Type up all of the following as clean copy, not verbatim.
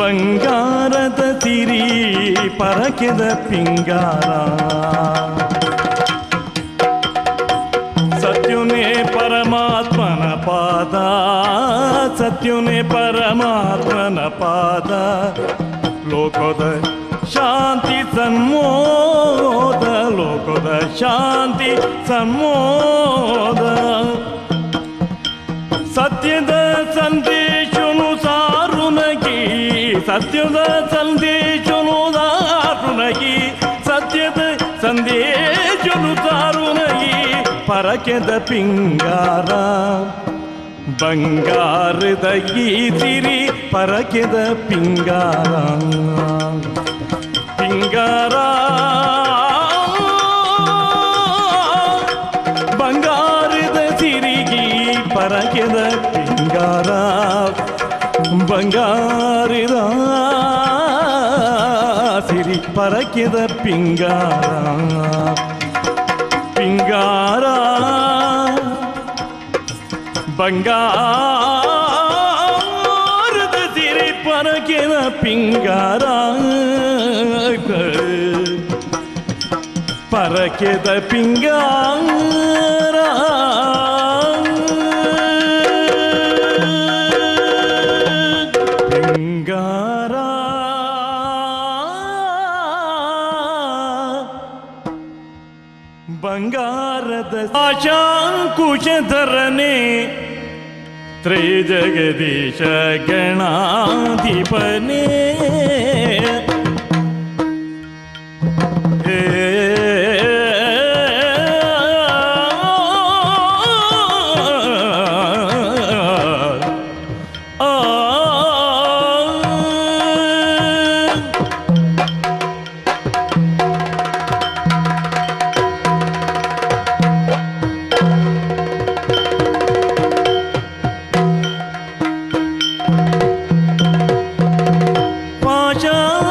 ಬಂಗಾರದ ಸಿರಿ ಪರಕೆದ ಪಿಂಗಾರ. ಸತ್ಯುನೇ ಪರಮಾತ್ಮನ ಪಾದ, ಸತ್ಯುನೇ ಪರಮಾತ್ಮನ ಪಾದ, ಲೋಕದ ಶಾಂತಿ ಸನ್ಮೋದ, ಲೋಕದ ಶಾಂತಿ ಸನ್ಮೋದ. ಸತ್ಯದ ಸಂದೇಶನು ಸಾರುನಗಿ, ಸತ್ಯದ ಸಂದೇಶನು ಸಾರುನಗಿ, ಸತ್ಯದ ಸಂದೇಶನು ಸಾರುನಗಿ ಪರಕೆದ ಪಿಂಗಾರ. ಬಂಗಾರದ ಈ ಸಿರಿ ಪರಕೆದ ಪಿಂಗಾರ. ಪಿಂಗಾರ ಬಂಗಾರದ ಸಿರಿಗಿ ಪರಕೆದ ಪಿಂಗಾರ. ಬಂಗಾರದ ಸಿರಿ ಪರಕೆದ ಪಿಂಗಾರ. ಪಿಂಗಾರ ಬಂಗಾರದ ಸಿರಿ ಪರಕೆದ ಪಿಂಗಾರ. ಪರಕೆದ ಪಿಂಗಾರ. ಪಿಂಗಾರ ಬಂಗಾರದ ಆಶಾಂಕುಶಧರನೆ ತ್ರಿಜಗದೀಶ ಗಣಾಧಿಪನೇ.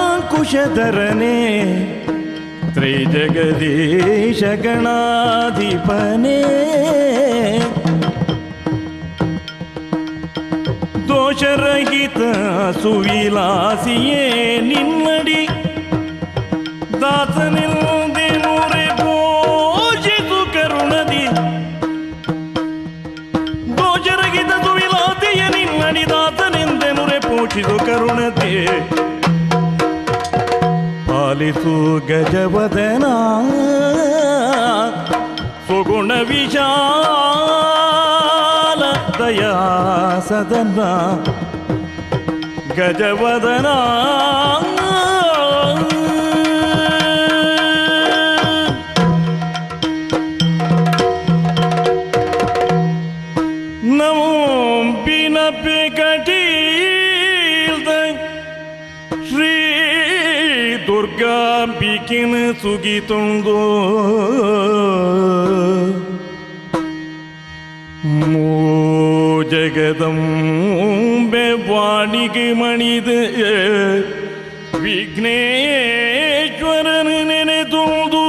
ಪಾಶಾಂಕುಶಧರನೆ ತ್ರಿಜಗದೀಶ ಗಣಾಧಿಪನೇ. ದೋಷರಹಿತ ಸುವಿಲಾಸಿಯೇ ನಿನ್ನಡಿ ದಾಸನಿಲ್ದೆ ನೂರೆ ಪೋಷಿಸು ಕರುಣದಿ. ದೋಷರಹಿತ ಸುವಿಲಾಸಿಯೇ ನಿನ್ನಡಿ ದಾಸನೆಂದೆ ನುರೆ ಪೋಷಿಸು ಕರುಣದೆ. ಪಾಲಿಸು ಗಜವದನ ಸುಗುಣ ವಿಶಾಲ ದಯಾ ಸದನ ಗಜವದನ. ನಂಬಿನ ಕಟೀಲ್ದ ಶ್ರೀ ದುರ್ಗಾಂಬಿಕಿನ ಸುಗಿತುಂದು ಮೂ ಜಗದಂಬೆ ವಾಣಿಗೆ ಮಣಿದ ವಿಘ್ನೇಶ್ವರನ ನೆನೆದುಂದು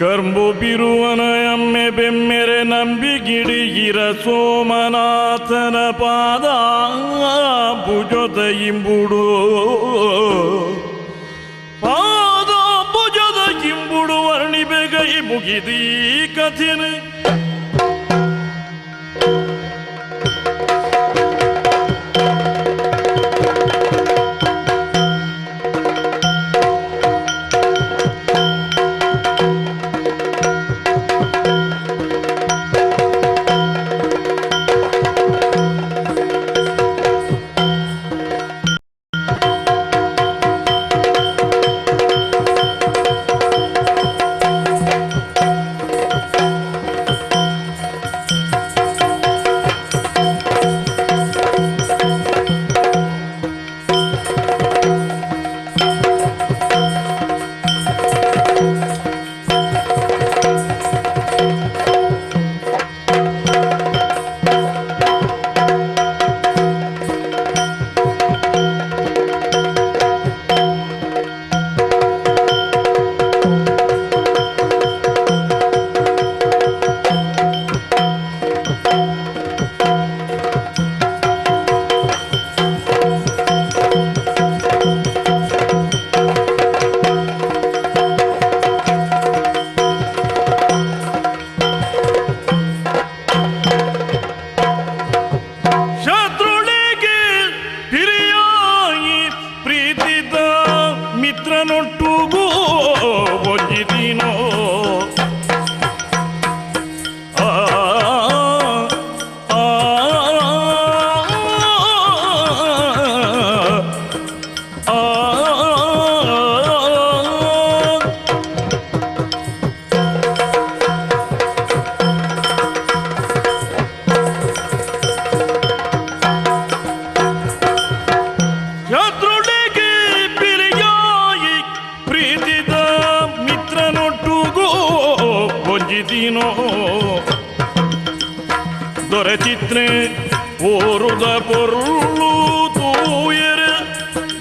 ಕರ್ಂಬು ಬಿರುವನ ಅಮ್ಮೆ ಬೆಮ್ಮೆರೆ ನಂಬಿಗಿಡಿಗಿರ ಸೋಮನಾಥನ ಪಾದ ಭುಜದ ಇಂಬುಡು ಪಾದ ಭುಜದ ಇಂಬುಡು ವರ್ಣಿ ಬೇಗೈ ಮುಗಿದೀ ಕಥೆನ. ಮಿತ್ರನೊಟ್ಟುಗೂ ಒಂಜಿ ದಿನೋ ಆ ಆ ಆ ಶತ್ರುಳಿಗೆ ಬಿರಿಯಾಯಿ ಪ್ರೀತಿದ ಮಿತ್ರನೊಟ್ಟುಗೂ ಒಂಜಿ ದಿನೋ ದೊರೆಚಿತ್ರೆ ಓರುದ ಪೊರುಳು ತೂಯರೆ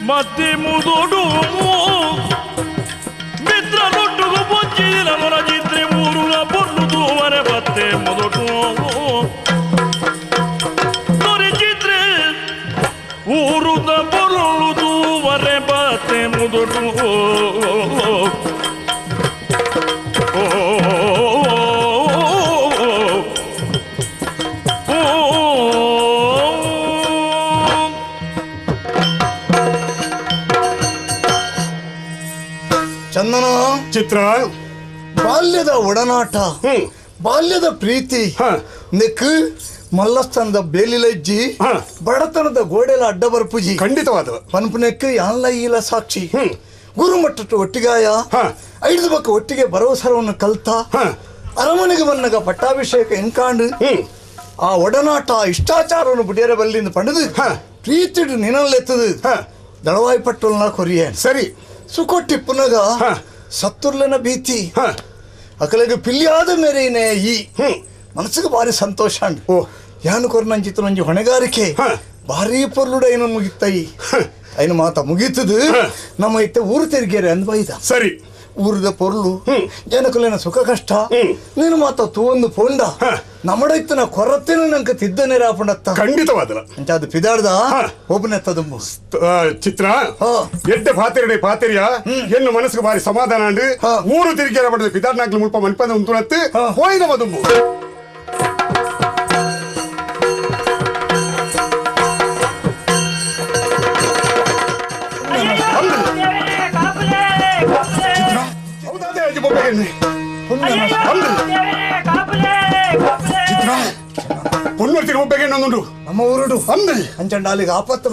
ಮತ್ತೆ ಮುದೊಡು ಮಿತ್ರನೊಟ್ಟುಗೂ ಒಂಜಿ ದಿನ ದೊರಚಿತ್ರೆ ಊರುದ ಪೊರ್ಲು ತೂವರೆ ಮತ್ತೆ ಮುದೊಡು ದೊರೆಚಿತ್ರೆ ಊರುದ ಪೊರುಳು ತೂವರೆ ಬತ್ತೆ ಮುದೊಡು ಓ ಚಂದನ ಚಿತ್ರ ಬಾಲ್ಯದ ಒಡನಾಟ, ಬಾಲ್ಯದ ಪ್ರೀತಿ, ನೆಕ್ ಮಲ್ಲಸ್ಥಾನದ ಬೇಲಿಲಜ್ಜಿ, ಬಡತನದ ಗೋಡೆಲ ಅಡ್ಡ ಬರ್ಪುಜಿ, ಖಂಡಿತವಾದ ಪನ್ಪುನೆಕ್ ಯಾನ್ಲ ಈಲ ಸಾಕ್ಷಿ, ಗುರುಮಟ್ಟ ಒಟ್ಟಿಗಾಯ, ಐದು ಬಕ್ಕ ಒಟ್ಟಿಗೆ ಭರವಸರವನ್ನು ಕಲ್ತ, ಅರಮನೆಗೆ ಬನ್ನಗ ಪಟ್ಟಾಭಿಷೇಕ ಎನ್ಕಾಂಡು ಆ ಒಡನಾಟ ಇಷ್ಟಾಚಾರವನ್ನು ಬುಡಿಯರ ಬಲ್ಲಿಂದ ಪಡೆದು ಪ್ರೀತಿಡು ನಿನಲ್ಲೆತ್ತದು ದಳವಾಯಿ ಪಟ್ಟೋಲ್ನ ಕೊರಿಯೇ ಸರಿ ಸುಕೊಟ್ಟಿ ಪುನಗ ಸತ್ತುರ್ಲನ ಭೀತಿ ಅಕಲೆಗೆ ಪಿಲ್ಲಿಯಾದ ಮೇರೆನೇ ಈ ಮನಸ್ಸಿಗೆ ಭಾರಿ ಸಂತೋಷ. ಯಾನು ಕೊರ್ನಂಚಿತ್ತು ನಂಜಿ ಹೊಣೆಗಾರಿಕೆ ಭಾರಿ ಪೊರ್ಲುಡ ಏನು ಮುಗಿತ್ತೈ ಐನು ಮಾತ ಮುಗೀತದು ನಮ್ಮ ಇತ್ತೆ ಊರು ತೆರಿಗೆರೆ ಅಂದ್ ಬೈದ ಸರಿ ಊರದ ಪೊರ್ಲು ಜನಕುಲೇನ ಸುಖ ಕಷ್ಟ ನೀನು ಮಾತ ತೂವೊಂದು ಪೋಂಡ ನಮ್ಮಡೈತನ ಕೊರತೆನ ನಂಗೆ ತಿದ್ದನೆ ರಾಪುಂಡತ್ತ ಖಂಡಿತವಾದಲ ಅದು ಪಿದಾಡ್ದ ಒಬ್ಬನೆತ್ತದು ಚಿತ್ರ ಎಡ್ಡೆ ಪಾತೆರಡೆ ಪಾತೆರಿಯ ಎನ್ನು ಮನಸ್ಸಿಗೆ ಬಾರಿ ಸಮಾಧಾನ ಅಂಡು ಊರು ತಿರುಗಿರ ಪಡೆದ ಪಿದಾಡ್ನಾಕ್ಲು ಮುಲ್ಪ ಮನ್ಪಂದ ಉಂಟುನತ್ತು ಹೋಯ್ದ ಮದುಂಬು ನಮ್ಮ ಊರುಡು ಅಂಚಂಡಾಲಿಗೆ ಆಪತ್ತು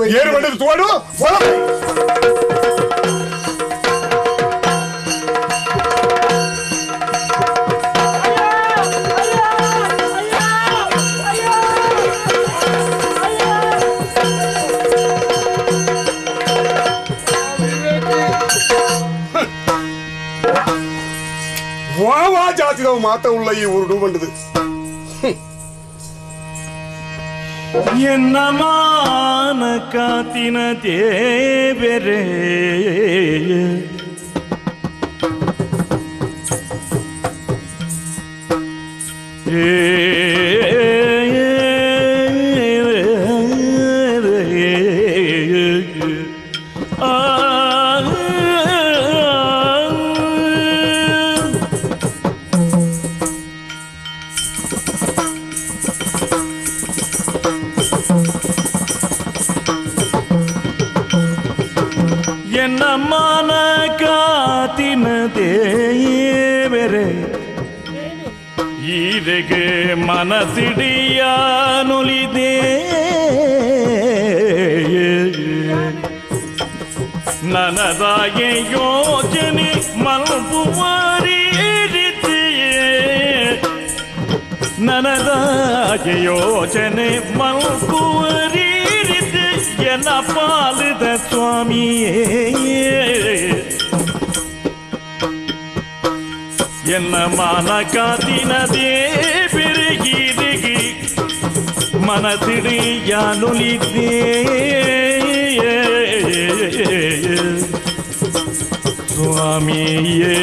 ವಾವಾ ಜಾತಿದವು ಮಾತ ಉಳ್ಳ ಈ ಊರುಡು ಬಂಡದು ಎನ್ನ ಮಾನ ಕಾತಿನ ದೇವರೇ ಎನ್ನ ಮಾನ ಕಾತಿನ ದೇವರೇ ಈರೆಗೆ ಮನಸಿಡಿಯ ನುಲಿದೆ ನನದಾಗೆ ಯೋಜನೆ ಮಲ್ಪುವರಿ ರೀತಿಯೇ ನನದಾಗೆ ಯೋಜನೆ ಮಲ್ಪುವರಿ ರೀತಿ ಎನ್ನ ಪಾಲಿದ ಸ್ವಾಮಿಯೇ ಎನ್ನ ಮಾನ ಕಾತಿನ ದೇವರಿಗಿರಿಗಿ ಮನಸಿಡಿಯ ನುಲಿದ್ದೇ ಸ್ವಾಮಿಯೇ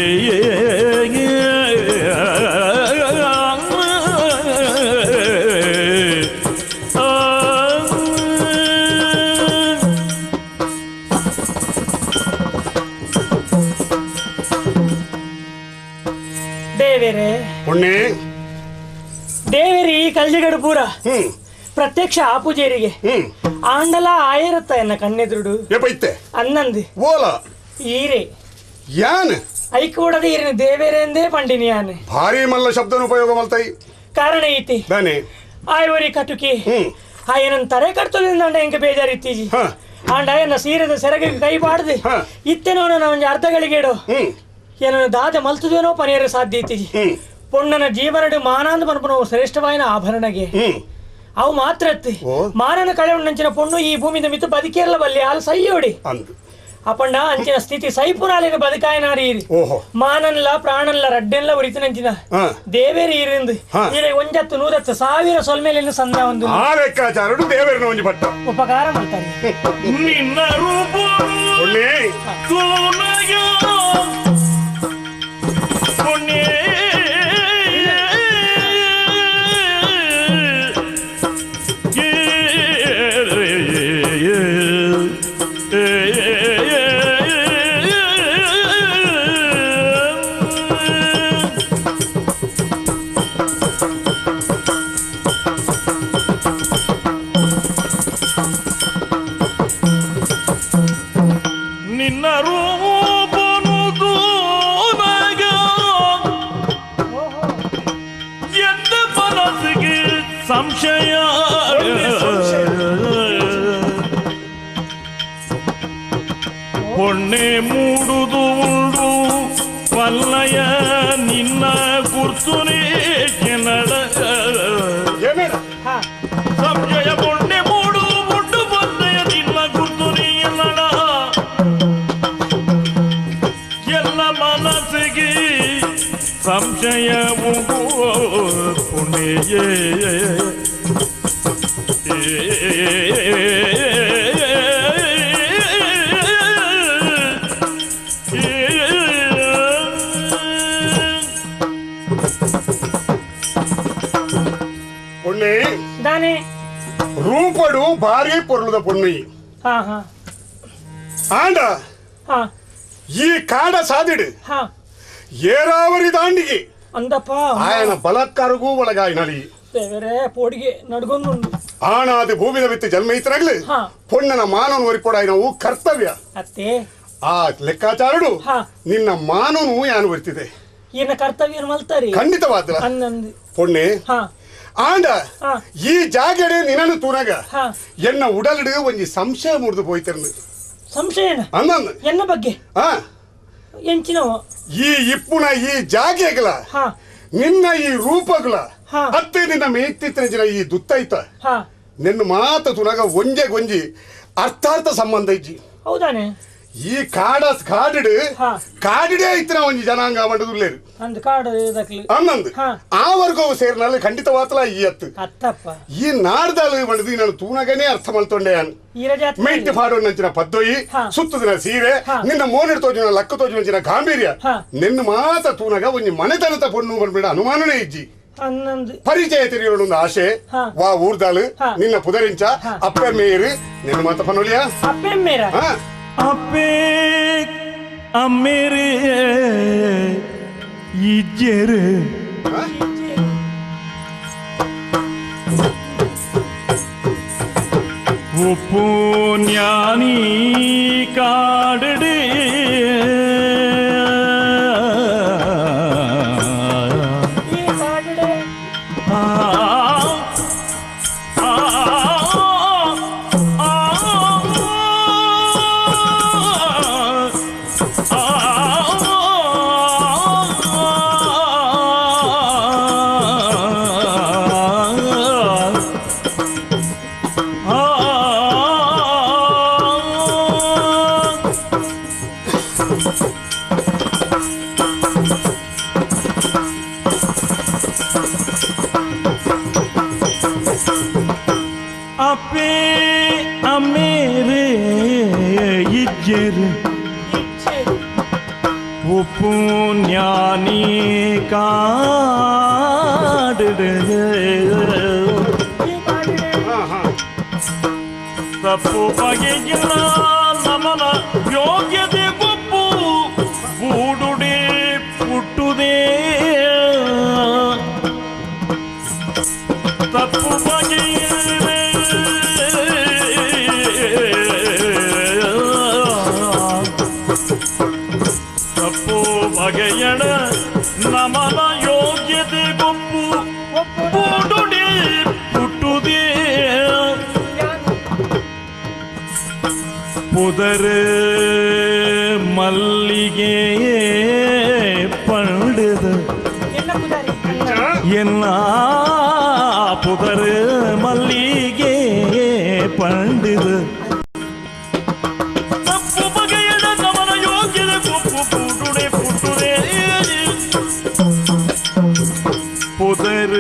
ದೇವೇರೆ ಪೊಣ್ಣೆ ದೇವೇರಿ ಈ ಕಲ್ಜಿಗಡು ಪೂರ ಪ್ರತ್ಯಕ್ಷ ಆ ಪೂಜೇರಿಗೆ ಆಂಡಲ ಆಯಿರತ್ತ ಎನ್ನ ಕಣ್ಣೆದುರುಡು ಅನ್ನಂದು ಓಲ ಈರೆ ಯಾನ್ ಐಕೂಡದೆ ಇರಿನ ದೇವೇರೆಂದೇ ಪಂಡಿನಿ ಯಾನ್ ಭಾರಿ ಮಲ್ಲ ಶಬ್ದನ ಉಪಯೋಗ ಮಲ್ತೈ ಕಾರಣ ಐತಿ ದಾನೆ ಆಯವರಿ ಕಟುಕಿ ಆಯನನ್ ತರೆ ಕಟ್ತದಿಂದ ಎಂಕ ಬೇಜಾರು ಇತ್ತೀಜಿ ಆಂಡ ಆಯನ ಸೀರೆದ ಸೆರಗ ಕೈ ಬಾಡ್ದು ಇತ್ತೆನೋ ಒಂಜಿ ಅರ್ಧಗಳಿಗೇಡು ಏನೋ ದಾದ ಮಲ್ತದೇನೋ ಪನಿಯರ ಸಾಧ್ಯ ಇತ್ತೀಜಿ ಪೊಣ್ಣನ ಜೀವನಡು ಮಾನಾಂದ ಮನ್ಪುನ ಶ್ರೇಷ್ಠವಾಯಿನ ಆಭರಣಗೆ ಅವು ಮಾತ್ರ ಮಾನನ ಕಳೆ ಉಣ್ಣಂಚಿನ ಪೊಣ್ಣು ಈ ಭೂಮಿದ ಮಿತ್ತು ಬದುಕೇರಲ ಬಲ್ಲಿ ಹಾಲು ಸೈಯೋಡಿ ಅಪಣ್ಣ ಅಂಚಿನ ಸ್ಥಿತಿ ಸೈಪುನಾಲಿನ ಬದುಕಾಯನಾರಿ ಮಾನನ್ಲ ಪ್ರಾಣನ್ಲ ರಡ್ಡೆನ್ಲ ಉರಿತನಂಚಿನ ದೇವೇರಿ ಇರಿಂದು ಈರೆ ಒಂಜತ್ತು ನೂರತ್ತು ಸಾವಿರ ಸೊಲ್ಮೇಲಿನ ಸಂದ ಒಂದು ಆ ಲೆಕ್ಕಾಚಾರಡು ದೇವೇರಿನ ಒಂಜಿ ಪಟ್ಟ ಉಪಕಾರ ಮಾಡ್ತಾರೆ ನಿನ್ನ ರೂಪ ನಿನ್ನ ರೂಪನು ತೂನಗ ಎದ್ದ ಮನಸ್ಸಿಗೆ ಸಂಶಯ ಪೊಣ್ಣೆ ಮೂಡುದು ಉಂಡು ಪಲ್ಲಯ ನಿನ್ನ ಗುರ್ತುನೇ ಕೆನಡ ಸಂಶಯ ಪೊಣ್ಣೆ ಮೂಡು ಉಂಡು ಪಲ್ಲಯ ನಿನ್ನ ಗುರ್ತುನೇ ನಡ ಎಲ್ಲ ಮನಸ್ಸಿಗೆ ಸಂಶಯ ಉಂಡು ಪುಣ್ಯೇ ರೂಪಡು ಭಾರಿ ಪೊರುಳುದ ಪೊಣ್ಣು ಆಂಡ ಈ ಕಾಡ ಸಾದಿಡು ಏರಾವರಿ ದಾಂಡಿಗೆ ಅಂದಪ್ಪ ಆಯನ ಬಲಾತ್ಕಾರಗೂ ಒಳಗಾಯಿನಲಿ ಪೋಡಿಗೆ ನಡ್ಗೊಂದು ಆಣಾದಿ ಭೂಮಿದ ಬಿತ್ತು ಜನ್ಮ ಇತರಗ್ಲಿ ಪೊಣ್ಣನ ಮಾನವನು ಒರಿಪೊಡಾಯಿನವು ಕರ್ತವ್ಯ ಅತ್ತೆ ಆ ಲೆಕ್ಕಾಚಾರಡು ನಿನ್ನ ಮಾನವನು ಯಾನು ಬರ್ತಿದೆ ಈನ ಕರ್ತವ್ಯ ಮಲ್ತಾರಿ ಖಂಡಿತವಾದ ಪೊಣ್ಣೆ ಆಂಡ ಈ ಜಾಗಡೆ ನಿನ್ನನ್ನು ತೂನಗ ಎನ್ನ ಉಡಲಿಡು ಒಂಜಿ ಸಂಶಯ ಮುರಿದು ಪೋಯ್ತಿರಂದು ಸಂಶಯ ಅಂದಂದು ಎನ್ನ ಬಗ್ಗೆ ಎಂಚಿನವ ಈ ಇಪ್ಪುನ ಈ ಜಾಗೆಗಳ ನಿನ್ನ ಈ ರೂಪಗಳ ಅತ್ತೆ ನಿನ್ನ ಮೇಯ್ತಿತ್ತಿನ ಈ ದುತ್ತೈತ ನಿನ್ನ ಮಾತು ತುನಗ ಒಂಜೆ ಗೊಂಜಿ ಅರ್ಥಾರ್ಥ ಸಂಬಂಧ ಇಜ್ಜಿ ಹೌದಾನೆ ಈ ಕಾಡ ಕಾಡಿಡು ಕಾಡಿಡೇ ಇತ್ತಿನ ಒಂಜಿ ಜನಾಂಗ ಮಂಡದುಲ್ಲೇರು ಅಂದ್ ಕಾಡು ಅನ್ನಂದು ಆ ವರ್ಗವು ಸೇರಿನಲ್ಲಿ ಖಂಡಿತವಾತಲ ಈ ಅತ್ತು ಈ ನಾಡ್ದಾಲು ಮಂಡದು ನಾನು ತೂನಗನೇ ಅರ್ಥ ಮಲ್ತೊಂಡೆ ಮೆಟ್ಟಿ ಫಾಡೋ ನಂಚಿನ ಪದ್ದೊಯಿ ಸುತ್ತದಿನ ಸೀರೆ ನಿನ್ನ ಮೋನಿಡ್ ತೋಜಿನ ಲಕ್ಕ ತೋಜಿನ ಗಾಂಭೀರ್ಯ ನಿನ್ನ ಮಾತ ತೂನಗ ಒಂಜಿ ಮನೆತನತ ಪೊಣ್ಣು ಬಂದ್ಬಿಡ ಅನುಮಾನನೇ ಇಜ್ಜಿ ಪರಿಚಯ ತಿಳಿಯೋಣ ಆಶೆ ವಾ ಊರ್ದಾಳು ನಿನ್ನ ಪುದರಿಂಚ ಅಪ್ಪೆ ಮೇರು ನಿನ್ನ ಮಾತ ಪನೊಲಿಯ ಅಪ್ಪೆ ಮೇರ ಅಪ್ಪೆ ಅಮ್ಮೇರೆ ಇಜ್ಜೆರೆ ಉಪ್ಪು ಜ್ಞಾನಿ ಕಾಡಡೆ ಅಪ್ಪೆ ಅಮ್ಮೇರೆ ಇಜ್ಜೆರೆ ಉಪ್ಪು ಜ್ಞಾನಿ ಕಾಡಿಡೆ ತಪ್ಪು ಬಗೆಗಿಲ್ಲ ನಮನ ಯೋಗ್ಯತೆ ಗೊಪ್ಪು ಬೂಡುಡೆ ಪುಟ್ಟುದೇ ತಪ್ಪು ಬಗೆಯಿಲ್ಲವೇ ಬಗೆಯಣ ನಮನ ಯೋಗ್ಯತೆ ಗೊಪ್ಪು ಪುಡುಡಿ ಪುಟ್ಟುದೇ ಪುದರ ಮಲ್ಲಿಗೆ ಪಂಡದ ಎನ್ನ ಪುದರ ಮಲ್ಲಿಗೆ ಪಂಡದ ತಪ್ಪು ಬಗೆಯಣ ನಮನ ಯೋಗ್ಯತೆ ಗೊಪ್ಪು ಪುಡುಡೆ ಪುಟ್ಟುದೇ ಪುದರ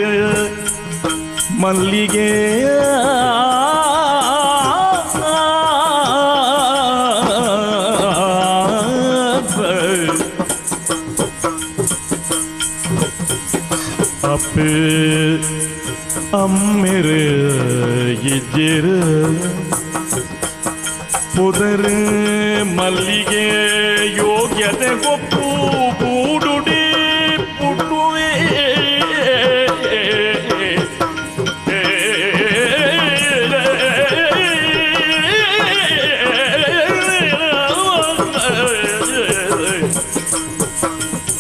ಮಲ್ಲಿಗೆ ಅಪ್ಪೆ ಅಮ್ಮೆರು ಇಜ್ಜೆರು ಪುದರ ಮಲ್ಲಿಗೆ ಯೋಗ್ಯತೆ ಗೊಪ್ಪು ಪೂಡುಡಿ ಪುಟ್ಟುವೆ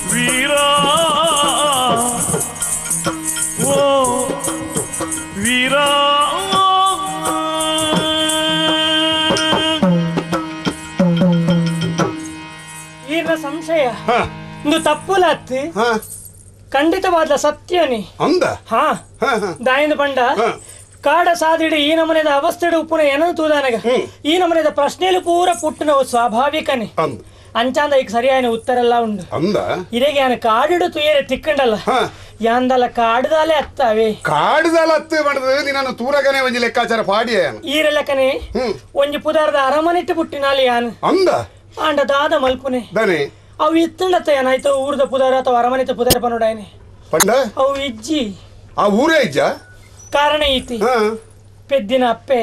ವೀರ ಓ ವೀರ ಈರ್ನ ಸಂಶಯ ಇಂದು ತಪ್ಪುಲತ್ತು ಖಂಡಿತವಾದ ಸತ್ಯನಿ ಅಂದ ಹಾ ದಾಯಿಂದ ಪಂಡ ಕಾಡ ಸಾದಿಡಿ ಈ ನಮನೆದ ಅವಸ್ಥೆಡು ಉಪ್ಪುನ ಏನನ್ನು ತೂದಾನಗ ಈ ನಮನೆದ ಪ್ರಶ್ನೆಲು ಪೂರ ಪುಟ್ಟುನವು ಸ್ವಾಭಾವಿಕನೇ ಅಂಚಾಂದ ಈಗ ಸರಿಯಾದ ಉತ್ತರ ಎಲ್ಲ ಉಂಡು ಅಂದ ಇದೇಗೆ ಯಾನ ಕಾಡಿಡು ತುಯರೆ ತಿಕ್ಕಂಡಲ್ಲ ಯಾಂದಲ್ಲ ಕಾಡುದಾಲೆ ಅತ್ತಾವೆ ಕಾಡುದಾಲ ಅತ್ತು ಮಾಡಿದ್ರೆ ನಿನ್ನನ್ನು ತೂರಗನೆ ಒಂಜಿ ಲೆಕ್ಕಾಚಾರ ಪಾಡಿಯ ಈರೆಲ್ಲಕನೆ ಒಂಜಿ ಪುದಾರದ ಅರಮನೆಟ್ಟು ಪುಟ್ಟಿನಾಲಿ ಯಾನು ಅಂದ ಆಂಡ ದಾದ ಮಲ್ಪುನೆ ದನೆ ಅವು ಇತ್ತಂಡತ್ತ ಏನಾಯ್ತು ಊರ್ದ ಪುದಾರ ಅಥವಾ ಅರಮನೆತ ಪುದಾರ ಪನೋಡಾಯನೆ ಪಂಡ ಅವು ಇಜ್ಜಿ ಆ ಊರೇ ಇಜ್ಜ ಕಾರಣ ಐತಿ ಪೆದ್ದಿನ ಅಪ್ಪೆ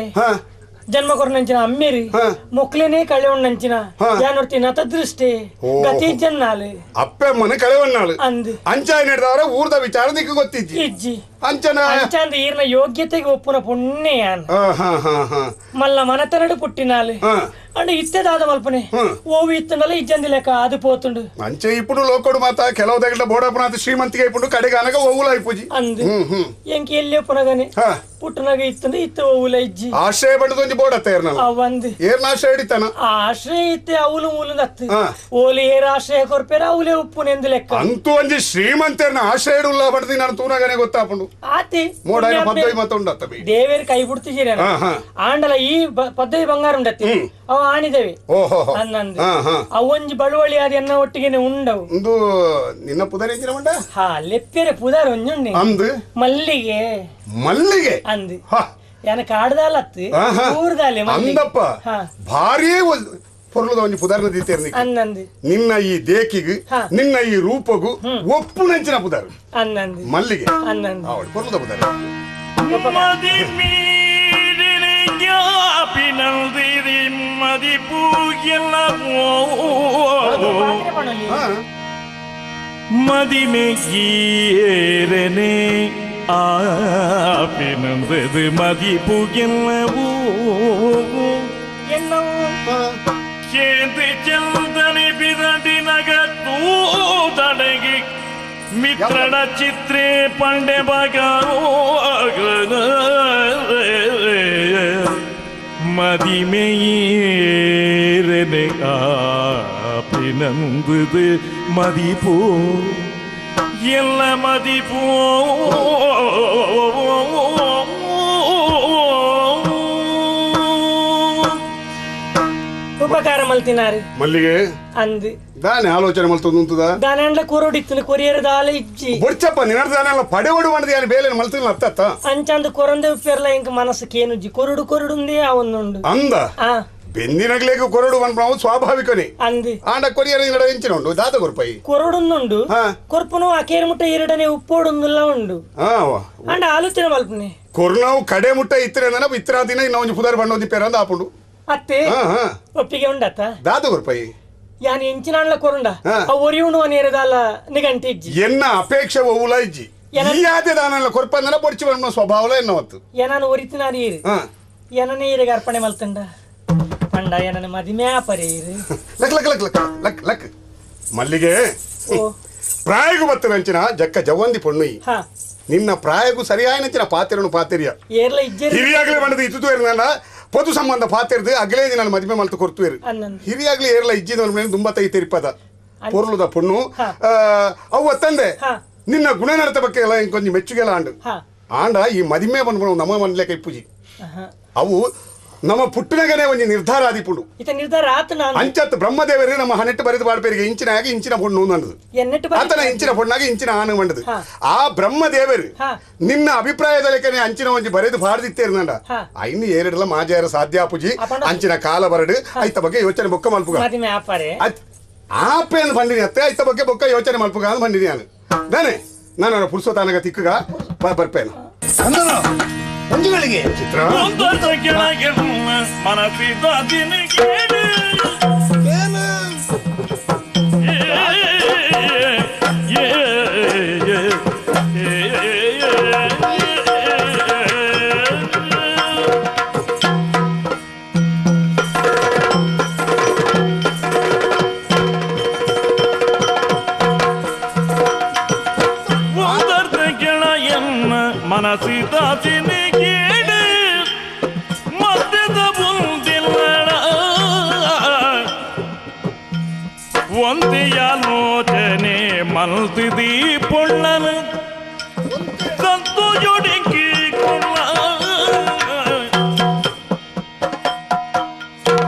ಜನ್ಮ ಕೊರನಂಚಿನ ಅಮ್ಮೇರಿ ಮೊಕ್ಲೇನೆ ಕಳೆವಣ್ಣಂಚಿನ ಯಾನೊರ್ತಿ ನತದೃಷ್ಟಿ ಗತಿ ಜನ್ನಾಲು ಅಪ್ಪೆ ಮನೆ ಕಳೆವಣ್ಣಾಳು ಅಂದು ಅಂಚಾಯ ನಡೆದವರ ಊರ್ದ ವಿಚಾರ ನಿಕ್ಕ ಗೊತ್ತಿಜ್ಜಿ ಇಜ್ಜಿ ಅಂಚನ ಅಂಚಾಂದ ಈರ್ನ ಯೋಗ್ಯತೆಗೆ ಒಪ್ಪುನ ಪುಣ್ಯ ಯಾನ್ ಮಲ್ಲ ಮನತನಡು ಪುಟ್ಟಿನಾಲು ಅಂಡ ಇತ್ತೆದಾದ ಮಲ್ಪನೆ ಓವು ಇತ್ತಂಡಲ್ಲ ಇಜ್ಜಂದಿ ಲೆಕ್ಕ ಅದು ಪೋತುಂಡು ಅಂಚೆ ಇಪ್ಪುಡು ಲೋಕೋಡು ಮಾತ ಕೆಲವು ದಗಡ ಬೋಡಪ್ಪನಾಥ ಶ್ರೀಮಂತಿಗೆ ಇಪ್ಪುಡು ಕಡೆಗೆ ಅನಗ ಓವುಲ ಇಪ್ಪುಜಿ ಅಂದು ಎಂಕಿ ಎಲ್ಲಿ ಪುನಗನೆ ಪುಟ್ಟನಾಗ ಇತ್ತಂದ್ರೆ ಇತ್ತ ಓವುಲ ಇಜ್ಜಿ ಆಶ್ರಯ ಪಡೆದೊಂಜಿ ಬೋಡತ್ತ ಏರ್ನ ಅವಂದು ಏರ್ನ ಆಶ್ರಯ ಹಿಡಿತಾನ ಆಶ್ರಯ ಇತ್ತೆ ಅವಲು ಮೂಲ ಅತ್ತು ಓಲಿ ಏರ್ ಆಶ್ರಯ ಕೊರ್ಪೇರ ಅವಲೇ ಉಪ್ಪುನೆಂದು ಲೆಕ್ಕ ಅಂತೂ ಒಂಜಿ ಶ್ರೀಮಂತೇರ್ನ ಆಶ್ರಯ ಇಡುಲ್ಲ ಪಡೆದಿ ನಾನು ತೂನಗನೆ ಗೊತ್ತಾಪುಂಡು ಆತಿ ಮೋಡಾಯ ಪದ್ದತಿ ಮತ್ತ ಉಂಡತ್ತ ದೇವೇರ್ ಕೈ ಬಿಡ್ತಿದ್ದೀರ ಆಂಡಲ ಈ ಪದ್ದತಿ ಬಂಗಾರ ಉಂಡತ್ತಿ ಅವ ಆಣಿದೇವಿ ಅನ್ನಂದು ಅವೊಂಜಿ ಬಳುವಳಿ ಅದು ಎನ್ನ ಒಟ್ಟಿಗೆನೆ ಉಂಡವು ಒಂದು ನಿನ್ನ ಪುದರ್ ಎಂಚಿನ ಉಂಡ ಹಾ ಲೆಪ್ಪೇರೆ ಪುದಾರ್ ಒಂಜುಂಡೆ ಅಂದು ಮಲ್ಲಿಗೆ ಮಲ್ಲಿಗೆ ಅಂದು ಯಾನ ಕಾಡ್ದಾಲತ್ತು ಊರ್ದಾಲೆ ಅಂದಪ್ಪ ಭಾರಿ ಪೊರ್ಲದ ಒಂಜಿ ಪುದಾರ್ನ ದೀತೇರ್ ಅನ್ನಂದು ನಿನ್ನ ಈ ದೇಕಿಗು ನಿನ್ನ ಈ ರೂಪಗು ಒಪ್ಪು ನಂಚಿನ ಪುದಾರ್ ಅನ್ನಂದು ಮಲ್ಲಿಗೆ ಅನ್ನಂದು ಪೊರ್ಲದ ಪುದಾರ್ ಮದಿ ಮೀರಿನ ಜ್ಞಾಪಿನಂದಿರಿ ಮದಿ ಪೂಗೆಲ್ಲವೋ ಮದಿಮೆಗೀರನೆ ಆಪಿನಂದದು ಮದಿ ಪೂಗೆಲ್ಲವೋ ಕೇಂದ್ರ ಚಂದನೆ ಬಿರಡಿ ನಗ ತೂತಡಗಿ ಮಿತ್ರಣ ಚಿತ್ರೇ ಪಂಡೆ ಬಗ ಮದಿಮೆಯೇರನೆ ಆಪಿನಂದುದು ಮದಿಪೋ ಎಲ್ಲ ಮದಿಪೋ ಉಪಕಾರ ಮಲ್ತಿನಾರು ಮಲ್ಲಿಗೆ ಅಂದು ದಾನೆ ಆಲೋಚನೆ ಮಲ್ತೊಂದುಂತದ ದಾನೆ ಕೊರೊಡಿತ್ತನು ಕೊರಿಯರ್ ದಾಲ ಇಜ್ಜಿ ಬೊಡ್ಚಪ್ಪ ನಿನರ್ ದಾನೆ ಪಡೆ ಒಡು ಮಾಡಿದ ಯಾನು ಬೇಲೆ ಮಲ್ತಿನ ಅತ್ತತ್ತ ಅಂಚಂದು ಕೊರಂದೆ ಉಪ್ಪೆರ್ಲ ಇಂಕ ಮನಸ್ಸು ಕೇನುಜ್ಜಿ ಕೊರಡು ಕೊರಡುಂದೇ ಅವನ್ನುಂಡು ಅಂದ ಬೆಂದಿನಗ್ಲೇಗ ಕೊರಡು ಪನ್ಪುನವು ಸ್ವಾಭಾವಿಕನೇ ಅಂದು ಆಂಡ ಕೊರಿಯರ್ ನಿನಡ ಎಂಚಿನ ಉಂಡು ದಾದ ಕೊರ್ಪೈ ಕೊರಡುಂದುಂಡು ಕೊರ್ಪುನು ಅಕೇರು ಮುಟ್ಟ ಎರಡನೇ ಉಪ್ಪೋಡುಂದುಲ್ಲ ಉಂಡು ಆಂಡ ಆಲೋಚನೆ ಮಲ್ಪುನೆ ಕೊರ್ನವು ಕಡೆ ಮುಟ್ಟ ಇತ್ತಿರ ಇತ್ತಿರ ದಿನ ಇನ್ನ ಒಂಜಿ ಪುದಾರ್ ಬಣ್ಣ ಒಂಜಿ ಪೇರಂದ ಆಪುಂಡು ಅತ್ತೆ ಒಪ್ಪಿಗೆ ಉಂಡತ್ತ ದಾದ ಕೊರ್ಪೈ ಯಾನ್ ಎಂಚಿನಾಂಡ್ಲ ಕೊರುಂಡ ಅವು ಒರಿಯುಂಡು ಅನೇರದಾಲ ನಿಗಂಟಿ ಇಜ್ಜಿ ಎನ್ನ ಅಪೇಕ್ಷೆ ಒವುಲ ಇಜ್ಜಿ ಈ ಆತೆ ದಾನಲ್ಲ ಕೊರ್ಪಂದನ ಬೊಡ್ಚಿ ಬಣ್ಣ ಸ್ವಭಾವಲ ಎನ್ನ ಹೊತ್ತು ಏನಾನು ಒರಿತಿನಾರು ಈರು ಏನನೇ ಈರಿಗೆ ಅರ್ಪಣೆ ಮಲ್ತಂಡ ಪಂಡ ಏನನ ಮದಿಮೆ ಆಪರೆ ಈರು luck luck luck luck luck luck ಮಲ್ಲಿಗೆ ಪ್ರಾಯಗು ಬತ್ತನಂಚಿನ ಜಕ್ಕ ಜವಂದಿ ಪೊಣ್ಣು ನಿನ್ನ ಪ್ರಾಯಗೂ ಸರಿಯಾಯನಂಚಿನ ಪಾತೆರನು ಪಾತೆರಿಯ ಹಿರಿಯಾಗಲೇ ಬಂದದ್ದು ಇತ್ತು ಇರ್ನಲ್ಲ ಪೊದು ಸಂಬಂಧ ಪಾತೆರ್ದು ಅಗಲೇ ನಾನು ಮದುವೆ ಮಲ್ತು ಕೊರ್ತುವೇರು ಹಿರಿಯಾಗ್ಲಿ ಏರ್ಲ ಇಜ್ಜಿದ ತುಂಬ ತೈ ತೆರಿಪದ ಪೊರ್ಲುದ ಪೊಣ್ಣು ಅವು ತಂದೆ ನಿನ್ನ ಗುಣನಡತ ಬಗ್ಗೆ ಎಲ್ಲ ಕೊಂಚ ಮೆಚ್ಚುಗೆಲ್ಲ ಆಂಡು ಆಂಡ ಈ ಮದಿಮೆ ಬಂದ್ಕೊಂಡು ನಮ್ಮ ಮನ್ಲೇಕ ಇಪ್ಪುಜಿ ಅವು ನಮ್ಮ ಪುಟ್ಟನಗನೇ ಒಂಜಿ ನಿರ್ಧಾರ ಆದಿಪುಂಡು ಅಂಚತ್ ಬ್ರಹ್ಮದೇವರೇ ನಮ್ಮ ಹನೆಟ್ಟು ಬರೆದು ಪಾಡ್ಪೇರಿಗೆ ಇಂಚಿನ ಆಗಿ ಇಂಚಿನ ಪೊಣ್ಣು ಅನ್ನದು ಆತನ ಇಂಚಿನ ಪೊಣ್ಣಾಗಿ ಇಂಚಿನ ಆನು ಮಂಡದು ಆ ಬ್ರಹ್ಮದೇವರು ನಿನ್ನ ಅಭಿಪ್ರಾಯದ ಲೆಕ್ಕನೆ ಅಂಚಿನ ಒಂಜಿ ಬರೆದು ಪಾಡ್ದಿತ್ತೇರ್ನಂಡ ಐನು ಏರೆಡಲ ಮಾಜಾರ ಸಾಧ್ಯ ಪುಜಿ ಅಂಚಿನ ಕಾಲ ಬರಡು ಐತ ಬಗ್ಗೆ ಯೋಚನೆ ಬೊಕ್ಕ ಮಲ್ಪುಗ ಆಪೇನು ಬಂದಿನಿ ಅತ್ತೆ ಐತ ಬಗ್ಗೆ ಬೊಕ್ಕ ಯೋಚನೆ ಮಲ್ಪುಗ ಅಂತ ಬಂದಿನಿ ನಾನು ನಾನೇ ನಾನು ಪುರುಷೋತ್ತಾನಗ ತಿಕ್ಕಗ ಬರ್ಪೇನು ಮಂಜುಗಳಿಗೆ ಚಿತ್ರ ಮಲ್ತಿದಿ ಪೊಣ್ಣನು ಸಂತು ಜೋಡಿಕಿ ಕೊಲ್ಲ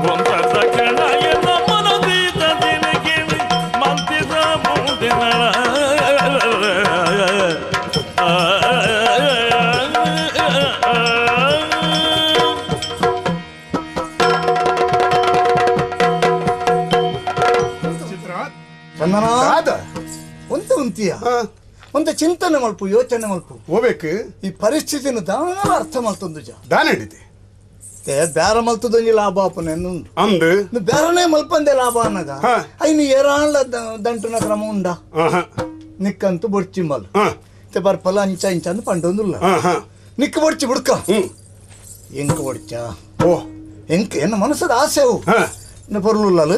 ಒಂದದ ಕೆಳಗೆಲ್ಲ ಮನದಿದ ದಿನಕ್ಕೆ ಮಲ್ತಿದ ಮುಂದಿನ ಒಂದು ಚಿಂತನೆ ಮಲ್ಪು ಯೋಚನೆ ಮಲ್ಪು ಹೋಗ್ಬೇಕು ಈ ಪರಿಸ್ಥಿತಿನ ದಾನ ಅರ್ಥ ಮಲ್ತೊಂದು ಜ ದಾನ ಹಿಡಿತೆ ಬೇರೆ ಮಲ್ತದೊಂಜಿ ಲಾಭ ಆಪುನ ಅಂದು ಬೇರನೇ ಮಲ್ಪಂದೆ ಲಾಭ ಅನ್ನಗ ಐನು ಏರಾಳ ದಂಟುನ ಕ್ರಮ ಉಂಡ ನಿಕ್ಕಂತೂ ಬೊಡ್ಚಿಂಬಲ್ ಬರ್ಪಲ್ಲ ಅಂಚ ಇಂಚ ಅಂದ್ ಪಂಡೊಂದುಲ್ಲ ನಿಕ್ಕ ಬೊಡ್ಚಿ ಬುಡ್ಕ ಎಂಕ ಬೊಡ್ಚ ಓ ಎಂಕ ಎನ್ನ ಮನಸ್ಸದ ಆಸೆ ಅವು ಪೊರ್ಲುಲ್ಲಲು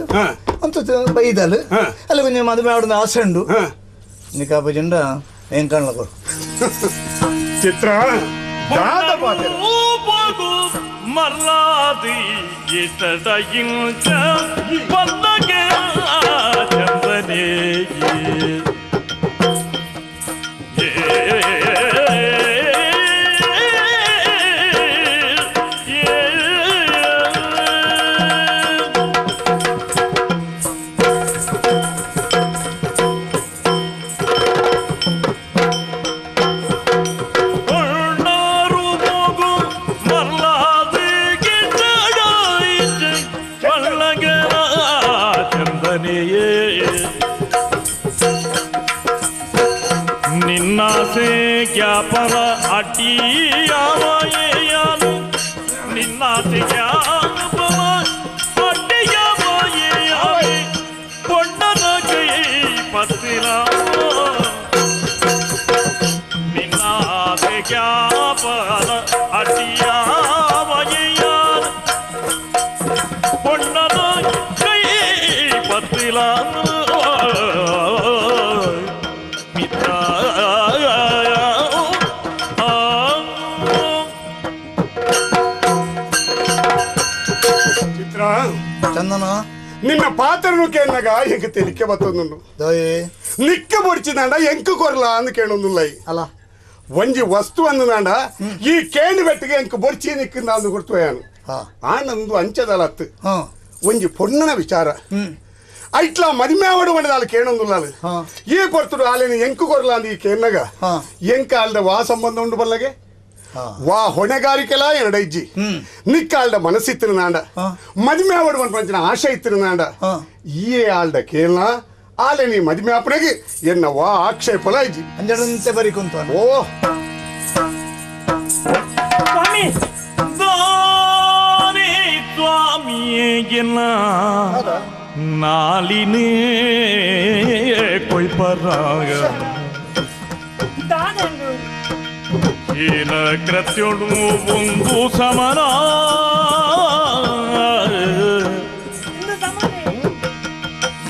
ಅಂತ ಬೈದಲು ಅಲ್ಲಿ ಕೊಂಚ ಮದುವೆ ಆಡೋದು ಆಸೆ ಉಂಡು ನಿಕಾಪಜಿಂಡ ಏನ್ ಕಾಣಲಕ್ಕ ಚಿತ್ರ ಮರ್ಲಾದಿ ಚಂದನೆ ಜ್ಞಾಪನ ಅಡ್ಡಿಯಾವಯೇಯಾನು ನಿನ್ನಾಸೆ ಜ್ಞಾಪನ ಅಡ್ಡಿಯಾವಯೇಯಾವೆ ಪೊಣ್ಣನ ಕೈ ಪತ್ತಿನ ನಿನ್ನಾಸೆ ಜ್ಞಾಪನ ಅಡ್ಡಿಯಾವಯೇಯಾನು ಪೊಣ್ಣನ ಕೈ ಪತ್ತಿನ ಚಂದನ ನಿನ್ನ ಪಾತ್ರನು ಕೇಳಿನಾಗ ಎಂಕ ತೆಲಿಕೆ ಬತ್ತೊಂದುಂಡು ನಿಕ್ಕ ಬೊಡ್ಚಿದಾಂಡ ಎಂಕ ಕೊರ್ಲ ಅಂದ್ ಕೇಳೊಂದುಲ್ಲ ಅಲ್ಲ ಒಂಜಿ ವಸ್ತು ಅಂದಾಂಡ ಈ ಕೇಣಿ ಬೆಟ್ಟಿಗೆ ಎಂಕ ಬೊಡ್ಚಿ ನಿಕ್ಕಿಂದ ಅಂದು ಕೊಡ್ತುವಯಾನು ಆ ನಂದು ಅಂಚದಲತ್ತು ಒಂಜಿ ಪೊಣ್ಣನ ವಿಚಾರ ಐಟ್ಲ ಮದಿಮೆ ಆವಡು ಮಂಡದಾಲು ಕೇಳೊಂದುಲ್ಲ ಈ ಪೊರ್ತುಡು ಆಲೇನು ಎಂಕು ಕೊರ್ಲ ಅಂದ್ ಈ ಕೇಳಿನಾಗ ಎಂಕ ಆಲ್ದ ವಾ ಸಂಬಂಧ ಉಂಡು ಬಲ್ಲಗೆ ವಾ ಹೊಣೆಗಾರಿಕೆಲ ಎರಡೈಜಿ ನಿಕ್ಕಾಲ್ಡ ಮನಸ್ಸಿತ್ತಿರುನಾಂಡ ಮದಿಮೆ ಆವಡು ಪಂಚಿನ ಆಶೆ ಇತ್ತಿರುನಾಂಡ ಈ ಆಲ್ಡ ಕೇಳನ ಆಲೆ ನೀ ಮದಿಮೆ ಆಪಣೆಗೆ ಎನ್ನ ವಾ ಆಕ್ಷೇಪಲ ಇಜ್ಜಿ ಅಂಜಡಂತೆ ಬರಿ ಕುಂತ ಓ ಸ್ವಾಮಿ ದಾನಿ ಸ್ವಾಮಿಯೇಗಿನ ನಾಲಿನೇ ಕೊಯ್ಪರಾಗ ದಾನಂದು ಏನ ಕೃತ್ಯೊಡು ಒಂದು ಸಮನ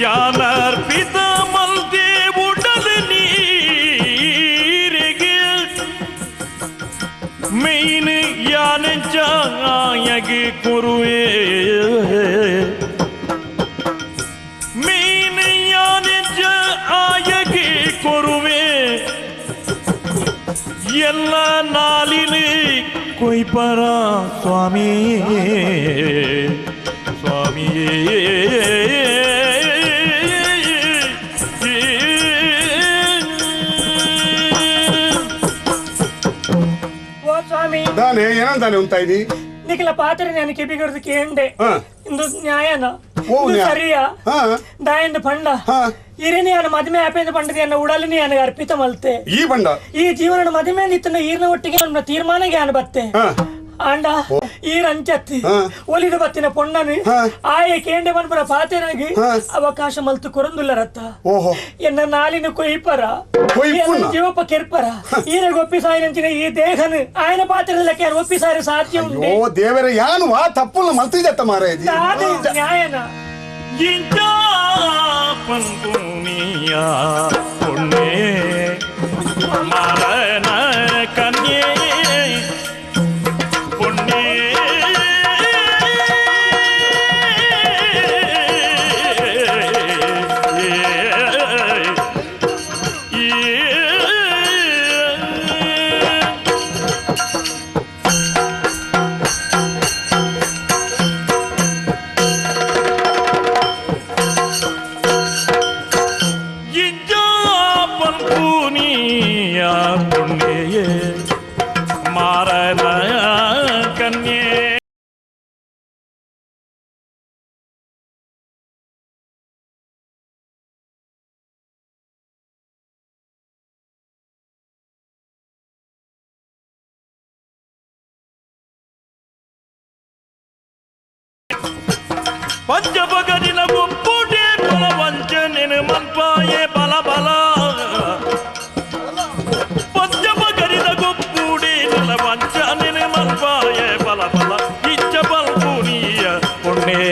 ಯಾನರ್ಪಿತ ಮಲ್ದೆ ಆಯಗೆ ಕೊರುವೆ ಮೀನಿಯಾನಿಜ ಆಯಗೆ ಕೊರುವೆ ಎಲ್ಲ ನಾಲಿನಿ ಕೊಯ್ಪರ ಸ್ವಾಮಿ ಸ್ವಾಮಿಯೇ. ದಾನೆ ಏನಂತಾನೆ ಉಂತಾಯ್ದಿ ನಿಖಲ ಪಾತ್ರ ನಾನು ಕಿಬಿಗರ್ದು ಕೇಂಡೆ ಇಂದು ನ್ಯಾಯನ ಸರಿಯಾ ದಾಯಂದ ಪಂಡ ಇರೇನಿ ಅನ್ನ ಮದುವೆ ಆಪೇಂದ ಪಂಡದಿ ಅನ್ನ ಉಡಲಿನಿ ಅನ್ನ ಅರ್ಪಿತ ಮಲ್ತೆ ಈ ಬಂಡ ಈ ಜೀವನ ಮದುವೆ ಇತ್ತನ ಈರ್ನ ಒಟ್ಟಿಗೆ ನನ್ನ ತೀರ್ಮಾನಗೆ ಅನ್ನ ಬತ್ತೆ ಆಂಡ ಈ ರಂಚತ್ತಿ ಒಲಿದ ಬತ್ತಿನ ಪೊಣ್ಣನು ಆಯೆ ಕೇಂಡೆ ಮನ್ಪುರ ಪಾತೆನಾಗಿ ಅವಕಾಶ ಮಲ್ತು ಕೊರಂದುಲ್ಲ ರತ್ತ ಎನ್ನ ನಾಲಿನ ಕೊಯ್ಪರ ಜೀವಪ್ಪ ಕೆರ್ಪರ ಈರ ಒಪ್ಪಿಸಾಯಿನಂಚಿನ ಈ ದೇಹನು ಆಯನ ಪಾತ್ರದಲ್ಲಕ್ಕೆ ಒಪ್ಪಿಸಾರ ಸಾಧ್ಯ ಉಂಟು. ಓ ದೇವರೇ ಯಾನು ಆ ತಪ್ಪುಲ್ಲ ಮಲ್ತಿದತ್ತ ಮಾರಾಯ ನ್ಯಾಯನ ಪಂಪುನಿಯ ಪೊಣ್ಣೆ ಮಾರನ ಕನ್ಯೆ ಪೊಣ್ಣೆ ಪಂಚಬಗದಿನ ಗುಂಪುಟೆ ಬಲ ವಂಚನೆನು ಮನ್ಪಾಯೆ ಬಲ ಬಲ ಪಂಚಬಗರಿದ ಗುಂಪುಡೆ ಬಲ ವಂಚನೆನು ಮನ್ಪಾಯೆ ಬಲ ಬಲ ಇಚ್ಚ ಬಲ್ಪುನಿಯ ಪುಣ್ಯೇ.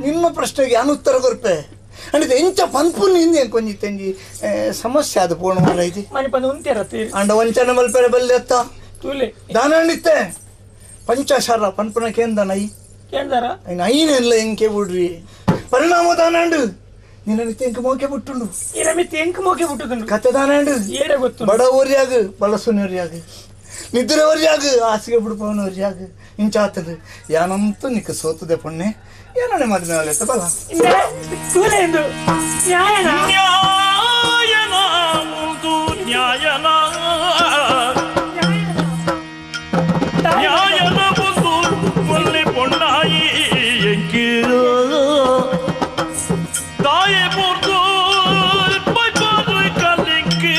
ನಿಮ್ಮ ಪ್ರಶ್ನೆಗೆ ಅನುತ್ತರ ಕೊರ್ಪೆ ಅಂದ್ರೆ ಎಂಚ ಪನ್ಪು ನಿಂದೆ ಕೊಂಜಿ ತಂಜಿ ಸಮಸ್ಯೆ ಅದು ಪೂರ್ಣ ಮಾರೈತಿ ಅಂಡ ವಂಚನೆ ಮಲ್ಪೆರೆ ಬಲ್ಲೆ ಅತ್ತ ತೂಲೆ ದಾನಂಡಿತ್ತೆ ಪಂಚಶರ ಪನ್ಪುನ ಕೇಂದ ನೈ ಕೇಂದರ ಐನೆಲ್ಲ ಎಂಕೆ ಬಿಡ್ರಿ ಪರಿಣಾಮ ದಾನಾಂಡು ನಿನ್ನ ಎಂಕ ಮೋಕೆ ಬಿಟ್ಟುಂಡು ಇರಮಿತ್ ಎಂಕ ಮೋಕೆ ಬಿಟ್ಟುಂಡು ಕತೆ ದಾನಾಂಡು ಏರೆ ಗೊತ್ತು ಬಡ ಓರಿಯಾಗ ಬಳಸುನೋರಿಯಾಗ ನಿದ್ರೆ ಒರಿಯಾಗ ಹಾಸಿಗೆ ಬಿಡ್ಪವನೋರಿಯಾಗ ಇಂಚಾತದು ಯಾನಂತೂ ನಿಕ್ಕ ಸೋತದೆ ಪೊಣ್ಣೆ ಏನನೆ ಮದುವೆ ಆಗತ್ತೆ ಬಲ ತೂಲೆ ಎಂದು ನ್ಯಾಯನ ನ್ಯಾಯನ ಒಂದು ನ್ಯಾಯನ ನ್ಯಾಯನ ಒಂದು ಒಳ್ಳೆ ಪೊಣ್ಣಾಯಿ ಎಂಕಿ ತಾಯೆ ಪೂರ್ತು ಕಲಿಂಕಿ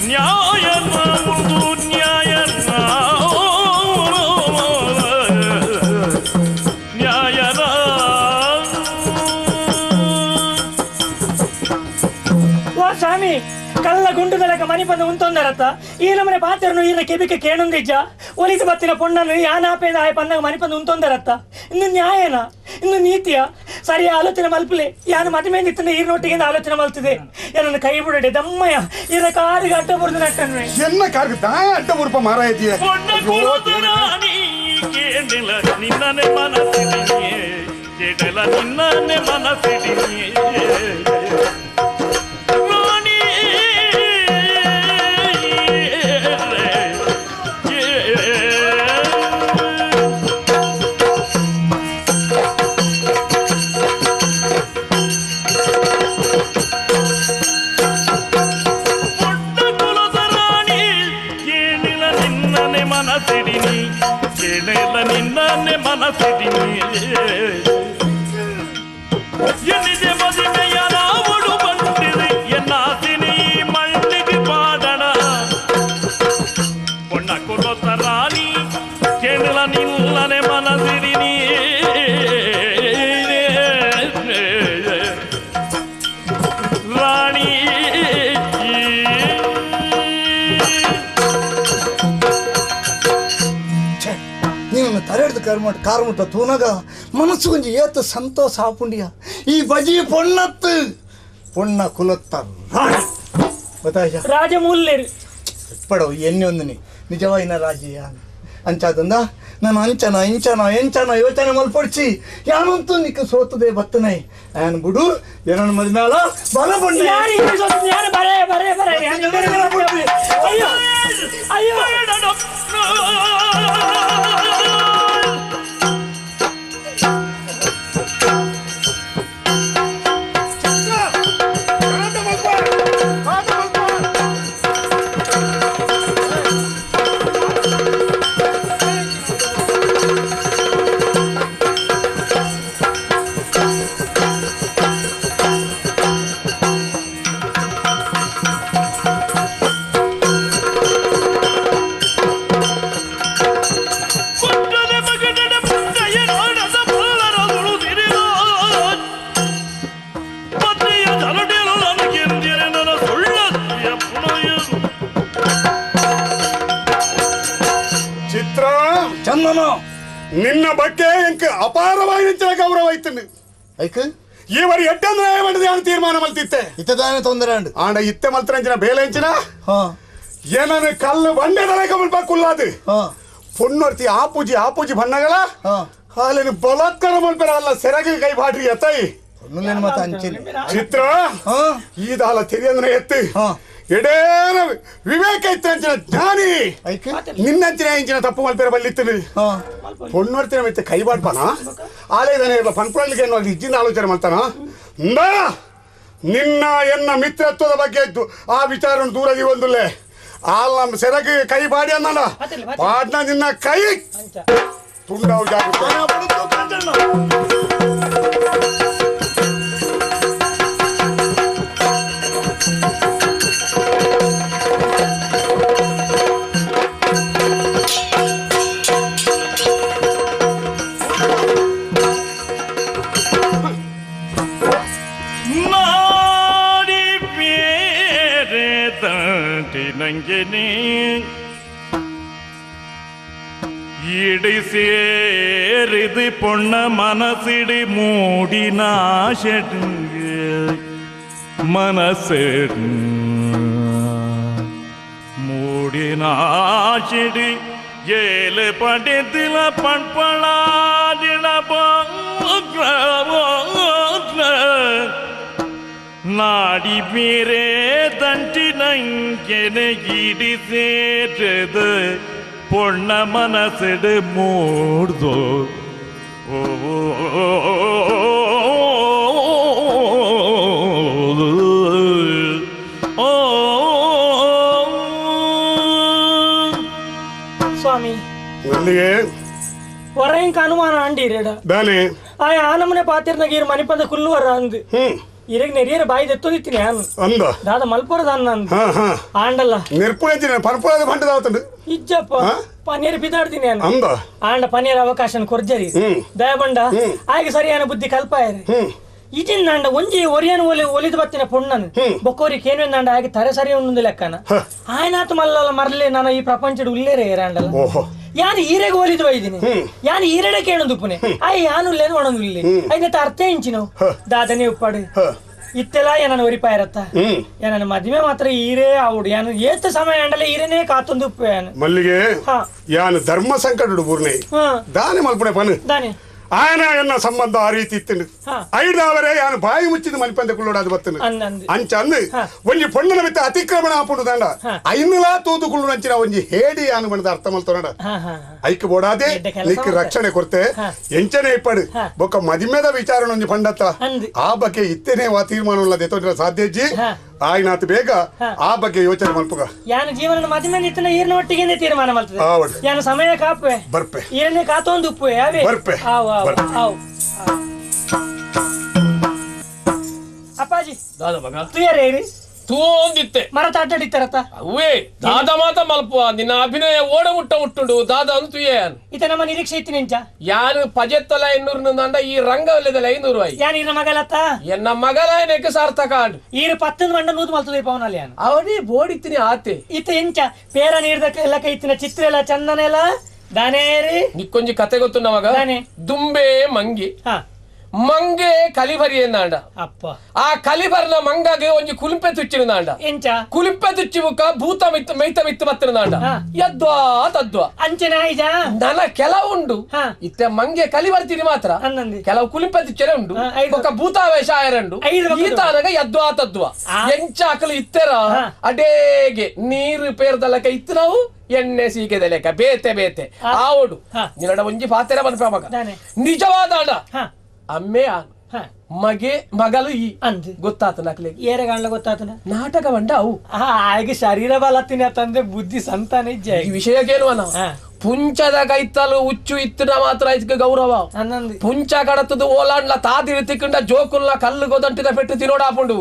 ನ್ಯಾಯನ ಒಂದು ನ್ಯಾಯನ ನ್ಯಾಯನ. ಓ ಸ್ವಾಮಿ ಕಲ್ಲ ಗುಂಡುದಲಕ ಮನಿ ಬಂದು ಉಂತೊಂದರತ್ತ ಈ ನಮ್ಮನೆ ಪಾತ್ರನು ಈನ ಕೆಬಿಕೆ ಕೇಣುಂದಿಜ್ಜ ಒಲಿದು ಬತ್ತಿನ ಪೊಣ್ಣನು ಯಾನಾಪೇದ ಆಯ ಪನ್ನಾಗ ಮನಿ ಬಂದು ಉಂತೊಂದರತ್ತ ಇನ್ನು ನ್ಯಾಯನ ಇನ್ನು ನೀತಿಯ ಸರಿ ಆಲೋಚನೆ ಮಲ್ಪಲೆ ಯಾನು ಮದುವೆ ನಿತ್ತನ ಈರ್ನೊಟ್ಟಿಗೆ ಆಲೋಚನೆ ಮಲ್ತಿದೆ ಏನನ್ನು ಕೈ ಬಿಡಡೆ ದಮ್ಮಯ್ಯ ಈರ ಕಾರಿಗೆ ಅಡ್ಡ ಬುರ್ದು ನಟ್ಟನು ಎನ್ನ ಕಾರ್ಗೆ ದಾಯ ಅಡ್ಡ ಬುರ್ಪ ಮಾರಾಯತಿಯ ಪೊಣ್ಣ ಕುಲದರಾಣಿ ಕೇಳಿಲ್ಲ ನಿನ್ನನೆ ಮನಸ್ಸಿಡಿಯೇ ಕೇಳಲ ನಿನ್ನನೆ ಮನಸ್ಸಿಡಿಯೇ ರಾಣಿ ಪೊಣ್ಣ ಕುಲದ ರಾಣಿ ಕೇಳಿಲ್ಲ ನಿನ್ನನೆ ಮನಸ್ಸಿಡಿನಿ ಕೇಳಿಲ್ಲ ನಿನ್ನನೆ ಮನಸ್ಸಿಡಿನಿ ಎನ್ನಿದೆ ಮದುವೆಯ ನಾವುಡು ಬಂದಿದೆ ಎನ್ನಾಸಿನಿ ಮಣ್ಣಿಗೆ ಪಾಡಣ ಪೊಣ್ಣ ಕುಲದ ರಾಣಿ ಕೇಳಿಲ್ಲ ನಿನ್ನನೆ ಮನಸ್ಸಿಡಿನಿ ರಾಣಿ. ಚರ್ಮ ಕಾರ್ ಮುಟ್ಟ ತೂನಗ ಮನಸ್ಸು ಒಂಜಿ ಏತ್ ಸಂತೋಷ ಆಪುಂಡಿಯ ಈ ಬಜಿ ಪೊಣ್ಣತ್ತು ಪೊಣ್ಣ ಕುಲತ್ತ ಗೊತ್ತಾಯ್ತಾ ರಾಜಮೂಲ್ಯರು ಪಡವು ಎಣ್ಣೆ ಒಂದಿನಿ ನಿಜವಾಯಿನ ರಾಜಿಯ ಅಂಚಾದಂದ ನಾನು ಅಂಚನ ಇಂಚನ ಎಂಚನ ಯೋಚನೆ ಮಲ್ಪೊಡ್ಚಿ ಯಾನಂತೂ ನಿಕ್ಕ ಸೋತದೆ ಬತ್ತನೆ ಆನ್ ಬುಡು ಏನನ್ನ ಮದ್ಮೇಲ ಬಲ ಬಣ್ಣ ಯಾರು ಬರೇ ಬರೇ ಬರೇ ಅಯ್ಯೋ ಅಯ್ಯೋ ನಿನ್ನ ಬಗ್ಗೆ ಎಂಕ್ ಅಪಾರವಾಗಿ ಗೌರವ ಐತಂಡು ಈ ವರಿ ಎಟ್ಟಂದ್ರೆ ತೀರ್ಮಾನ ಮಲ್ತಿತ್ತೆ ಇತ್ತದಾನೆ ತೊಂದರೆ ಅಂಡು ಆಂಡ ಇತ್ತೆ ಮಲ್ತರಂಚಿನ ಬೇಲೆ ಎಂಚಿನ ಏನನ ಕಲ್ಲು ಬಂಡೆ ತಲೆ ಕಮಲ್ಪ ಕುಲ್ಲಾದು ಪೊಣ್ಣೊರ್ತಿ ಆಪೂಜಿ ಆಪೂಜಿ ಬಣ್ಣಗಳ ಹಾಲಿನ ಬಲಾತ್ಕಾರ ಮಲ್ಪೆರ ಅಲ್ಲ ಸೆರಗಿ ಕೈ ಬಾಟ್ರಿ ಎತ್ತೈ ಚಿತ್ರ ಈದಾಲ ತೆರಿಯಂದ್ರೆ ಎತ್ತು ಎಡೇನ ವಿವೇಕ ಇತ್ತಂಚಿನ ಜ್ಞಾನಿ ನಿನ್ನಂಚಿನ ಇಂಚಿನ ತಪ್ಪು ಮಲ್ಪೆರ ಬಲ್ಲಿತ್ತು ಪೊಣ್ಣೊರ್ತಿನ ಮೆತ್ತೆ ಕೈ ಬಾಡ್ಪಾನ ಆಲಯದಾನೆ ಪನ್ಪುರಲ್ಲಿಗೆ ಅನ್ನೋ ಇಜ್ಜಿನ ಆಲೋಚನೆ ಮಾಡ್ತಾನ ನಿನ್ನ ಎನ್ನ ಮಿತ್ರತ್ವದ ಬಗ್ಗೆ ಆ ವಿಚಾರವನ್ನು ದೂರದಿ ಒಂದುಲ್ಲೆ ಆಲ್ ನಮ್ಮ ಸೆರಗಿ ಕೈ ಬಾಡಿ ಅನ್ನಲ್ಲ ಪಾಡ್ನ ನಿನ್ನ ಕೈ ತುಂಡಾವು ಜಾಗೃತ ಇಡಿ ಸೇರಿದು ಪೊಣ್ಣ ಮನಸಿಡಿ ಮೂಡಿನ ಮನಸ್ಸು ಮೂಡಿನ ಚೆಡಿ ಏಳು ಪಡೆದಿಲ ಪಣ್ಪಳಾದಿನ ನಾಡಿ ಮೇರೆ ದಂಟಿನಂಕೆನೆ ಇಡಿ ಸೇರಿದು ಪೊಣ್ಣ ಮನಸ್ಸಿಡು ಮೂಡ್ದು ಓ ಸ್ವಾಮಿ ಹೊರಂಕ ಅನುಮಾನ ಅಂಡಿರೇಡ ಆಯ ಆನಮನೆ ಪಾತಿರ್ನಾಗ ಇರು ಮನಿಪಂದ ಕುಲ್ಲುವರ ಅಂದು ಇರಗ್ ನೆರಿಯರ ಬಾಯಿ ದೆತ್ತೊದಿತ್ತೀನಿ ಅಂದ ದಾದ ಮಲ್ಪೊರದ ಅನ್ನ ಆಂಡಲ್ಲ ನಿರ್ಪುಣೆ ಪನ್ಪುರದ ಬಂಡದಾತಂಡು ಇಜ್ಜಪ್ಪ ಪನ್ನೀರ್ ಬಿದಾಡ್ತೀನಿ ಅಂದ ಆಂಡ ಪನ್ನೀರ್ ಅವಕಾಶ ಕೊರ್ಜರಿ ದಯಬಂಡ ಆಗ ಸರಿಯಾನ ಬುದ್ಧಿ ಕಲ್ಪಾಯರಿ ಇಜಿಂದಾಂಡ ಒಂಜಿ ಒರಿಯನ್ ಒಲಿ ಒಲಿದು ಬತ್ತಿನ ಪೊಣ್ಣನು ಬೊಕ್ಕೋರಿ ಕೇನುವೆಂದಾಂಡ ಆಗಿ ತರೆ ಸರಿ ಒಂದೊಂದು ಲೆಕ್ಕನ ಆಯ್ನಾತು ಮಲ್ಲಲ್ಲ ಮರಲಿ ನಾನು ಈ ಪ್ರಪಂಚದ ಉಲ್ಲೇರೆ ಏರಾಂಡಲ್ಲ ಯಾನು ಈರೆಗೆ ಒಲಿದು ಒಯ್ದಿನಿ ಯಾನು ಈರೆಡೆ ಕೇಣದು ಪುನೆ ಆಯ್ ಯಾನು ಉಲ್ಲೇನು ಒಣದು ಇಲ್ಲಿ ಐನತ್ತ ಅರ್ಥ ಇಂಚಿನ ದಾದನೆ ಉಪ್ಪಾಡು ಇತ್ತೆಲ್ಲ ಏನನ್ನ ಒರಿಪಾಯಿರತ್ತ ಏನನ್ನ ಮದುವೆ ಮಾತ್ರ ಈರೇ ಆವುಡು ಯಾನು ಏತ ಸಮಯ ಅಂಡಲ ಈರೇನೇ ಕಾತೊಂದು ಉಪ್ಪು ಯಾನು ಮಲ್ಲಿಗೆ ಯಾನು ಧರ್ಮ ಸಂಕಟ ಬೂರ್ನೆ ದಾನೆ ಮಲ್ಪುಣೆ ಪನು ದಾನೆ ಆಯನ ಎನ್ನ ಸಂಬಂಧ ಆ ರೀತಿ ಇತ್ತು ಐದಾವರೆ ಯಾನು ಬಾಯಿ ಮುಚ್ಚಿದ ಮಲ್ಪಂದ ಕುಳ್ಳೋಡಾದ ಬತ್ತನು ಅಂಚ ಅಂದು ಒಂಜಿ ಪೊಣ್ಣನ ಮಿತ್ತ ಅತಿಕ್ರಮಣ ಆಪುಂಡು ದಂಡ ಐನುಲಾ ತೂದು ಕುಳ್ಳು ನಂಚಿನ ಒಂಜಿ ಹೇಡಿ ಯಾನು ಬಣ್ಣದ ಅರ್ಥ ಮಲ್ತೋನಡ ಐಕ್ ಬೋಡಾದೆ ನಿಕ್ ರಕ್ಷಣೆ ಕೊರ್ತೆ ಎಂಚನೆ ಇಪ್ಪಡು ಬೊಕ್ಕ ಮದಿಮೆದ ವಿಚಾರಣ ಒಂಜಿ ಪಂಡತ್ತ ಆ ಬಗ್ಗೆ ಇತ್ತೇನೆ ವಾ ತೀರ್ಮಾನ ಉಳ್ಳದೆ ತೊಂದರೆ ಸಾಧ್ಯಜ್ಜಿ ಆಯ್ನಾತ್ ಬೇಗ ಆ ಬಗ್ಗೆ ಯೋಚನೆ ಮಲ್ಪುಗ ಯಾನು ಜೀವನದ ಮದಿಮೆ ಇತ್ತನ ಈರ್ನ ಒಟ್ಟಿಗೆ ತೀರ್ಮಾನ ಮಲ್ತದೆ ಯಾನು ಸಮಯ ಕಾಪೆ ಬರ್ಪೆ ಈರನೆ ಕಾತೊಂದು ಉಪ್ಪು ಯಾವೇ ಬರ್ಪೆ ಆವು ಆವು ಅಪ್ಪಾಜಿ ದಾದ ಮಗ ತುಯರೇ ಹೇಳಿ ತೂಂದಿತ್ತೆ ಮರ ತಾಟಾಡಿತ್ತಾರತ್ತ ಅವೇ ದಾದ ಮಾತ ಮಲ್ಪ ನಿನ್ನ ಅಭಿನಯ ಓಡ ಮುಟ್ಟ ಮುಟ್ಟುಂಡು ದಾದ ಅಂತುಯೇ ಇತ ನಮ್ಮ ನಿರೀಕ್ಷೆ ಇತ್ತು ನಿಂಚ ಯಾನು ಪಜೆತ್ತಲ ಎನ್ನೂರು ನಂಡ ಈ ರಂಗವಲ್ಲದಲ್ಲ 500 ಆಯಿ ಯಾನ್ ಈರ ಮಗಲತ್ತ ಎನ್ನ ಮಗಲಾಯನಕ್ಕೆ ಸಾರ್ಥಕ ಆಂಡು ಈರ ಪತ್ತಂದು ಮಂಡ ನೂದು ಮಲ್ತದೆ ಪವನಲ್ಲಿ ಯಾನು ಅವನೇ ಬೋಡಿತ್ತೀನಿ ಆತೆ ಇತ ಎಂಚ ಪೇರ ನೀರ್ದಕ್ಕೆ ಎಲ್ಲ ಕೈತಿನ ಚಿತ್ರ ಎಲ್ಲ ಚಂದನ ಎಲ್ಲ ದಾನೇರಿ ನಿಕ್ಕೊಂಜಿ ಕತೆ ಗೊತ್ತು ನಮಗ ದುಂಬೆ ಮಂಗಿ ಮಂಗೆ ಕಲಿಬರಿ ಎಂದಾಂಡ ಅಪ್ಪ ಆ ಕಲಿಬರ್ನ ಮಂಗಗೆ ಒಂಜಿ ಕುಲಿಂಪೆ ತುಚ್ಚಿನಾಂಡ ಎಂಚ ಕುಲಿಂಪೆ ತುಚ್ಚಿ ಮುಖ ಭೂತ ಮಿತ್ತು ಮೈತ ಮಿತ್ತು ಬತ್ತಿನಾಂಡ ಯದ್ವಾ ತದ್ವಾ ಅಂಚನ ಐಜ ನನ ಕೆಲವು ಉಂಡು ಇತ್ತೆ ಮಂಗೆ ಕಲಿ ಬರ್ತೀನಿ ಮಾತ್ರ ಕೆಲವು ಕುಲಿಂಪೆ ತುಚ್ಚರೆ ಉಂಡು ಬೊಕ್ಕ ಭೂತಾವೇಶ ಆಯರಂಡು ಈತಾನಗ ಯದ್ವಾ ತದ್ವಾ ಎಂಚ ಅಕಲು ಇತ್ತೆರ ಅಡೇಗೆ ನೀರು ಪೇರ್ದಲಕ ಇತ್ತು ನಾವು ಎಣ್ಣೆ ಸೀಕೆದ ಲೆಕ್ಕ ಬೇತೆ ಬೇತೆ ಆವಡು ನಿನ್ನಡ ಒಂಜಿ ಪಾತೆರ ಬನ್ಪ ಮಗ ನಿಜವಾದ ಅಮ್ಮೆ ಮಗೆ ಮಗಲು ಈ ಅಂದ್ ಗೊತ್ತಾತ ನಕ್ಲೆ ಏರೆಗಾಣ್ಲ ಗೊತ್ತಾತನ ನಾಟಕ ಬಂಡ ಅವು ಆಗ ಶರೀರ ಬಲತ್ತಿನ ತಂದೆ ಬುದ್ಧಿ ಸಂತಾನ ಇಜ್ಜೆ ಈ ವಿಷಯಕ್ಕೇನು ಅನ್ನ ಪುಂಚದ ಕೈತಲು ಉಚ್ಚು ಇತ್ತಿನ ಮಾತ್ರ ಇದಕ್ಕೆ ಗೌರವ ಪುಂಚ ಕಡತದು ಓಲಾಂಡ್ಲ ತಾದಿರಿ ತಿಕ್ಕಂಡ ಜೋಕುಲ್ಲ ಕಲ್ಲು ಗೊದಂಟಿದ ಪೆಟ್ಟು ತಿನ್ನೋಡಾಪುಂಡು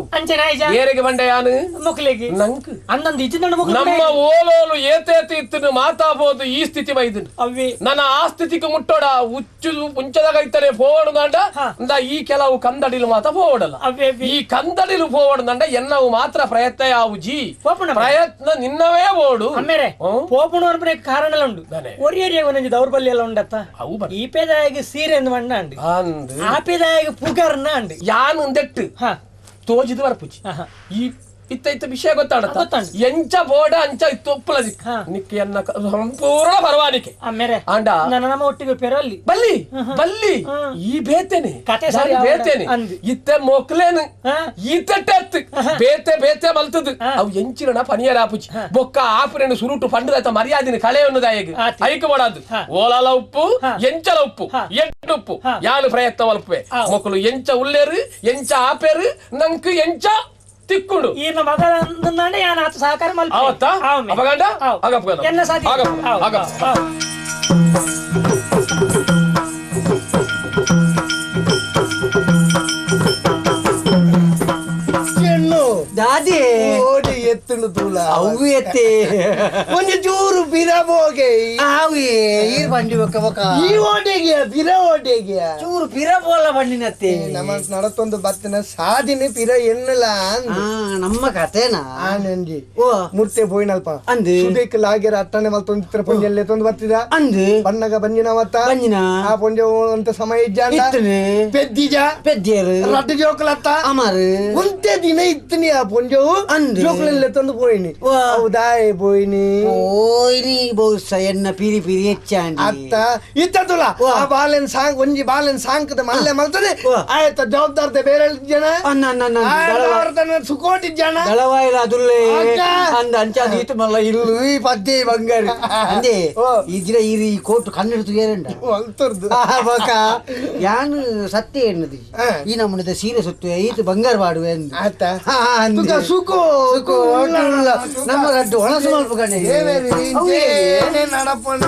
ಏರೆಗೆ ಬಂಡೆ ಯಾನು ಮುಕ್ಲೆಗೆ ನಂಕ್ ಅನ್ನಂದು ಇಜ್ಜಿನ ನಮ್ಮ ಓಲೋಲು ಏತೇತಿ ಇತ್ತಿನ ಮಾತಾಬೋದು ಈ ಸ್ಥಿತಿ ಬೈದನು ನನ್ನ ಆ ಸ್ಥಿತಿಗೆ ಮುಟ್ಟೋಡ ಉಚ್ಚು ಪುಂಚದ ಕೈತಲೆ ಪೋವಡುದಂಡ ಈ ಕೆಲವು ಕಂದಡಿಲು ಮಾತ್ರ ಪೋವಡಲ್ಲ ಈ ಕಂದಡಿಲು ಪೋವಡದಂಡ ಎನ್ನವು ಮಾತ್ರ ಪ್ರಯತ್ನ ಯಾವು ಜಿ ಪ್ರಯತ್ನ ನಿನ್ನವೇ ಓಡು ಅಮ್ಮೇರೆ ಪೋಪುಣ ಕಾರಣ ಉಂಡು ಒರಿಯರಿಯ ಒಂದೊಂದು ದೌರ್ಬಲ್ಯ ಎಲ್ಲ ಉಂಡತ್ತ ಈ ಪೇದಾಯಿಗೆ ಸೀರೆ ಎಂದು ಬಣ್ಣ ಅಂಡು ಆ ಪೇದಾಯಿಗೆ ಪುಗರ್ನ ಅಂಡು ಯಾನ್ ಒಂದೆಟ್ಟು ತೋಜಿದು ಬರ್ಪುಜಿ ಈ ಇತ್ತ ಇತ್ತ ವಿಷಯ ಗೊತ್ತಾಡತ್ತ ಎಂಚ ಬೋಡ ಅಂಚ ಇತ್ತು ಒಪ್ಪಲ ನಿಕ್ಕೆ ಎನ್ನ ಸಂಪೂರ್ಣ ಪರವಾನಿಕೆ ಆಂಡ ನನ್ನ ಒಟ್ಟಿಗೆ ಪೆರಲ್ಲಿ ಬಲ್ಲಿ ಬಲ್ಲಿ ಈ ಬೇತೇನೆ ಕತೆ ಸರಿ ಬೇತೇನೆ ಇತ್ತೆ ಮೊಕ್ಲೇನು ಈತಟ್ಟೆತ್ತು ಬೇತೆ ಬೇತೆ ಮಲ್ತದು ಅವು ಎಂಚಿನ ಪನಿಯರ ಆಪುಜಿ ಬೊಕ್ಕ ಆಪುರೇನು ಸುರುಟು ಪಂಡದಾಯ್ತ ಮರ್ಯಾದಿನ ಕಳೆಯೊನ್ನದಾಯಗ ಐಕ ಮಾಡಾದು ಓಲಾಲ ಉಪ್ಪು ಎಂಚಲ ಉಪ್ಪು ಎಂಟು ಉಪ್ಪು ಯಾನು ಪ್ರಯತ್ನ ಮಲ್ಪುವೆ ಮೊಕ್ಕಲು ಎಂಚ ಉಲ್ಲೇರು ಎಂಚ ಆಪೇರು ನಂಕ್ ಎಂಚ ತಿಕ್ಕುಂಡು ಈರ್ನ ಮಗ ಯಾನ್ ಆತ ಸಹಕಾರ ಮಲ್ಪ ಅವತ್ತ ಅಪಗಂಡ ಅಗಪ್ಪ ಎನ್ನ ಸಾಧ್ಯ ಅಗಪ್ಪ ಅಗಪ್ಪ ದಾದಿ ಓಡಿ ಎತ್ತುಂಡು ತೂಲ ಅವು ಎತ್ತೆ ಒಂಜಿ ಚೂರು ಬಿರ ಬೋಗೆ ಆವಿ ಈರ್ ಬಂಡಿ ಬೊಕ್ಕ ಬೊಕ್ಕ ಈ ಓಟೆಗೆ ಬಿರ ಓಟೆಗೆ ಚೂರು ಪಿರ ಬೋಲ ಬಂಡಿನತ್ತೆ ನಮ್ಮ ನಡತೊಂದು ಬತ್ತಿನ ಸಾದಿನ ಪಿರ ಎಣ್ಣಲ ನಮ್ಮ ಕಥೆನಾ ಆನಂಜಿ ಓ ಮೂರ್ತೆ ಬೋಯ್ನಲ್ಪ ಅಂದು ಸುದೇಕ್ ಲಾಗೆರ ಅಟ್ಟಣೆ ಮಲ್ತೊಂದು ಇತ್ರ ಪೊಂಜೆಲ್ಲೆ ತೊಂದು ಬತ್ತಿದ ಅಂದು ಬನ್ನಗ ಬಂಜಿನ ಮತ್ತ ಬಂಜಿನ ಆ ಪೊಂಜೆ ಅಂತ ಸಮಯ ಇಜ್ಜಾಂಡ ಪೆದ್ದಿಜ ಪೆದ್ದಿಯರು ರಡ್ಡು ಜೋಕಲತ್ತ ಅಮರು ಒಂತೆ ದಿನ ಇತ್ತಿನಿ ಆ ಪೊಂಜವು ಅಂದು ಜೋಕಲೆಲ್ಲ ತಂದು ಪೋಯಿನಿ ಹೌದಾಯ್ ಪೋಯಿನಿ ಪೋಯಿನಿ ಬಹುಶಃ ಎನ್ನ ಪಿರಿ ಪಿರಿ ಹೆಚ್ಚಾಂಡಿ ಅತ್ತ ಇತ್ತದುಲ ಆ ಬಾಲೆನ್ ಸಾಂಗ್ ಒಂಜಿ ಬಾಲೆನ್ ಸಾಂಕದ ಮಲ್ಲೆ ಮಲ್ತದೆ ಆಯ್ತ ಜವಾಬ್ದಾರ್ತೆ ಬೇರೆ ಜನ ಸುಕೋಟಿ ಜನ ದಳವಾಯಿಲ ಅದುಲ್ಲೇ ಅಂದ ಅಂಚಾದ ಈತು ಮಲ್ಲ ಇಲ್ಲು ಈ ಪದ್ದೆ ಬಂಗಾರ ಅಂದೆ ಇದ್ರ ಈ ಕೋಟು ಕನ್ನಡ ತುಯರಂಡ ಅಲ್ತರ್ದು ಬಕ ಯಾನು ಸತ್ಯ ಎನ್ನದು ಈ ನಮ್ಮನಿದ ಸೀರೆ ಸುತ್ತು ಈತು ಬಂಗಾರ ಬಾಡುವೆ ಅಂದು ಆತ ಸುಕೋ ಸುಕೋ ನಮ್ಮ ರಡ್ಡು ಒಣಸು ಮಲ್ಪ ಕಣೆ ಏನೇ ನಡಪಂಡ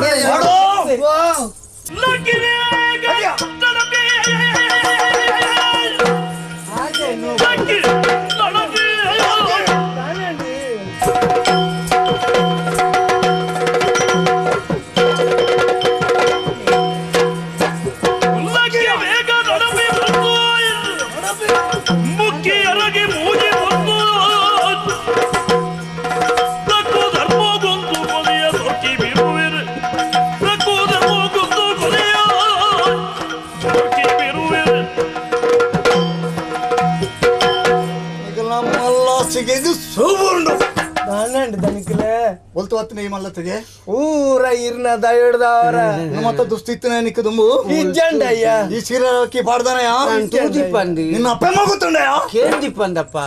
ಒಲ್ತು ಹತ್ತನೇ ಮಲ್ಲತ್ತಿಗೆ ಊರ ಇರ್ನ ದಯಡ್ದವರ ಮತ್ತ ದುಸ್ತಿತ್ತನ ನಿಕ್ಕ ದುಂಬು ಇಜ್ಜಂಡ ಅಯ್ಯ ಈ ಸೀರೆ ಪಾಡ್ದಾನಯ ತೂದಿಪ್ಪಂದು ನಿನ್ನ ಅಪ್ಪ ಮಗುತ್ತುಂಡಯ ಕೇಂದಿಪ್ಪಂದಪ್ಪ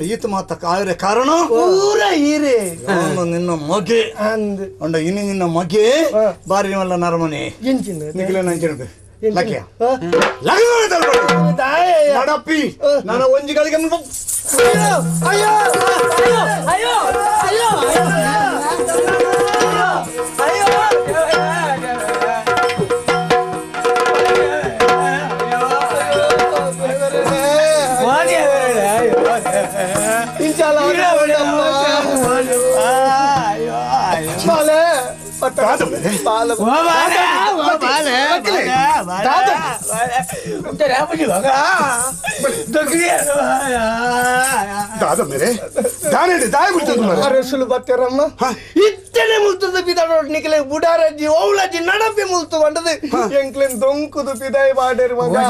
ಈತ ಮಾತ ಕಾಯರೆ ಕಾರಣ ಊರ ಈರೆ ನಿನ್ನ ಮಗೆ ಅಂದ್ ಅಂಡ ಇನ್ನು ನಿನ್ನ ಮಗೆ ಬಾರಿ ಮಲ್ಲ ನರಮನೆ ಇಂಚಿನ ನಿಖಿಲ ನಂಚಿನ ಲಕ್ಯ ನಡಪ್ಪಿ ನಾನು ಒಂಜಿಗಳಿಗೆ ಅಯ್ಯೋ ಅಯ್ಯೋ ಅಯ್ಯೋ ಅಯ್ಯೋ ಅಯ್ಯೋ ದಾದ ಮೇರೆ ದಾನೆ ದಾಯ ಬಿಡ್ತದೆ ಅರಸುಲು ಬತ್ತಾರಮ್ಮ ಇತ್ತೆ ಅಂಚನೆ ಮುಲ್ತದ ಪಿದಾಡೋಡ್ ನಿಕ್ಲೆ ಬುಡಾರಜ್ಜಿ ಓವ್ಲಜ್ಜಿ ನಡಪಿ ಮುಲ್ತು ಬಂಡದು ಎಂಕ್ಲೆನ್ ದೊಂಕುದು ಪಿದಾಯಿ ಬಾಡೇರು ಮಗ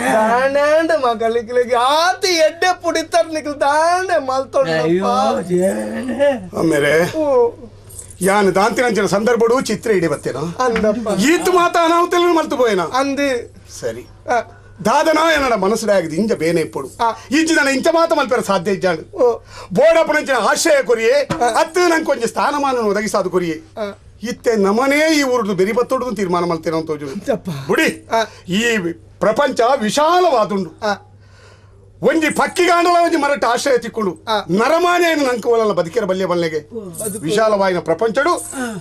ದಾಣಾಂಡ ಮಗ ನಿಕ್ಲೆಗೆ ಆತಿ ಎಡ್ಡೆ ಪುಡಿತಾರ ನಿಕ್ಲೆ ದಾಣೆ ಮಲ್ತೊಂಡಪ್ಪ ಆಮೇಲೆ ಯಾನು ದಾಂತಿನಂಚಿನ ಸಂದರ್ಭಡು ಚಿತ್ರ ಇಡಿ ಬತ್ತೇನೋ ಅಂದಪ್ಪ ಈತ್ ಮಾತ ಅನಾಹುತలను ಮಲ್ತು ಪೋಯೇನ ಅಂದು ಸರಿ ದಾದನೋ ಏನಡ ಮನಸ್ಸುಡೆ ಆಗಿದೆ ಇಂಜ ಬೇನೆ ಇಪ್ಪಡು ಇಂಚಿನ ಇಂಚ ಮಾತ ಮಲ್ಪೆರ ಸಾಧ್ಯ ಇಜ್ಜಾಂಡು ಬೋಡಪ್ಪನಂಚಿನ ಆಶ್ರಯ ಕೊರಿಯೆ ಅತ್ತು ನಂಗೆ ಕೊಂಚ ಸ್ಥಾನಮಾನ ಒದಗಿಸಾದು ಕೊರಿಯೆ ಇತ್ತೆ ನಮನೇ ಈ ಊರುದು ಬೆರಿ ಬತ್ತೊಡುದು ತೀರ್ಮಾನ ಮಲ್ತೇನೋ ಅಂತ ಬುಡಿ ಈ ಪ್ರಪಂಚ ವಿಶಾಲವಾದುಂಡು ಒಂಜಿ ಪಕ್ಕಿಗಾಂಡಲ ಒಂಜಿ ಮರಟ ಆಶ್ರಯ ತಿಕ್ಕೊಂಡು ನರಮಾನೆಯನ್ನು ನಂಕುವಲ್ಲ ಬದುಕಿರ ಬಲ್ಯ ಬಲ್ಲೆಗೆ ವಿಶಾಲವಾಯಿನ ಪ್ರಪಂಚಡು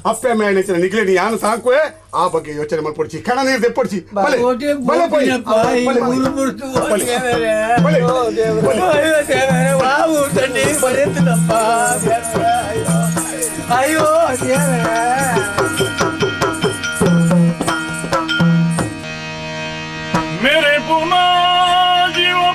ಅಪ್ಪೆ ಮೇಣಿನ ನಿಗ್ಲಿನಿ ಯಾನು ಸಾಕುವೆ ಆ ಬಗ್ಗೆ ಯೋಚನೆ ಮಾಡ್ಪೊಡ್ಚಿ ಕಣ ನೀರು ದೆಪ್ಪೊಡ್ಚಿ ಬಲೆ ಬಲೆ ಪೋಯಿ ಬಲೆ ಬಲೆ ಅಯ್ಯೋ ಮೇರೆ ಪುನಾ ಜೀವ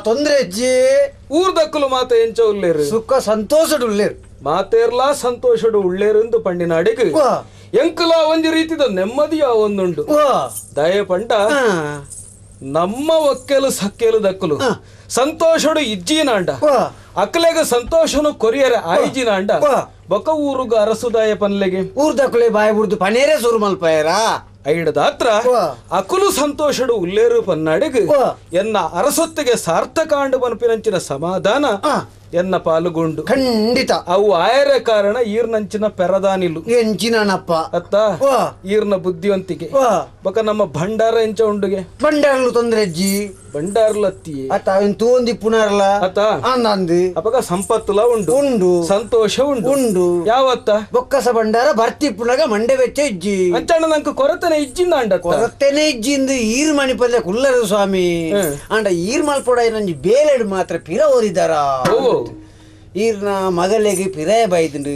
ತೊಂದ್ರೆ ಅಜ್ಜಿ ಊರ್ದಕ್ಕಲು ಮಾತ ಎಂಚ ಉಲ್ಲೇರು ಸುಖ ಸಂತೋಷಡು ಉಳ್ಳೇರು ಮಾತೇರ್ಲಾ ಸಂತೋಷಡು ಉಳ್ಳೇರು ಎಂದು ಪಂಡಿನ ಅಡಿಗೆ ಎಂಕುಲ ಒಂಜಿ ರೀತಿದ ನೆಮ್ಮದಿಯ ಒಂದುಂಡು ದಯ ಪಂಡ ನಮ್ಮ ಒಕ್ಕೆಲು ಸಕ್ಕೆಲು ದಕ್ಕಲು ಸಂತೋಷಡು ಇಜ್ಜಿನಾಂಡ ಅಕ್ಕಲೆಗ ಸಂತೋಷನು ಕೊರಿಯರೆ ಆಯ್ಜಿನಾಂಡ ಬೊಕ ಊರುಗ ಅರಸುದಾಯ ಪನ್ಲೆಗೆ ಊರ್ದಕ್ಕಲೆ ಬಾಯಿ ಬುಡ್ದು ಪನೇರೆ ಸುರು ಮಲ್ಪಾಯರ ಐಡದಾತ್ರ ಅಕುಲು ಸಂತೋಷಡು ಉಲ್ಲೇರು ಪನ್ನಾಡಿಗೆ ಎನ್ನ ಅರಸೊತ್ತಿಗೆ ಸಾರ್ಥಕಾಂಡು ಬನ್ಪಿನಂಚಿನ ಸಮಾಧಾನ ಎನ್ನ ಪಾಲುಗೊಂಡು ಖಂಡಿತ ಅವು ಆಯರ ಕಾರಣ ಈರ್ನಂಚಿನ ಪೆರದಾನಿಲು ಎಂಚಿನಪ್ಪ ಅತ್ತ ಈರ್ನ ಬುದ್ಧಿವಂತಿಕೆ ಬಕ ನಮ್ಮ ಭಂಡಾರ ಎಂಚ ಉಂಡುಗೆ ಭಂಡಾರಲು ತೊಂದ್ರೆ ಅಜ್ಜಿ ಭಂಡಾರಲತ್ತಿ ಅತ್ತ ತೋಂದಿ ಪುನರ್ಲ ಅತ್ತ ಅಂದಂದು ಅಪಗ ಸಂಪತ್ತುಲ ಉಂಡು ಉಂಡು ಸಂತೋಷ ಉಂಡು ಉಂಡು ಯಾವತ್ತ ಬೊಕ್ಕಸ ಭಂಡಾರ ಬರ್ತಿ ಪುನಗ ಮಂಡೆ ವೆಚ್ಚ ಇಜ್ಜಿ ಅಂಚಣ್ಣ ನಂಗೆ ಕೊರತೆನೆ ಇಜ್ಜಿಂದ ಅಂಡ ಕೊರತೆನೆ ಇಜ್ಜಿಂದು ಈರ್ ಮಣಿಪಲ್ಲೆ ಕುಲ್ಲರು ಸ್ವಾಮಿ ಅಂಡ ಈರ್ ಮಲ್ಪೊಡ ನಂಜಿ ಬೇಲೆಡು ಮಾತ್ರ ಪಿರ ಓರಿದಾರ ಈರ್ನ ಮಗಲೆಗೆ ಪಿರಾಯ ಬೈದುಂಡು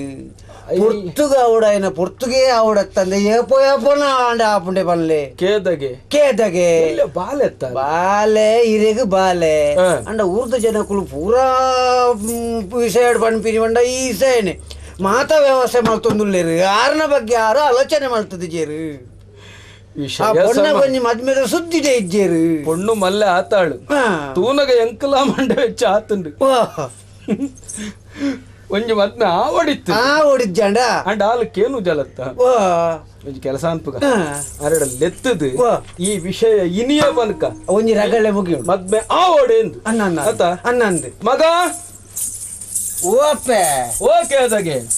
ಪೊರ್ತುಗ ಆವಡಾಯನ ಪೊರ್ತುಗೆ ಆವಡತ್ತಂದೆ ಏಪೋ ಏಪೋನ ಆಂಡ ಆಪುಂಡೆ ಬಲ್ಲೆ ಕೇದಗೆ ಕೇದಗೆ ಬಾಲೆ ಬಾಲೆ ಇರೆಗ್ ಬಾಲೆ ಅಂಡ ಊರ್ದ ಜನಕುಲು ಪೂರಾ ವಿಷಯ ಪನ್ಪಿನಿ ಬಂಡ ಈ ವಿಷಯನೆ ಮಾತಾ ವ್ಯವಸ್ಥೆ ಮಲ್ತೊಂದುಲ್ಲೇರು ಆರ್ನ ಬಗ್ಗೆ ಯಾರು ಆಲೋಚನೆ ಮಾಡ್ತದೆ ಜೇರು ಮದ್ಮೆದ ಸುದ್ದಿದೆ ಇಜ್ಜೇರು ಪೊಣ್ಣು ಮಲ್ಲೆ ಆತಾಳು ತೂನಗ ಎಂಕಲ ಮಂಡೆ ವೆಚ್ಚ ಆತುಂಡು ಒಂಜಿ ಮದ್ಮೆ ಆವಡಿತ್ತು ಆವಡಿಜ್ಜಾಂಡ ಅಂಡ ಆಲು ಕೇನು ಜಲತ್ತ ಒಂಜಿ ಕೆಲಸ ಅನ್ಪುಗ ಅರಡ ಲೆತ್ತದು ಈ ವಿಷಯ ಇನಿಯ ಬನ್ಕ ಒಂಜಿ ರಗಳೆ ಮುಗಿಯು ಮದ್ಮೆ ಆವಡೆಂದು ಅನ್ನ ಅತ್ತ ಅನ್ನಂದು ಮಗ ಓಪೆ ಓಕೆ ಅದಗೆ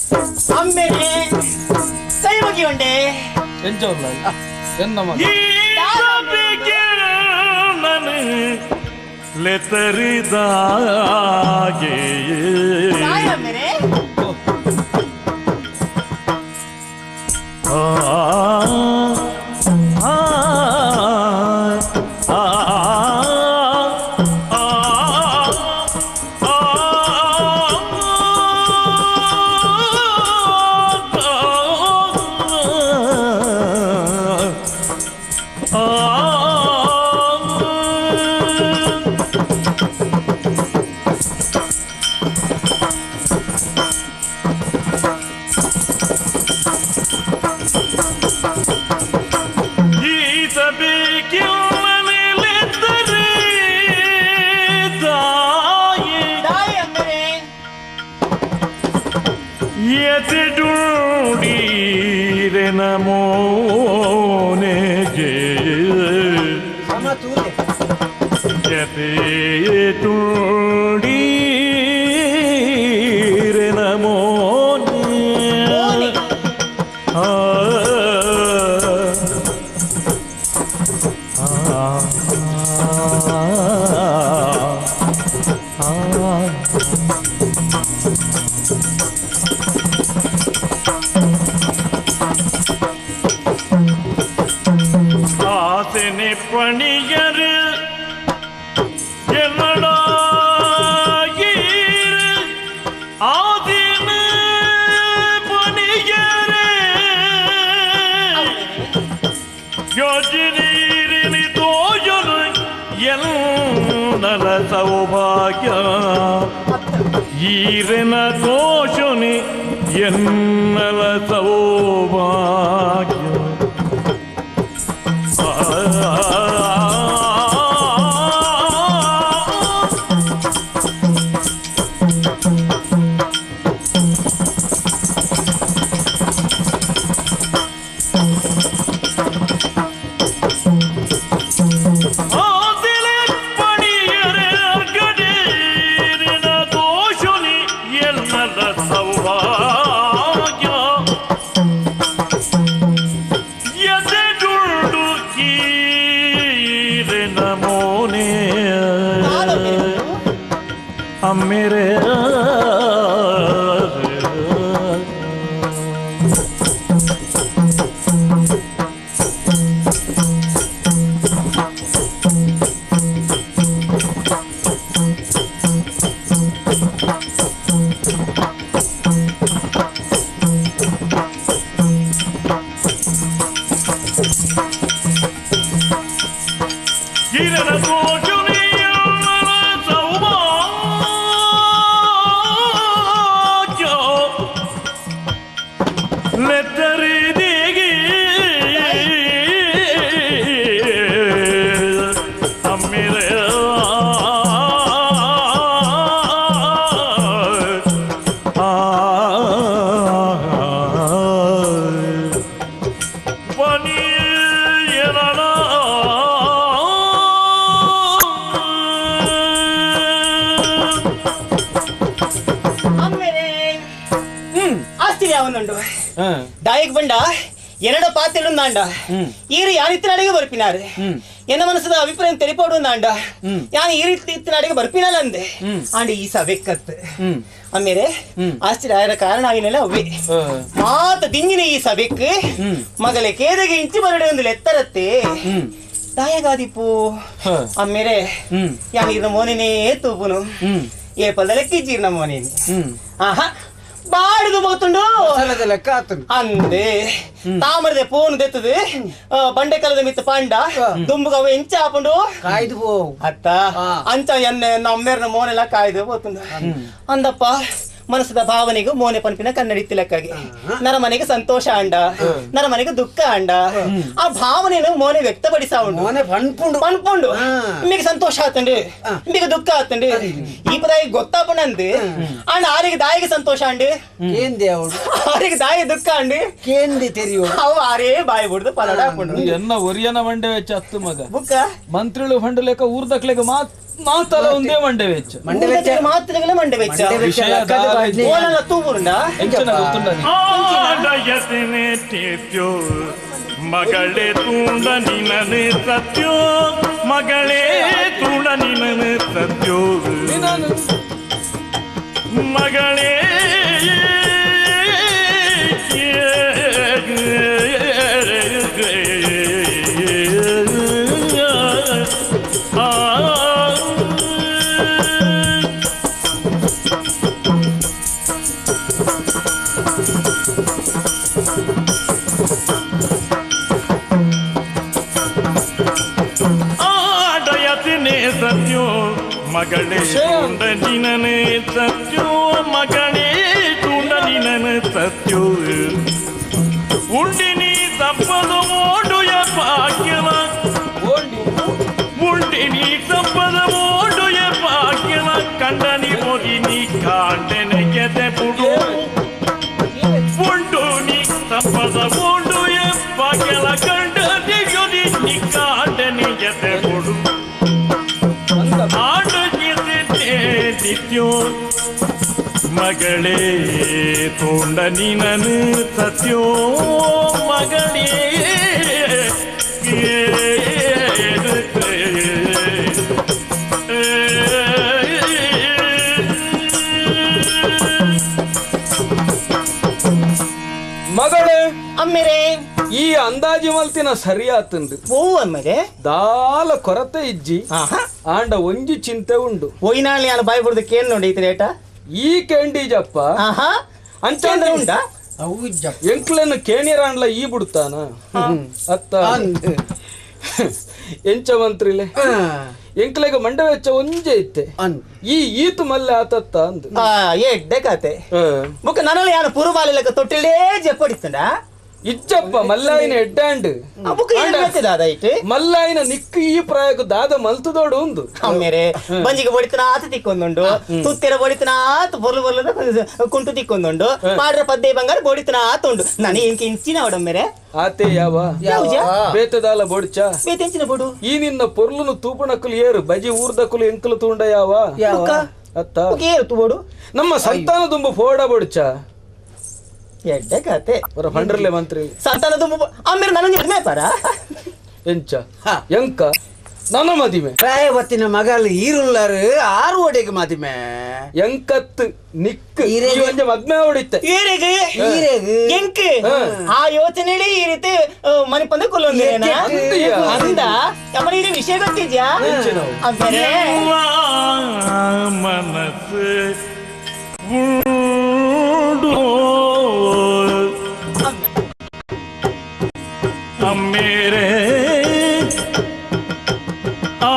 ಅಮ್ಮೆಗೆ ಕೈ ಮುಗಿಯುಂಡೆ ಎಂಚ ಎನ್ನ ಮಗ ಲೆತರಿದಾಗೆ ಆ ಆ ಆ ಆ ಎತೆಡುಡೀರೆ ನಮೋನೆಗೆ ಎತೆಡುಡೀರೆ ನಮೋನೆ ಆ ஆசினி பணியரு என்னடாயிரு ஆதினு பணியரு யோஜினீரினி தோயரு எல்லல சௌபாகிய ஈரன தோஷனி என்னல சௌபாகிய ಅಮ್ಮಿರೇ ದಾಯಕ್ ಬಂಡ ಎರಡ ಪಾತ್ರೆಂದಾಂಡ ಈರು ಯಾರಿತ್ತಿನಡೆಗೆ ಬರ್ಪಿನಾರು ಎನ್ನ ಮನಸ್ಸದ ಅಭಿಪ್ರಾಯ ತೆರಿಪೋಡು ಅಂಡ ಯಾನು ಈ ರೀತಿ ಇತ್ತಿನಡೆಗೆ ಬರ್ಪಿನಲ್ಲ ಅಂದೆ ಆಂಡ ಈ ಸಭೆಕ್ಕತ್ತು ಆಮೇಲೆ ಆಶ್ಚರ್ಯ ಕಾರಣ ಆಗಿನಲ್ಲ ಅವೇ ಮಾತ ದಿಂಗಿನ ಈ ಸಭೆಕ್ ಮಗಲೆ ಕೇದಗೆ ಇಂಚಿ ಬರಡೆ ಒಂದು ಲೆತ್ತರತ್ತೆ ದಾಯಗಾದಿಪ್ಪು ಆಮೇಲೆ ಯಾನು ಇರ್ನ ಮೋನೇನೇ ತೂಪುನು ಏ ಪಲ್ದಲೆಕ್ಕಿ ಜೀರ್ಣ ಮೋನೇನಿ ಆಹಾ ಬಾಡುದು ಬೋತುಂಡು ಲೆಕ್ಕ ಅಂದೆ ತಾಮರದ ಪೋನು ದೆತ್ತದು ಬಂಡೆ ಕಲದ ಮಿತ್ತ ಪಾಂಡ ದುಂಬುಗ ಅವ ಎಂಚ ಆಪುಂಡು ಕಾಯ್ದು ಪೋ ಅತ್ತ ಅಂಚ ಎನ್ನೆ ನಮ್ಮೇರ್ನ ಮೋನೆಲ್ಲ ಕಾಯ್ದು ಪೋತುಂಡು ಅಂದಪ್ಪ ಮನಸ್ಸದ ಭಾವನೆಗೂ ಮೋನೆ ಪನ್ಪಿನ ಕನ್ನಡಿ ತಿಲಕ್ಕಾಗಿ ನರ ಮನೆಗೆ ಸಂತೋಷ ಅಂಡ ನರ ಮನೆಗೆ ದುಃಖ ಅಂಡ ಆ ಭಾವನೆಯನ್ನು ಮೋನೆ ವ್ಯಕ್ತಪಡಿಸ ಉಂಡು ಮೋನೆ ಪನ್ಪುಂಡು ಪನ್ಪುಂಡು ನಿಮಗೆ ಸಂತೋಷ ಆತಂಡು ನಿಮಗೆ ದುಃಖ ಆತಂಡು ಈ ಪದಾಯಿ ಗೊತ್ತಾಪುಂಡು ಅಂಡ ಆರಿಗೆ ದಾಯಿಗೆ ಸಂತೋಷ ಅಂಡು ಕೇಂದಿ ಅವಳು ಆರಿಗೆ ದಾಯಿ ದುಃಖ ಅಂಡು ಕೇಂದಿ ತೆರಿಯು ಅವು ಆರೇ ಬಾಯಿ ಬಿಡುದು ಪಲಡ ಹಾಕೊಂಡು ಎನ್ನ ಒರಿಯನ ಮಂಡೆ ವೆಚ್ಚ ಹತ್ತು ಮಗ ಬುಕ್ಕ ಮಂತ್ರಿಳು ಫಂಡಲೇಕ ಊರ್ದಕ್ಲೆಗ ಮಾತಲ್ಲ ಒಂದೇ ಮಂಡೆ ವೆಚ್ಚ ಮಂಡೆ ವೆಚ್ಚ ಮಾತುಗಳ ಮಂಡೆ ವೆಚ್ಚ ಓಲಲ್ಲ ತೂಬುರುಂಡ ಮಗಳೇ ತೂಂಡ ನಿನನೆ ಸತ್ಯೋ ಮಗಳೇ ತೂಂಡ ನಿನನೆ ಸತ್ಯೋ ಮಗಳೇ ಸತ್ಯೋ ಮಗಳೇ ತೂಂಡ ನಿನನೆ ಸತ್ಯೋ ಮಗಳೇ ತೂಂಡ ನಿನನೆ ಸತ್ಯೋ ಉಂಡಿನಿ ತಪ್ಪದ ಓಡುಯ ಭಾಗ್ಯವ ಉಂಡಿನಿ ತಪ್ಪದ ಓಡುಯ ಭಾಗ್ಯವ ಕಂಡನಿ ಒರಿನಿ ಕಾಂಡೆನೆ ಗೆದೆ ಪುಡು ಉಂಡು ಪಗೆಲ ಕಂಡ ನಿಕ್ಕಾಟನೆ ಜತೆ ಕೊಡು ಆಡು ನಿತ್ಯೋ ಮಗಳೇ ತೋಂಡ ನಿನನು ಸತ್ಯೋ ಮಗಳೇ ಮಗಳೇ ಅಮ್ಮೇರೆ ಈ ಅಂದಾಜು ಮಲ್ತಿನ ಸರಿಯಾತಂದು ಓ ಅಮ್ಮೇರೆ ದಾಲ ಕೊರತೆ ಇಜ್ಜಿ ಆಂಡ ಒಂಜಿ ಚಿಂತೆ ಉಂಡು ಒಯ್ನಾಳಿ ನಾನು ಬಾಯಿ ಬಿಡುದು ಕೇನ್ ನೋಡಿ ಐತಿ ರೇಟ ಈ ಕೇಂಡಿಜಪ್ಪ ಅಂಚ ಉಂಡ ಎಂಕ್ಲನ್ನು ಕೇಣಿರಾಂಡ್ಲ ಈ ಬಿಡ್ತಾನ ಅತ್ತ ಎಂಚ ಮಂತ್ರಿಲೆ ಎಂಕ್ಲೆಗ ಮಂಡವೆಚ್ಚ ಒಂಜೆ ಇತ್ತೆ ಈ ಈತು ಮಲ್ಲೆ ಆತತ್ತ ಅಂದು ಎಡ್ಡೆ ಕತೆ ಬುಕ್ಕ ನನ್ನಲ್ಲಿ ಯಾರು ಪೂರ್ವಾಲಿಲಕ್ಕ ತೊಟ್ಟಿಲೇ ಜಪ್ಪಡಿತ್ತಂಡ ಇಜ್ಜಪ್ಪ ಮಲ್ಲಾಯಿನ ಎಡ್ಡಾಂಡ್ ಮಲ್ಲಾಯಿನ ನಿಕ್ಕು ಈ ಪ್ರಾಯಕ್ಕೆ ದಾದ ಮಲ್ತದೋಡು ಉಂದು ಅಮ್ಮೇರೆ ಬಂಜಿಗೆ ಬಡಿತನ ಆತ ತಿಕ್ಕೊಂದುಂಡು ತುತ್ತಿರ ಬಡಿತನ ಆತ ಬೊರ್ಲು ಬೊರ್ಲು ಕುಂಟು ತಿಕ್ಕೊಂದುಂಡು ಪಾಡ್ರ ಪದ್ದೆ ಬಂಗಾರ ಬಡಿತನ ಆತ ಉಂಡು ನಾನು ಇಂಕ ಇಂಚಿನ ಅವಡಮ್ಮೇರೆ ಆತೆ ಯಾವ ಬೇತದಾಲ ಬೊಡ್ಚ ಬೇತೆಂಚಿನ ಬೊಡು ಈ ನಿನ್ನ ಪೊರ್ಲುನು ತೂಪಣಕ್ಕಲು ಏರು ಬಜಿ ಊರ್ದಕ್ಕಲು ಎಂಕಲು ತೂಂಡ ಯಾವ ಅತ್ತ ಏರು ತೂಬೋಡು ನಮ್ಮ ಸಂತಾನ ತುಂಬ ಫೋಡ ಬೊಡ್ಚ ಎಡ್ಡೆ ಕತೆ ಪಂಡ್ರಲೆ ಮಂತ್ರಿ ಸಂತಾನ ತುಂಬ ಆಮೇಲೆ ನನಗೆ ಮದ್ಮೆ ಪರ ಎಂಚ ಎಂಕ ನನ್ನ ಮದಿಮೆ ಪ್ರಾಯವತ್ತಿನ ಮಗಲ್ ಈರುಳ್ಳಾರು ಆರು ಒಡೆಗೆ ಮದಿಮೆ ಎಂಕತ್ ನಿಕ್ ಈ ಒಂಜೆ ಮದ್ಮೆ ಹೊಡಿತೆ ಈರೆಗೆ ಎಂಕ್ ಆ ಯೋಚನೆ ಈ ರೀತಿ ಮನಿಪಂದ ಕೊಲ್ಲೊಂದೇನ ಅಂದ ಅಪ್ಪನ ಈ ವಿಷಯ ಗೊತ್ತಿದ್ಯಾ ಅಂದರೆ ಮನಸ್ಸು ಉಂಡು ಅಮ್ಮೇರೆ ಆ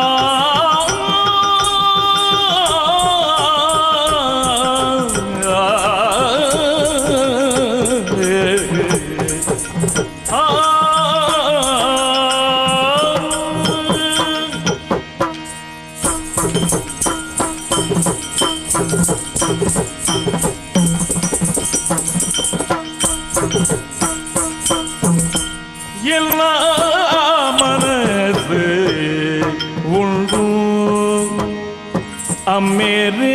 ಎಲ್ಲ ಮನಸ್ಸು ಉಂಡು ಅಮ್ಮೇರೆ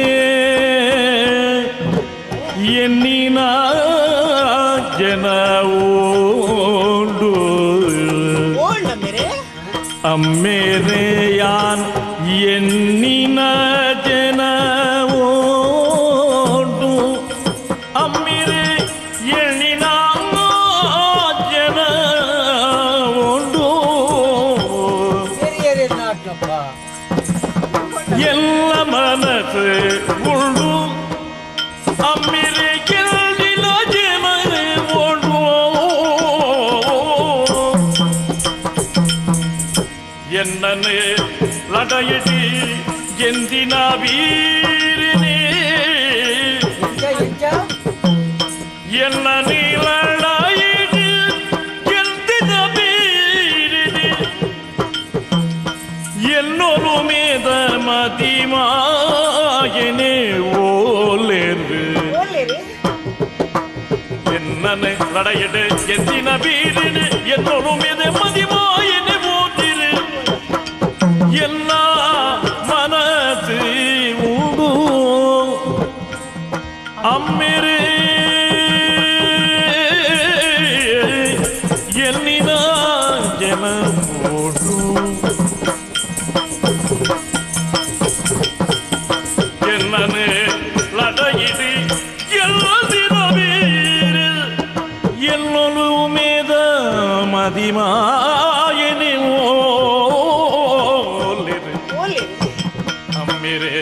ಎನ್ನಿನ ಜನ ಉಂಡು ಅಮ್ಮೇರೆ ಯಾನ್ ಎನ್ನಿನ ಜನ ಉಂಡು ಅಮ್ಮೇರೆ ಎಣ್ಣಿನ ಜನ ಉಂಡು ಎಲ್ಲ ಮನಸ್ಸು ಉಂಡು ಅಮ್ಮಿರೆ ಗೆಲ್ಲಿನ ಜನ ಉಂಡು ಎನ್ನನೆ ಲಡಯಟಿ ಎಂದಿನ ವೀರನೇ ಎನ್ನನೆ ಲಡಯಟಿ ಎಂದಿನ ವೀರನೇ ಎಲ್ಲೋರು ಮೇದ ಮತಿಮಾಯನೆ ಓಲೇರು என்னன்னு லடையிடு எந்தின வீரினு என்னோடு மீது மதிமாயினு ஓட்டிரு எல்லா மனசு உண்டு அம்மிரு எண்ணினா ஜனம் ஓடு என்னன்னு லடையிடு எல்லா வீரு ಎಲ್ಲೊಲು ಮೇದ ಮದಿಮಾಯನೆ ಓಲಿರು ಅಮ್ಮಿರೇ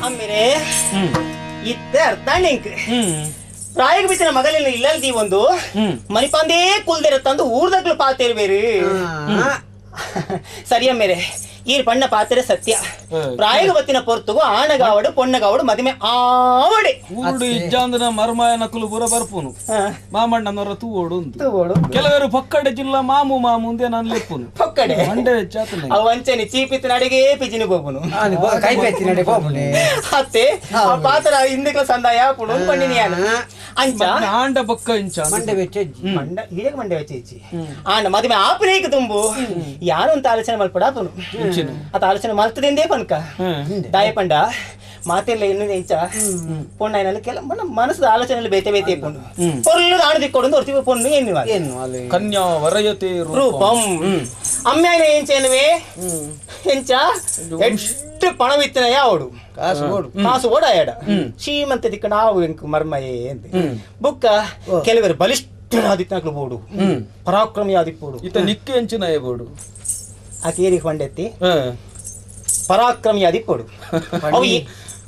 ಅಮ್ಮಿರೇ ಇತ್ತೆ ಅರ್ಥ ಪ್ರಾಯಗ ಬಿತ್ತಿನ ಮಗಲಿನ ಇಲ್ಲಲ್ದಿ ಒಂದು ಮನಿಪಾಂದೇ ಕುಲ್ದಿರ ತಂದು ಊರ್ದಗ್ಲು ಪಾತೇರ್ಬೇರು ಸರಿ ಅಮ್ಮೇರೆ ಈ ಪಣ್ಣ ಪಾತ್ರೆ ಸತ್ಯ ಪ್ರಾಯಗ ಬತ್ತಿನ ಪೊರ್ತುಗು ಆಣಗಾವಡು ಪೊಣ್ಣಗಾವಡು ಮದಿಮೆ ಆವಡೆ ಊರುಡು ಇಜ್ಜಾಂದನ ಮರ್ಮಾಯ ನಕಲು ಪೂರ ಬರ್ಪುನು ಮಾಮಣ್ಣನವರ ತೂವೋಡು ತೂವೋಡು ಕೆಲವರು ಪೊಕ್ಕಡೆ ಜಿಲ್ಲಾ ಮಾಮು ಮಾಮು ಅಂದೇ ನಾನು ಲೆಪ್ಪುನು ಪೊಕ್ಕಡೆ ಮಂಡೆ ಹೆಚ್ಚಾತನೆ ಅವು ಅಂಚನೆ ಚೀಪಿತ್ತು ನಡಿಗೆ ಪಿಜಿನಿ ಬೋಪುನು ಕೈ ಪೆತ್ತಿ ನಡೆ ಬೋಪುನೆ ಅತ್ತೆ ಆ ಪಾತ್ರ ಹಿಂದಕ್ಕೆ ಸಂದಾಯ ಪುಡು ಪಣ್ಣಿನಿ ಅಂಚ ಆಂಡ ಬೊಕ್ಕ ಇಂಚ ಮಂಡೆ ಬೆಚ್ಚ ಮಂಡ ಹಿರಿಯ ಮಂಡೆ ಬೆಚ್ಚ ಇಚ್ಚಿ ಆಂಡ ಮದುವೆ ಆಪನೇಕ ತುಂಬು ಯಾರು ಅಂತ ಆಲೋಚನೆ ಮಲ್ಪಡಾಪುನು ಅತ ಆಲೋಚನೆ ಮಲ್ತದೆಂದೇ ಪನ್ಕ ದಾಯ ಪಂಡ ಮಾತೆಲ್ಲ ಇನ್ನು ಇಂಚ ಪೊಣ್ಣಾಯಿನಲ್ಲಿ ಕೆಲ ಮನಸ್ಸದ ಆಲೋಚನೆ ಬೇತೆ ಬೇತೆ ಪೊಣ್ಣು ಪೊರ್ಲು ಆಣ ದಿಕ್ಕೊಡು ಹೊರ್ತೀವಿ ಪೊಣ್ಣು ಎನ್ನುವ ಕನ್ಯಾ ವರಯತೆ ರೂಪಂ ಅಮ್ಮಾಯನ ಎಂಚೇನುವೆ ಎಂಚ ಎಷ್ಟು ಪಣವಿತ್ತನ ಯಾವಡು ಕಾಸು ಓಡು ಕಾಸು ಓಡಾಯಡ ಶ್ರೀಮಂತ ದಿಕ್ಕ ನಾವು ಎಂಕು ಮರ್ಮಯೇ ಅಂತ ಬುಕ್ಕ ಕೆಲವರು ಬಲಿಷ್ಠರಾದಿತ್ನಾಕ್ಲು ಬೋಡು ಪರಾಕ್ರಮಿ ಆದಿಪ್ಪೋಡು ಇತ ನಿಕ್ಕೆ ಎಂಚಿನ ಬೋಡು ಆ ತೇರಿ ಕೊಂಡೆತ್ತಿ ಪರಾಕ್ರಮಿ ಆದಿಪ್ಪೋಡು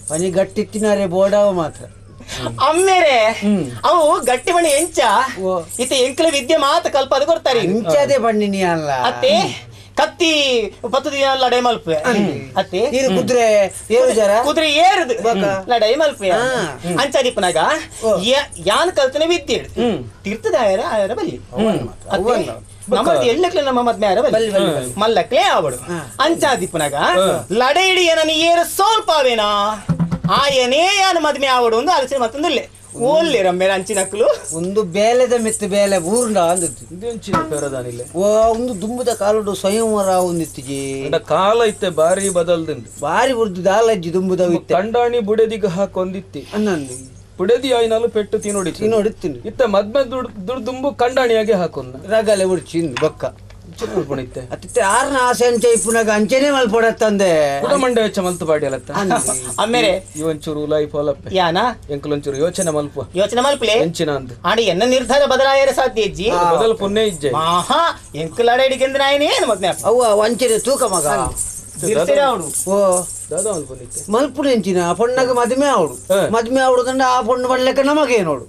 ಪನಿ ಗಟ್ಟಿತ್ತಿನಾರೆ ಬೋಡಾವ ಮಾತ್ರ ಅಮ್ಮೇರೆ ಅವು ಗಟ್ಟಿ ಮಣಿ ಎಂಚ ಇತ ಎಂಕಲ ವಿದ್ಯೆ ಮಾತ್ರ ಕಲ್ಪ ಅದು ಕೊಡ್ತಾರೆ ಇಂಚದೆ ಬಣ್ಣಿನಿ ಅಲ್ಲ ಅತ್ತೆ ಕತ್ತಿ ಪತ್ತು ದಿನ ಲಡೈ ಮಲ್ಪೆ ಅತ್ತೆ ಕುದುರೆ ಏರು ಜರ ಕುದುರೆ ಏರುದು ಲಡೈ ಮಲ್ಪೆ ಅಂಚಾದಿಪ್ಪನಾಗ ಯಾನ್ ಕಲ್ತನೆ ವಿದ್ಯೆ ತೀರ್ಥದಾಯರ ಆಯರ ಬಲಿ ನಮ್ಮ ಎಳ್ಳಕ್ಲೆ ನಮ್ಮ ಮದ್ಮೆ ಆರ ಬಲಿ ಮಲ್ಲಕ್ಲೆ ಆವಡು ಅಂಚಾದಿಪ್ಪನಾಗ ಲಡೈ ಹಿಡಿಯ ನಾನು ಏರು ಸೋಲ್ಪಾವೇನಾ ಆಯನೇ ಯಾನು ಮದ್ಮೆ ಆವಡು ಒಂದು ಆಲೋಚನೆ ಮತ್ತೊಂದಿಲ್ಲ ಓಲ್ಲೆ ರಮ್ಮೇರ ಅಂಚಿನಕ್ಲು ಒಂದು ಬೇಲೆದ ಮೆತ್ತು ಬೇಲೆ ಊರ್ಂಡ ಅಂದಿತ್ತು ಓ ಒಂದು ದುಂಬುದ ಕಾಲುಡು ಸ್ವಯಂವರ ಒಂದಿತ್ತಿಗೆ ಕಾಲ ಇತ್ತೆ ಬಾರಿ ಬದಲ್ದುಂಡು ಬಾರಿ ಬುರ್ದು ದಾಲಜ್ಜಿ ದುಂಬುದ ಇತ್ತೆ ಕಂಡಾಣಿ ಬುಡೆದಿಗ ಹಾಕೊಂದಿತ್ತಿ ಅನ್ನಂದು ಬುಡೆದಿ ಆಯ್ನಾಲು ಪೆಟ್ಟು ತಿನ್ನೋಡಿ ತಿನ್ನೋಡಿತ್ತೀನಿ ಇತ್ತ ಮದ್ಮೆ ದುಡ್ಡು ದುಂಬು ಕಂಡಾಣಿಯಾಗೆ ಹಾಕೊಂದ ರಗಲೆ ಉಡ್ಚಿ ಬೊಕ್ಕ ಪುಣಿತ್ತೆ ಅತ್ತಿತ್ತೆ ಆರ್ನ ಆಸೆ ಅಂಚೆ ಇಪ್ಪುನಾಗ ಅಂಚೆನೆ ಮಲ್ಪೊಡತ್ತಂದೆ ಕುಡ ಮಂಡೆ ವೆಚ್ಚ ಮಲ್ತು ಬಾಡಿ ಅಲತ್ತ ಅಮ್ಮೇರೆ ಇವಂಚೂರು ಉಲಾಯಿ ಪೋಲಪ್ಪೆ ಯಾನ ಎಂಕುಲೊಂಚೂರು ಯೋಚನೆ ಮಲ್ಪ ಯೋಚನೆ ಮಲ್ಪಲೆ ಎಂಚಿನ ಅಂದ್ ಆಂಡ ಎನ್ನ ನಿರ್ಧಾರ ಬದಲಾಯರ ಸಾಧ್ಯ ಇಜ್ಜಿ ಬದಲು ಪುಣ್ಯ ಇಜ್ಜೆ ಆಹಾ ಎಂಕುಲಾಡ ಹಿಡಿಕೆಂದ್ರೆ ನಾಯನೇ ಮದ್ಮೆ ಅವ್ವ ಅಂಚೆನೆ ತೂಕ ಮಗ ಓ ದಾದಾ ಮಲ್ಪುನಿತ್ತೆ ಮಲ್ಪುಡು ಎಂಚಿನ ಆ ಪೊಣ್ಣಗ ಮದುವೆ ಆವಡು ಮದುವೆ ಆವಡುದಂಡ ಆ ಪೊಣ್ಣು ಬಡ್ಲೆಕ್ಕ ನಮಗೇನೋಡು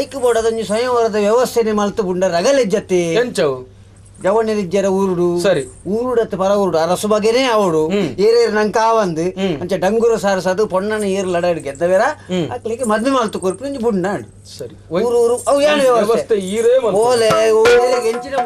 ಐಕ್ ಬೋಡದಂಜಿ ಸ್ವಯಂವರದ ವ್ಯವಸ್ಥೆನೆ ಮಲ್ತು ಬುಂಡ ರಗಲೆಜ್ಜತ್ತೆ ಎಂಚವು ಜವಣ್ಯರಿಜ್ಜರ ಊರುಡು ಸರಿ ಊರುಡತ್ತ ಪರ ಊರುಡು ಅರಸು ಬಗೆನೇ ಅವಡು ಏರೇರು ನಂಗೆ ಕಾವಂದು ಅಂಚೆ ಡಂಗುರ ಸಾರಸದು ಪೊಣ್ಣನ ಏರು ಲಡಾಡಿ ಗೆದ್ದವೇರ ಅಕ್ಲಿಗೆ ಮದ್ವೆ ಮಲ್ತು ಕೊರ್ಪು ಇಂಜಿ ಬುಂಡಾಡು ಸರಿ ಊರು ಊರು ಅವು ಏನು ವ್ಯವಸ್ಥೆ ಈರೇ ಓಲೆ ಎಂಚಿನ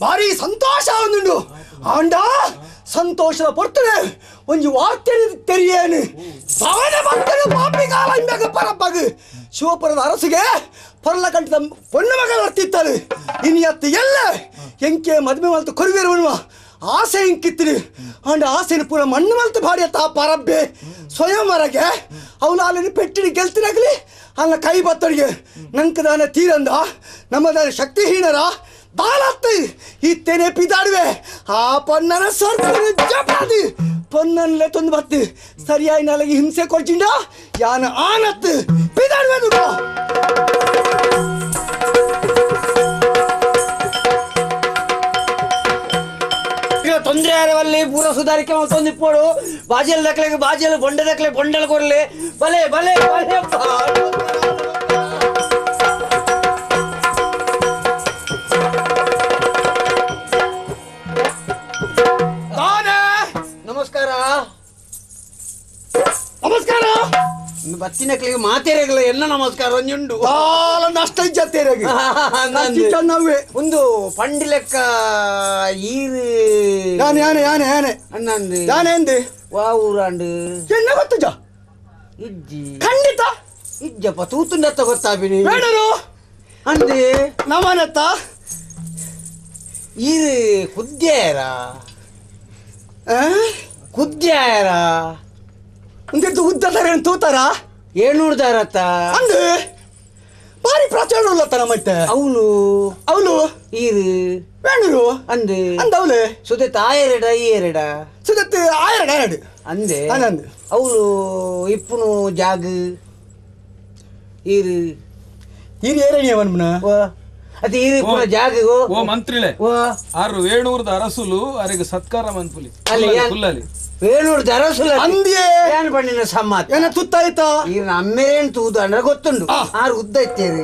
ಭಾರಿ ಸಂತೋಷ ಒಂದುಂಡು ಆಂಡ ಸಂತೋಷದ ಪೊರ್ತನೆ ಒಂಜಿ ವಾರ್ತೆ ತೆರಿಯೇನು ಸವನ ಭಕ್ತನು ಪಾಪಿ ಕಾಲ ಇಂದಾಗ ಪರಪ್ಪಗು ಶಿವಪುರದ ಅರಸಿಗೆ ಪೊರ್ಲ ಕಂಠದ ಪೊಣ್ಣು ಮಗ ಬರ್ತಿತ್ತಾಳು ಇನಿಯತ್ತು ಎಲ್ಲ ಎಂಕೆ ಮದುವೆ ಮಲ್ತು ಕೊರುವಿರುವನುವ ಆಸೆ ಇಂಕಿತ್ತಿನಿ ಆಂಡ ಆಸೆನ ಪೂರ ಮಣ್ಣು ಮಲ್ತು ಭಾರಿ ತಾ ಪರಬ್ಬೆ ಸ್ವಯಂವರಗೆ ಅವನು ಅಲ್ಲಿನ ಪೆಟ್ಟಿನ ಗೆಲ್ತಿನಾಗಲಿ ಅಲ್ಲ ಕೈ ಬತ್ತಳಿಗೆ ನಂಕದಾನ ತೀರಂದ ನಮ್ಮದಾನ ಶಕ್ತಿಹೀನರ ದಾಲತ್ತು ಇತ್ತೇನೆ ಪಿದಾಡುವೆ ಆ ಪೊನ್ನನ ಸ್ವರ್ಗ ಜಪಾದಿ ಪೊನ್ನನ್ಲೆ ತೊಂದು ಬತ್ತು ಸರಿಯಾಗಿ ನಾಳೆಗೆ ಹಿಂಸೆ ಕೊಡ್ಚಿಂಡ ಯಾನ ಆನತ್ತು ಪಿದಾಡುವೆ ದುಡ್ಡು ತೊಂದರೆ ಯಾರವಲ್ಲಿ ಪೂರ ಸುಧಾರಿಕೆ ತೊಂದಿಪ್ಪೋಡು ಬಾಜಿಯಲ್ಲಿ ದಕ್ಲೆ ಬಾಜಿಯಲ್ಲಿ ಬೊಂಡೆ ದಕ್ಲೆ ಬೊಂಡಲ್ ಕೊರ್ಲಿ ಬಲೆ ಬಲೆ ಬಲೆ. ಬತ್ತಿನಕ್ಲಿಗೆ ಮಾತೇರೆಗಳ ಎನ್ನ ನಮಸ್ಕಾರ ಒಂಜುಂಡು ಬಾಲ ನಷ್ಟ ಇಜ್ಜತ್ತೇರೆಗೆ ಒಂದು ಪಂಡಿ ಲೆಕ್ಕ ಈರು ಯಾನೆ ಯಾನೆ ಯಾನೆ ಯಾನೆ ಅಣ್ಣಂದು ಯಾನೆ ಎಂದೆ ವಾ ಊರಾಂಡು ಎನ್ನ ಗೊತ್ತುಜ ಇಜ್ಜಿ ಖಂಡಿತ ಇಜ್ಜಪ್ಪ ತೂತುಂಡತ್ತ ಗೊತ್ತಾಪಿನಿ ಬೇಡರು ಅಂದೆ ನಮನತ್ತ ಈರು ಕುದ್ಯಾರ ಕುದ್ಯಾರ ಒಂದಿರ್ದು ಉದ್ದ ತರ ತೂತಾರ ಏಳ್ನೂರ್ದಾರತ್ತ ಅಂದೆ ಬಾರಿ ಪ್ರಾಚೀನ ಉಳ್ಳತ್ತ ನಮ್ಮತ್ತೆ ಅವಳು ಅವಳು ಈರು ಬೇಣೂರು ಅಂದೆ ಅಂದ ಅವಳು ಸುದೆತ್ ಆಯೆರಡ ಈ ಎರಡ ಸುದೆತ್ ಆಯೆರಡ ಎರಡು ಅಂದೆ ಅಂದೆ ಅವಳು ಇಪ್ಪುನು ಜಾಗ ಈರು ಈರು ಏರಣಿ ಅವನ್ಮನ ಅದು ಈರು ಇಪ್ಪುನ ಜಾಗ ಓ ಮಂತ್ರಿಳೆ ಆರು ವೇಣೂರ್ದ ಅರಸುಲು ಅರೆಗೆ ಸತ್ಕಾರ ಮನ್ಪುಲಿ ಕುಲ್ಲಲಿ ವೇಣೂರ್ದ ಅರಸುಲು ಅಂದ್ಯೆ ಏನು ಪಣ್ಣಿನ ಸಮ್ಮಾತ ಏನ ತುತ್ತಾಯ್ತಾ ಈರು ಅಮ್ಮೇರೇನು ತೂದು ಅಂದ್ರೆ ಗೊತ್ತುಂಡು ಆರು ಉದ್ದ ಇತ್ತೇರಿ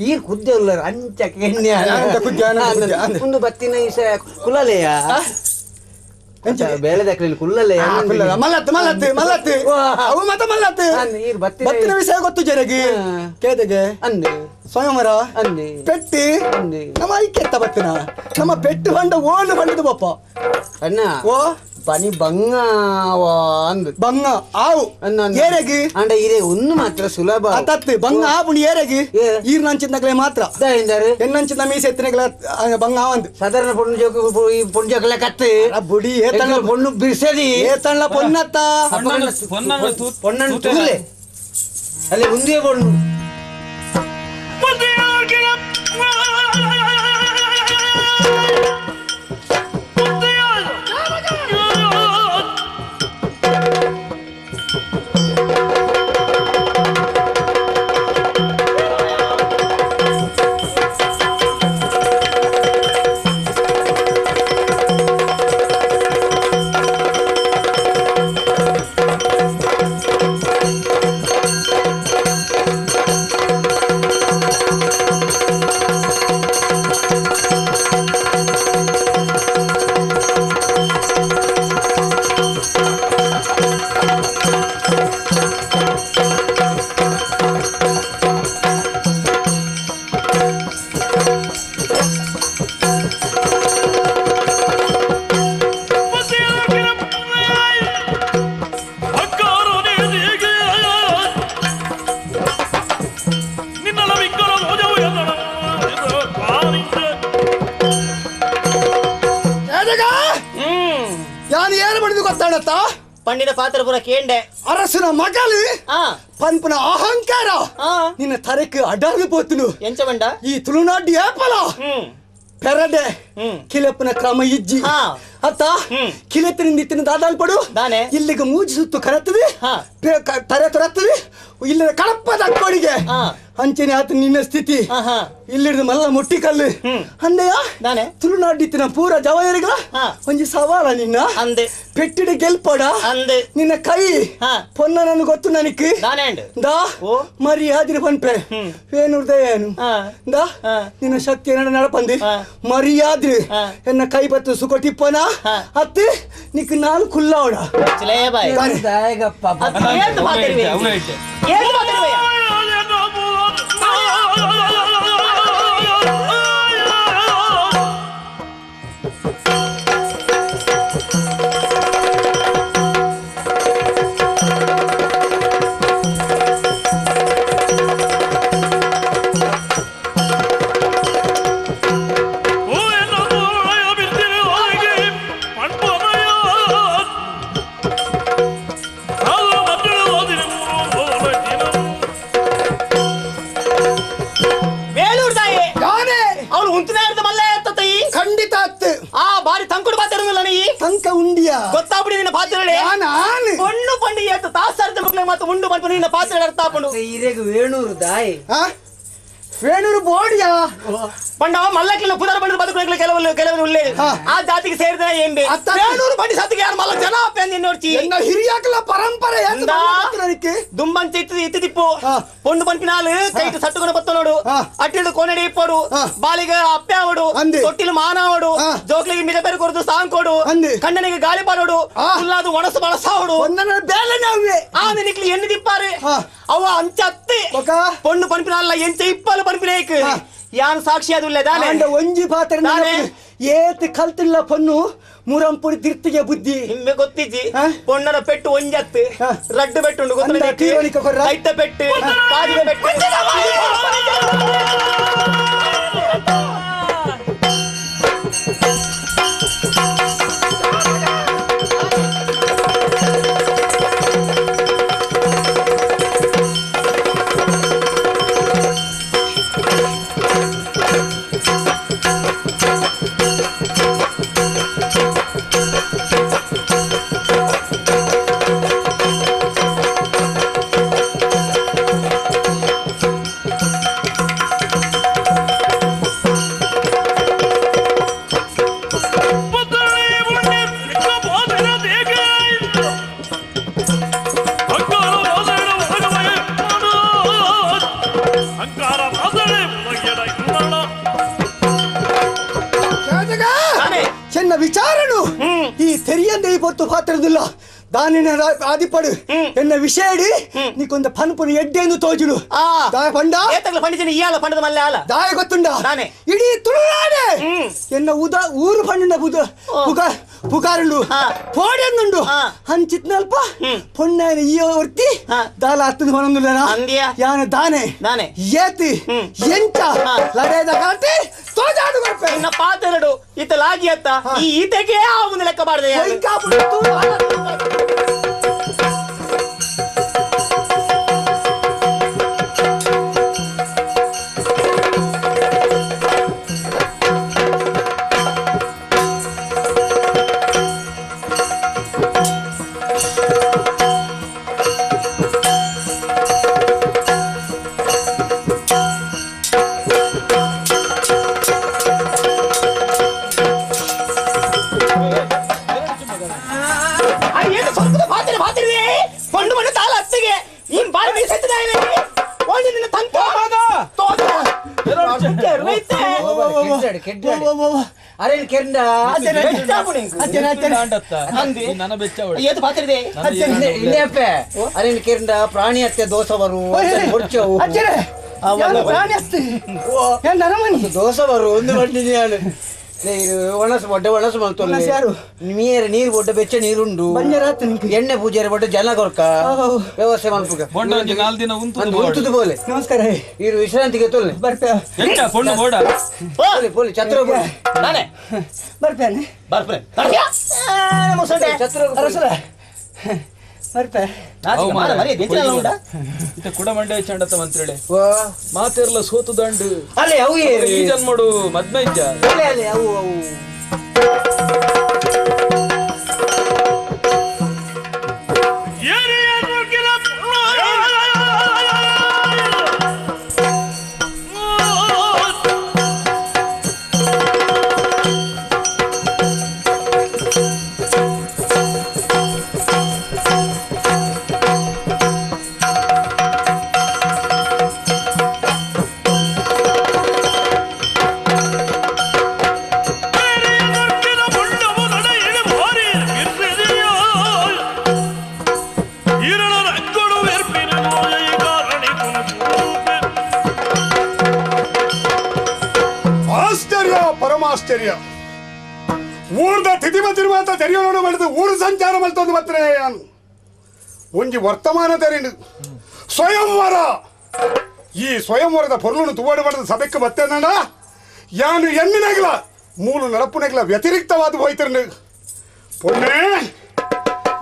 ಈರು ಕುದ್ದೆ ಉಳ್ಳರು ಅಂಚ ಕೆಣ್ಣೆ ಒಂದು ಬತ್ತಿನ ಈಸ ಕುಲಲೆಯ ಬೇಳೆದಕ್ಲಿ ಕುಲ್ಲಲೆ ಮಲ್ಲತ್ತು ಮಲ್ಲತ್ತು ಮಲ್ಲತ್ತು ಅವು ಮತ ಮಲ್ಲತ್ತು ಬತ್ತಿನ ವಿಷಯ ಗೊತ್ತು ಜನಗೆ ಕೇದಗೆ ಅಂದೆ ಸ್ವಯಂವರ ಅಂದೆ ಪೆಟ್ಟಿ ಅಂದೆ ನಮ್ಮ ಐಕ್ಯತ್ತ ಬತ್ತಿನ ನಮ್ಮ ಪೆಟ್ಟು ಬಂಡ ಓಣು ಬಂಡದು ಬಪ್ಪ ಅಣ್ಣ ಓ ಬನಿ ಬಂಗ ಅಂದು ಬಂಗ ಆವು ಏರೆಗಿ ಅಂಡ ಇರೇ ಒಂದು ಮಾತ್ರ ಸುಲಭ ತತ್ತು ಬಂಗ ಆಪುಣಿ ಏರೆಗಿ ಈರ್ನಂಚಿನಕ್ಲೆ ಮಾತ್ರ ಎನ್ನಂಚಿನ ಮೀಸೆ ಎತ್ತಿನಕ್ಲೆ ಬಂಗ ಆವಂದು ಸಾಧಾರಣ ಪೊಣ್ಣು ಜೋಕ ಪೊಣ್ಣು ಜೋಕಲೆ ಕತ್ತು ಬುಡಿ ಏತಣ್ಣ ಪೊಣ್ಣು ಬಿರ್ಸದಿ ಏತಣ್ಣ ಪೊನ್ನತ್ತ ಪೊಣ್ಣನ್ನು ತೂಲೆ ಅಲ್ಲಿ ಒಂದೇ ಪೊಣ್ಣು ಪಂಡಿನ ಪಾತ್ರ ಪೂರ ಕೇಂಡೆ ಅರಸನ ಮಗಲು ಪನ್ಪನ ಅಹಂಕಾರ ನಿನ್ನ ತರಕ್ಕೆ ಅಡರ್ದು ಪೋತನು ಎಂಚ ಬಂಡ ಈ ತುಳುನಾಡು ಏಪಲ ಪೆರಡೆ ಕಿಲೆಪ್ಪನ ಕ್ರಮ ಇಜ್ಜಿ ಅತ್ತ ಕಿಲೆತ್ತಿನಿಂದ ಇತ್ತಿನ ದಾದಾಲ್ ಪಡು ಇಲ್ಲಿಗೆ ಮೂಜಿ ಸುತ್ತು ಕರತ್ತದೆ ತರೆ ತೊರತ್ತದೆ ಇಲ್ಲಿ ಕಡಪದ ಅಕ್ಕೋಡಿಗೆ ಅಂಚನೆ ಆತ ನಿನ್ನ ಸ್ಥಿತಿ ಇಲ್ಲಿಡ್ದು ಮಲ್ಲ ಮುಟ್ಟಿ ಕಲ್ಲು ಅಂದೆಯ ತುಳುನಾಡು ಇತ್ತಿನ ಪೂರ ಜವಯರಿಗಳ ಒಂಜಿ ಸವಾಲ ನಿನ್ನ ಅಂದೆ ಪೆಟ್ಟಿಡ ಗೆಲ್ಪಡ ಅಂದೆ ನಿನ್ನ ಕೈ ಪೊನ್ನ ನನ್ ಗೊತ್ತು ನನಗೆ ದಾ ಮರಿ ಆದಿರ ಪನ್ಪೆ ಏನು ಏನು ದಾ ನಿನ್ನ ಶಕ್ತಿ ಏನ ನಡಪಂದಿ ಮರಿಯಾದ್ರಿ ಎನ್ನ ಕೈ ಬತ್ತು ಸುಖ ಟಿಪ್ಪನ ಅತ್ತೆ ನಿಕ್ ನಾನು ಕುಲ್ಲಾವಡ ವೇಣೂರು ದಾಯಿ ವೇಣೂರು ಬೋಡಿಯಾ ಪಂಡ ಮಲ್ಲಕ್ಕಿನ ಪುದರ ಬಂದು ಬದುಕು ಕೆಲವರು ಕೆಲವರು ಉಳ್ಳೇ ಆ ಜಾತಿಗೆ ಸೇರಿದ ಏಂಬೆ ವೇಣೂರು ಬಂಡಿ ಸತ್ತಿಗೆ ಯಾರು ಮಲ್ಲ ಜನ ನೋಡ್ಚಿ ಹಿರಿಯಾಕಲ ಪರಂಪರೆ ದುಂಬಂಚ ಇತ್ತು ಇತ್ತಿದಿಪ್ಪು ಪೊಂಡು ಪಂಪಿನಾಲು ಕೈಟ್ ಸಟ್ಟುಕೊಂಡು ಬತ್ತನೋಡು ಅಟ್ಟಿಡು ಕೋನಡಿ ಇಪ್ಪೋಡು ಬಾಲಿಗೆ ಅಪ್ಪೆ ಆವಡು ತೊಟ್ಟಿಲು ಮಾನಾವಡು ಜೋಕ್ಲಿಗೆ ಮಿದ ಬೇರೆ ಕೊರದು ಸಾಂಕೋಡು ಕಣ್ಣನಿಗೆ ಗಾಳಿ ಪಾಡೋಡು ಹುಲ್ಲಾದು ಒಣಸು ಬಳಸಾವಡು ಆ ನಿಕ್ಲಿ ಎಣ್ಣೆ ದಿಪ್ಪಾರು ಅವ ಅಂಚತ್ತೆ ಪೊಣ್ಣು ಪನ್ಪಿನಲ್ಲ ಎಂಚ ಇಪ್ಪಲು ಪನ್ಪಿನೇಕ್ ಯಾನ್ ಸಾಕ್ಷಿ ಅದುಲ್ಲೆ ದಾನೆ ಅಂಡ ಒಂಜಿ ಪಾತ್ರ ಏತ್ ಕಲ್ತಿಲ್ಲ ಪೊಣ್ಣು ಮುರಂಪುಡಿ ದಿರ್ತಿಗೆ ಬುದ್ಧಿ ನಿಮ್ಗೆ ಗೊತ್ತಿಜ್ಜಿ ಪೊಣ್ಣನ ಪೆಟ್ಟು ಒಂಜತ್ತು ರಡ್ಡು ಪೆಟ್ಟು ಉಂಡು ಗೊತ್ತಿಲ್ಲ ಐತ ಪೆಟ್ಟು ಕಾಜಿನ ಪೆಟ್ಟು ಚೆನ್ನ ವಿಚಾರನು ಈ ತೆರಿಯಂದೆ ಈ ಪೊತ್ತು ಪಾತ್ರದಿಲ್ಲ ದಾನಿನ ಆದಿಪಡು ಎನ್ನ ವಿಷಯಡಿ ನೀಕೊಂದ ಪನ್ಪುನ ಎಡ್ಡೆಂದು ತೋಜುಲು ದಾಯ ಪಂಡ ಪಂಡಿನ ಇಯಾಲ ಪಂಡದ ಮಲ್ಲೆ ಆಲ ದಾಯ ಗೊತ್ತುಂಡ ಇಡೀ ತುಳುನಾಡೆ ಎನ್ನ ಉದ ಊರು ಪಂಡಿನ ಬುದ ಪುಕಾರುಂಡು ಪೋಡೆಂದುಂಡು ಅಂಚಿತ್ನಲ್ಪ ಪೊಣ್ಣನ ಈ ಒರ್ತಿ ದಾಲ ಹತ್ತದ ಮನೊಂದುಲ್ಲ ಯಾನ ದಾನೆ ದಾನೆ ಏತಿ ಎಂಚ ಲಡೇದ ಕಾಟಿ ತೋಜಾಡು ಬರ್ಪೆ ನಿನ್ನ ಪಾತೆರಡು ಈತ ಲಾಗಿ ಅತ್ತ ಈ ಈತೆಗೆ ಆ ಒಂದು ಲೆಕ್ಕ ಮಾಡಿದೆ ಪ್ರಾಣಿ ಹತ್ಯೆ ದೋಷ ಬರು ದೋಷ ಬರು ಒಂದು ಬಂದಿನಿ ಒಣಸು ಬೊಡ್ಡ ಒಣಸು ಮಲ್ತೊಲ್ಲೆ ನೀರು ನೀರು ಬೊಡ್ಡ ಬೆಚ್ಚ ನೀರುಂಡು ಎಣ್ಣೆ ಪೂಜಾರಿ ಬೊಡ್ಡ ಜನ ಕೊರ್ಕ ವ್ಯವಸ್ಥೆ ಮಲ್ಪುಗ ಉಂತುದು ಬೋಲೆ ನಮಸ್ಕಾರ ಇರು ವಿಶ್ರಾಂತಿಗೆ ತೊಲ್ಲೆ ಬರ್ಪೆ ಪೋಲಿ ಪೋಲಿ ಛತ್ರ ಬರ್ಪೇನೆ ಬರ್ಪೆ ಛತ್ರ ಬರ್ಪೆ ಕುಡಮಂಡೆ ಚಂಡತ ಮಂತ್ರಿಳೆ ಮಾತೆರ್ಲ ಸೋತು ದಂಡು ಅಲ್ಲೇ ಅವು ಈ ಜನ್ಮಡು ಮದ್ಮೆ ಇಜ್ಜ ಅಲ್ಲೇ ಅಲ್ಲೇ ಅವು ಅವು ಪರಮಾಶ್ಚರ್ಯ ಊರ್ದ ತಿಥಿ ತಿರುಮಾತ ತೆರೆಯೋಣ ಮಾಡಿದ ಊರು ಸಂಚಾರ ಮಲ್ತೊಂದು ಬತ್ತನೆ ಒಂಜಿ ವರ್ತಮಾನ ತೆರೆಂಡು ಸ್ವಯಂವರ ಈ ಸ್ವಯಂವರದ ಪೊರ್ಲುನು ತುವಾಡು ಮಾಡಿದ ಸಭೆಕ್ಕೆ ಬತ್ತೇನ ಯಾನು ಎಣ್ಣಿನಾಗಲ ಮೂಲು ನಡಪುನಾಗಲ ವ್ಯತಿರಿಕ್ತವಾದ ಹೋಯ್ತಿರ್ನು ಪೊಣ್ಣೆ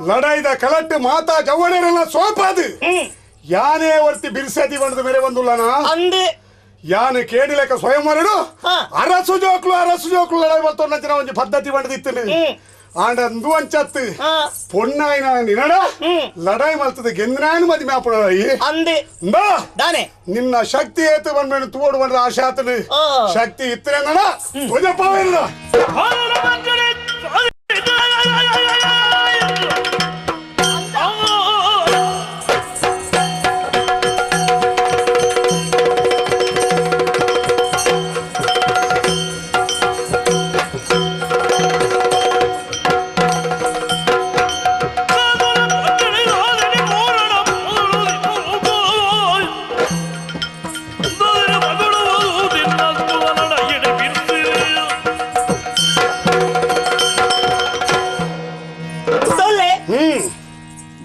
ಲಡಾಯ್ದ ಕಲಟ್ಟು ಮಾತಾ ಜವಣರೆಲ್ಲ ಸೋಪಾದು ಯಾನೇ ವರ್ತಿ ಬಿರ್ಸತಿ ಬಂದ ಮೇರೆ ಬಂದುಲ್ಲನ ಅಂದೆ ಯಾನು ಕೇಳಿಲೆಕ್ಕ ಸ್ವಯಂವರಡು ಅರಸು ಜೋಕ್ಲು ಅರಸು ಜೋಕ್ಲು ಲಡಾಯಿ ಬರ್ತೊಂದಂಚಿನ ಒಂಜಿ ಪದ್ಧತಿ ಬಂದಿತ್ತು ಆಂಡ ಅಂದು ಅಂಚತ್ತು ಪೊಣ್ಣಾಯಿನ ನಿನಡ ಲಡಾಯಿ ಮಲ್ತದ ಗೆಂದಿನಾಯನು ಮದಿ ಮ್ಯಾಪುಣ ಅಂದೆ ದಾನೆ ನಿನ್ನ ಶಕ್ತಿ ಏತು ಬಂದ್ಮೇಲೆ ತೋಡು ಬಂದ್ರೆ ಆಶೆ ಆತನು ಶಕ್ತಿ ಇತ್ತರೆ ನಡ ಧ್ವಜಪಾವಿಲ್ಲ Oh,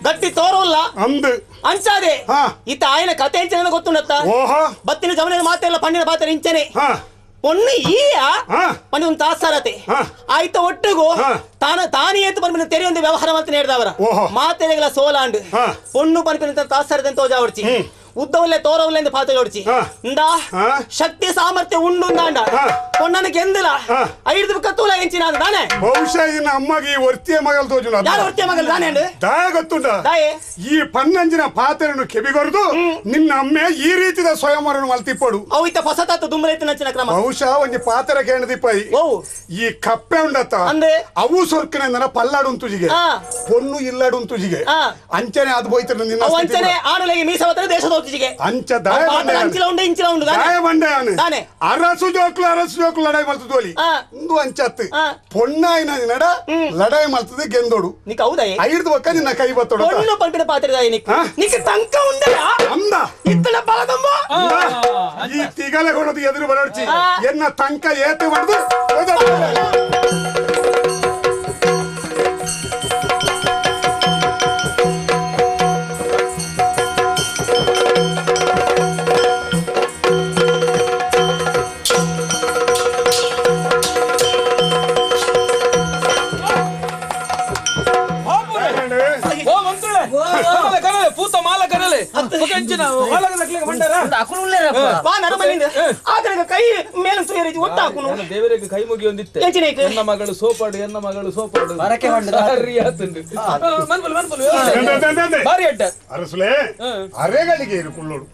ಗಟ್ಟಿ ತೋರಲ್ಲ ಅಂದು ಅಂಚಾದೆ ಇತ್ತ ಆಯನ ಕತೆ ಎಂಚನೆ ಗೊತ್ತುಂಡತ್ತ ಬತ್ತಿನ ಜಮನ ಮಾತೆಲ್ಲ ಪಣ್ಣಿನ ಪಾತ್ರ ಇಂಚನೆ ಪೊಣ್ಣು ಈಯ ಪಂಡಿ ಒಂದು ತಾಸಾರತೆ ಆಯ್ತ ಒಟ್ಟಿಗೂ ತಾನ ತಾನೇ ಏತು ಪನ್ಪಿನ ತೆರೆಯೊಂದು ವ್ಯವಹಾರ ಮಾತ್ರ ನೇಡ್ದವರ ಮಾತೆರೆಗಳ ಸೋಲಾಂಡು ಪೊಣ್ಣು ಪನ್ಪಿನ ತಾಸಾರತೆ ಅಂತ ತೋಜಾವಡ್ಚಿ ಉದ್ದವಲ್ಲೇ ತೋರವಲ್ಲೇ ಎಂದು ಪಾತ್ರ ಜೋಡಿಸಿ ಇಂದಾ ಶಕ್ತಿ ಸಾಮರ್ಥ್ಯ ಉಂಡು ಅಂದಾಂಡ ಪೊಣ್ಣನ ಗೆಂದಿಲ್ಲ ಐದು ಕತ್ತೂಲ ಎಂಚಿನ ತಾನೆ ಬಹುಶಃ ಇನ್ನ ಅಮ್ಮಗೆ ಈ ಒರ್ತಿಯ ಮಗಲ್ ತೋಜುನ ಯಾರು ಒರ್ತಿಯ ಮಗಲ್ ತಾನೇ ದಾಯ ಗೊತ್ತುಂಟ ಈ ಪನ್ನಂಜಿನ ಪಾತ್ರೆಯನ್ನು ಕೆಬಿಗೊರೆದು ನಿನ್ನ ಅಮ್ಮೆ ಈ ರೀತಿದ ಸ್ವಯಂವರನು ಮಲ್ತಿಪ್ಪಡು ಅವು ಇತ್ತ ಹೊಸತಾತ ದುಂಬರೈತ ಕ್ರಮ ಬಹುಶಃ ಒಂಜಿ ಪಾತ್ರೆ ಕೇಣದಿಪ್ಪಾಯಿ ಈ ಕಪ್ಪೆ ಉಂಡತ್ತ ಅಂದ್ರೆ ಅವು ಸೊರ್ಕಿನ ಪಲ್ಲಾಡು ಉಂತುಜಿಗೆ ಪೊಣ್ಣು ಇಲ್ಲಾಡು ಉಂತುಜಿಗೆ ಅಂಚನೆ ಅದು ಹೋಯ್ತಾರೆ ನಿನ್ನ ಅಂಚನೆ ಆಡುಲೆಗೆ ಮೀಸವತ್ರ ದೇಶದ ಅಂಚ ದಾಯ ಅರಸು ಜೋಕ್ಲು ಅರಸು ಜೋಕ್ಲು ಲಡಾಯಿ ಮಲ್ತದೋಲಿ ಇಂದು ಅಂಚತ್ತು ಪೊಣ್ಣಾಯಿನ ನಡ ಲಡಾಯಿ ಮಲ್ತದೆ ಗೆಂದೋಡು ಐದು ಬಕ್ಕ ನಿನ್ನ ಕೈ ಬತ್ತೋಡು ಪೊಣ್ಣು ಪಂಪಿನ ಪಾತ್ರೆ ನಿಕ್ಕ ತಂಕ ಉಂಡಲ ಅಂದ ಇತ್ತನ ಬಲದಂಬ ಈ ತಿಗಲೆ ಕೊಡೋದು ಎದುರು ಬರಡ್ಚಿ ಎನ್ನ ತಂಕ ಏತು ಮಾಡುದು ಕೈ ಮೇಲೆ ದೇವರಿಗೆ ಕೈ ಮುಗಿಯೊಂದಿತ್ತೆ ಎನ್ನ ಮಗಳು ಸೋಪಾಡು ಎನ್ನ ಮಗಳು ಸೋಪಾಡು ಬಾರಿ ಅಡ್ಡ ಅರಸುಲೆ ಅರೆಗಳಿಗೆ ಕುಳ್ಳೋಡು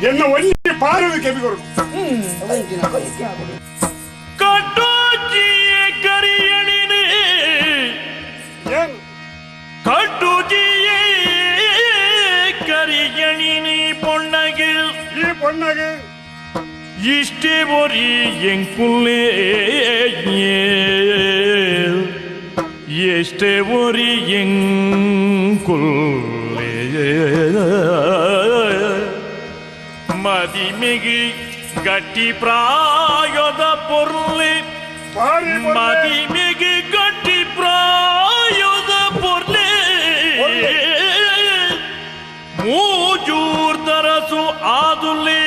ಎನ್ನ ಒಂಜಿ ಪಾರು ಕೆಬಿಗೊರು ಕಟ್ಟುಜಿಯೇ ಕರಿಯಣಿನೇ ಕಟ್ಟುಜಿಯೇ ಕರಿಯಣಿನಿ ಪೊಣ್ಣಗೆ ಈ ಪೊಣ್ಣಗೆ ಇಷ್ಟೇ ಒರಿ ಎಂಕುಲ್ಲೇ ಎಷ್ಟೇ ಒರಿ ಎಂಕುಲ್ಲೇ ಮದಿಮಿಗಿ ಗಟ್ಟಿ ಪ್ರಾಯದ ಪೊರ್ಲೆ ಮದಿಮಿಗಿ ಗಟ್ಟಿ ಪ್ರಾಯದ ಪೊರ್ಲೆ ಮೂಜೂರ್ ತರಸು ಆದುಲೇ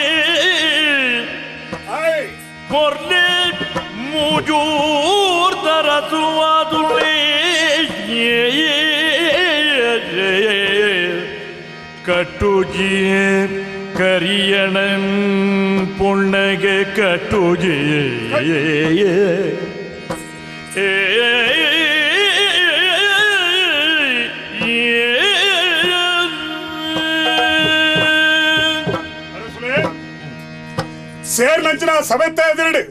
ಪೊರ್ಲೆ ಮೂಜೂರ್ ತರಸು ಆದುಲೇ ಕಟ್ಟುಜಿಯೇ ಕರಿಯಣನ್ ಪೊಣ್ಣಗೆ ಕಟ್ಟುಜಿಯೇ ಸೇರ್ನಂಚಿನ ಸಭೆತ್ತ ಎದುರುಡು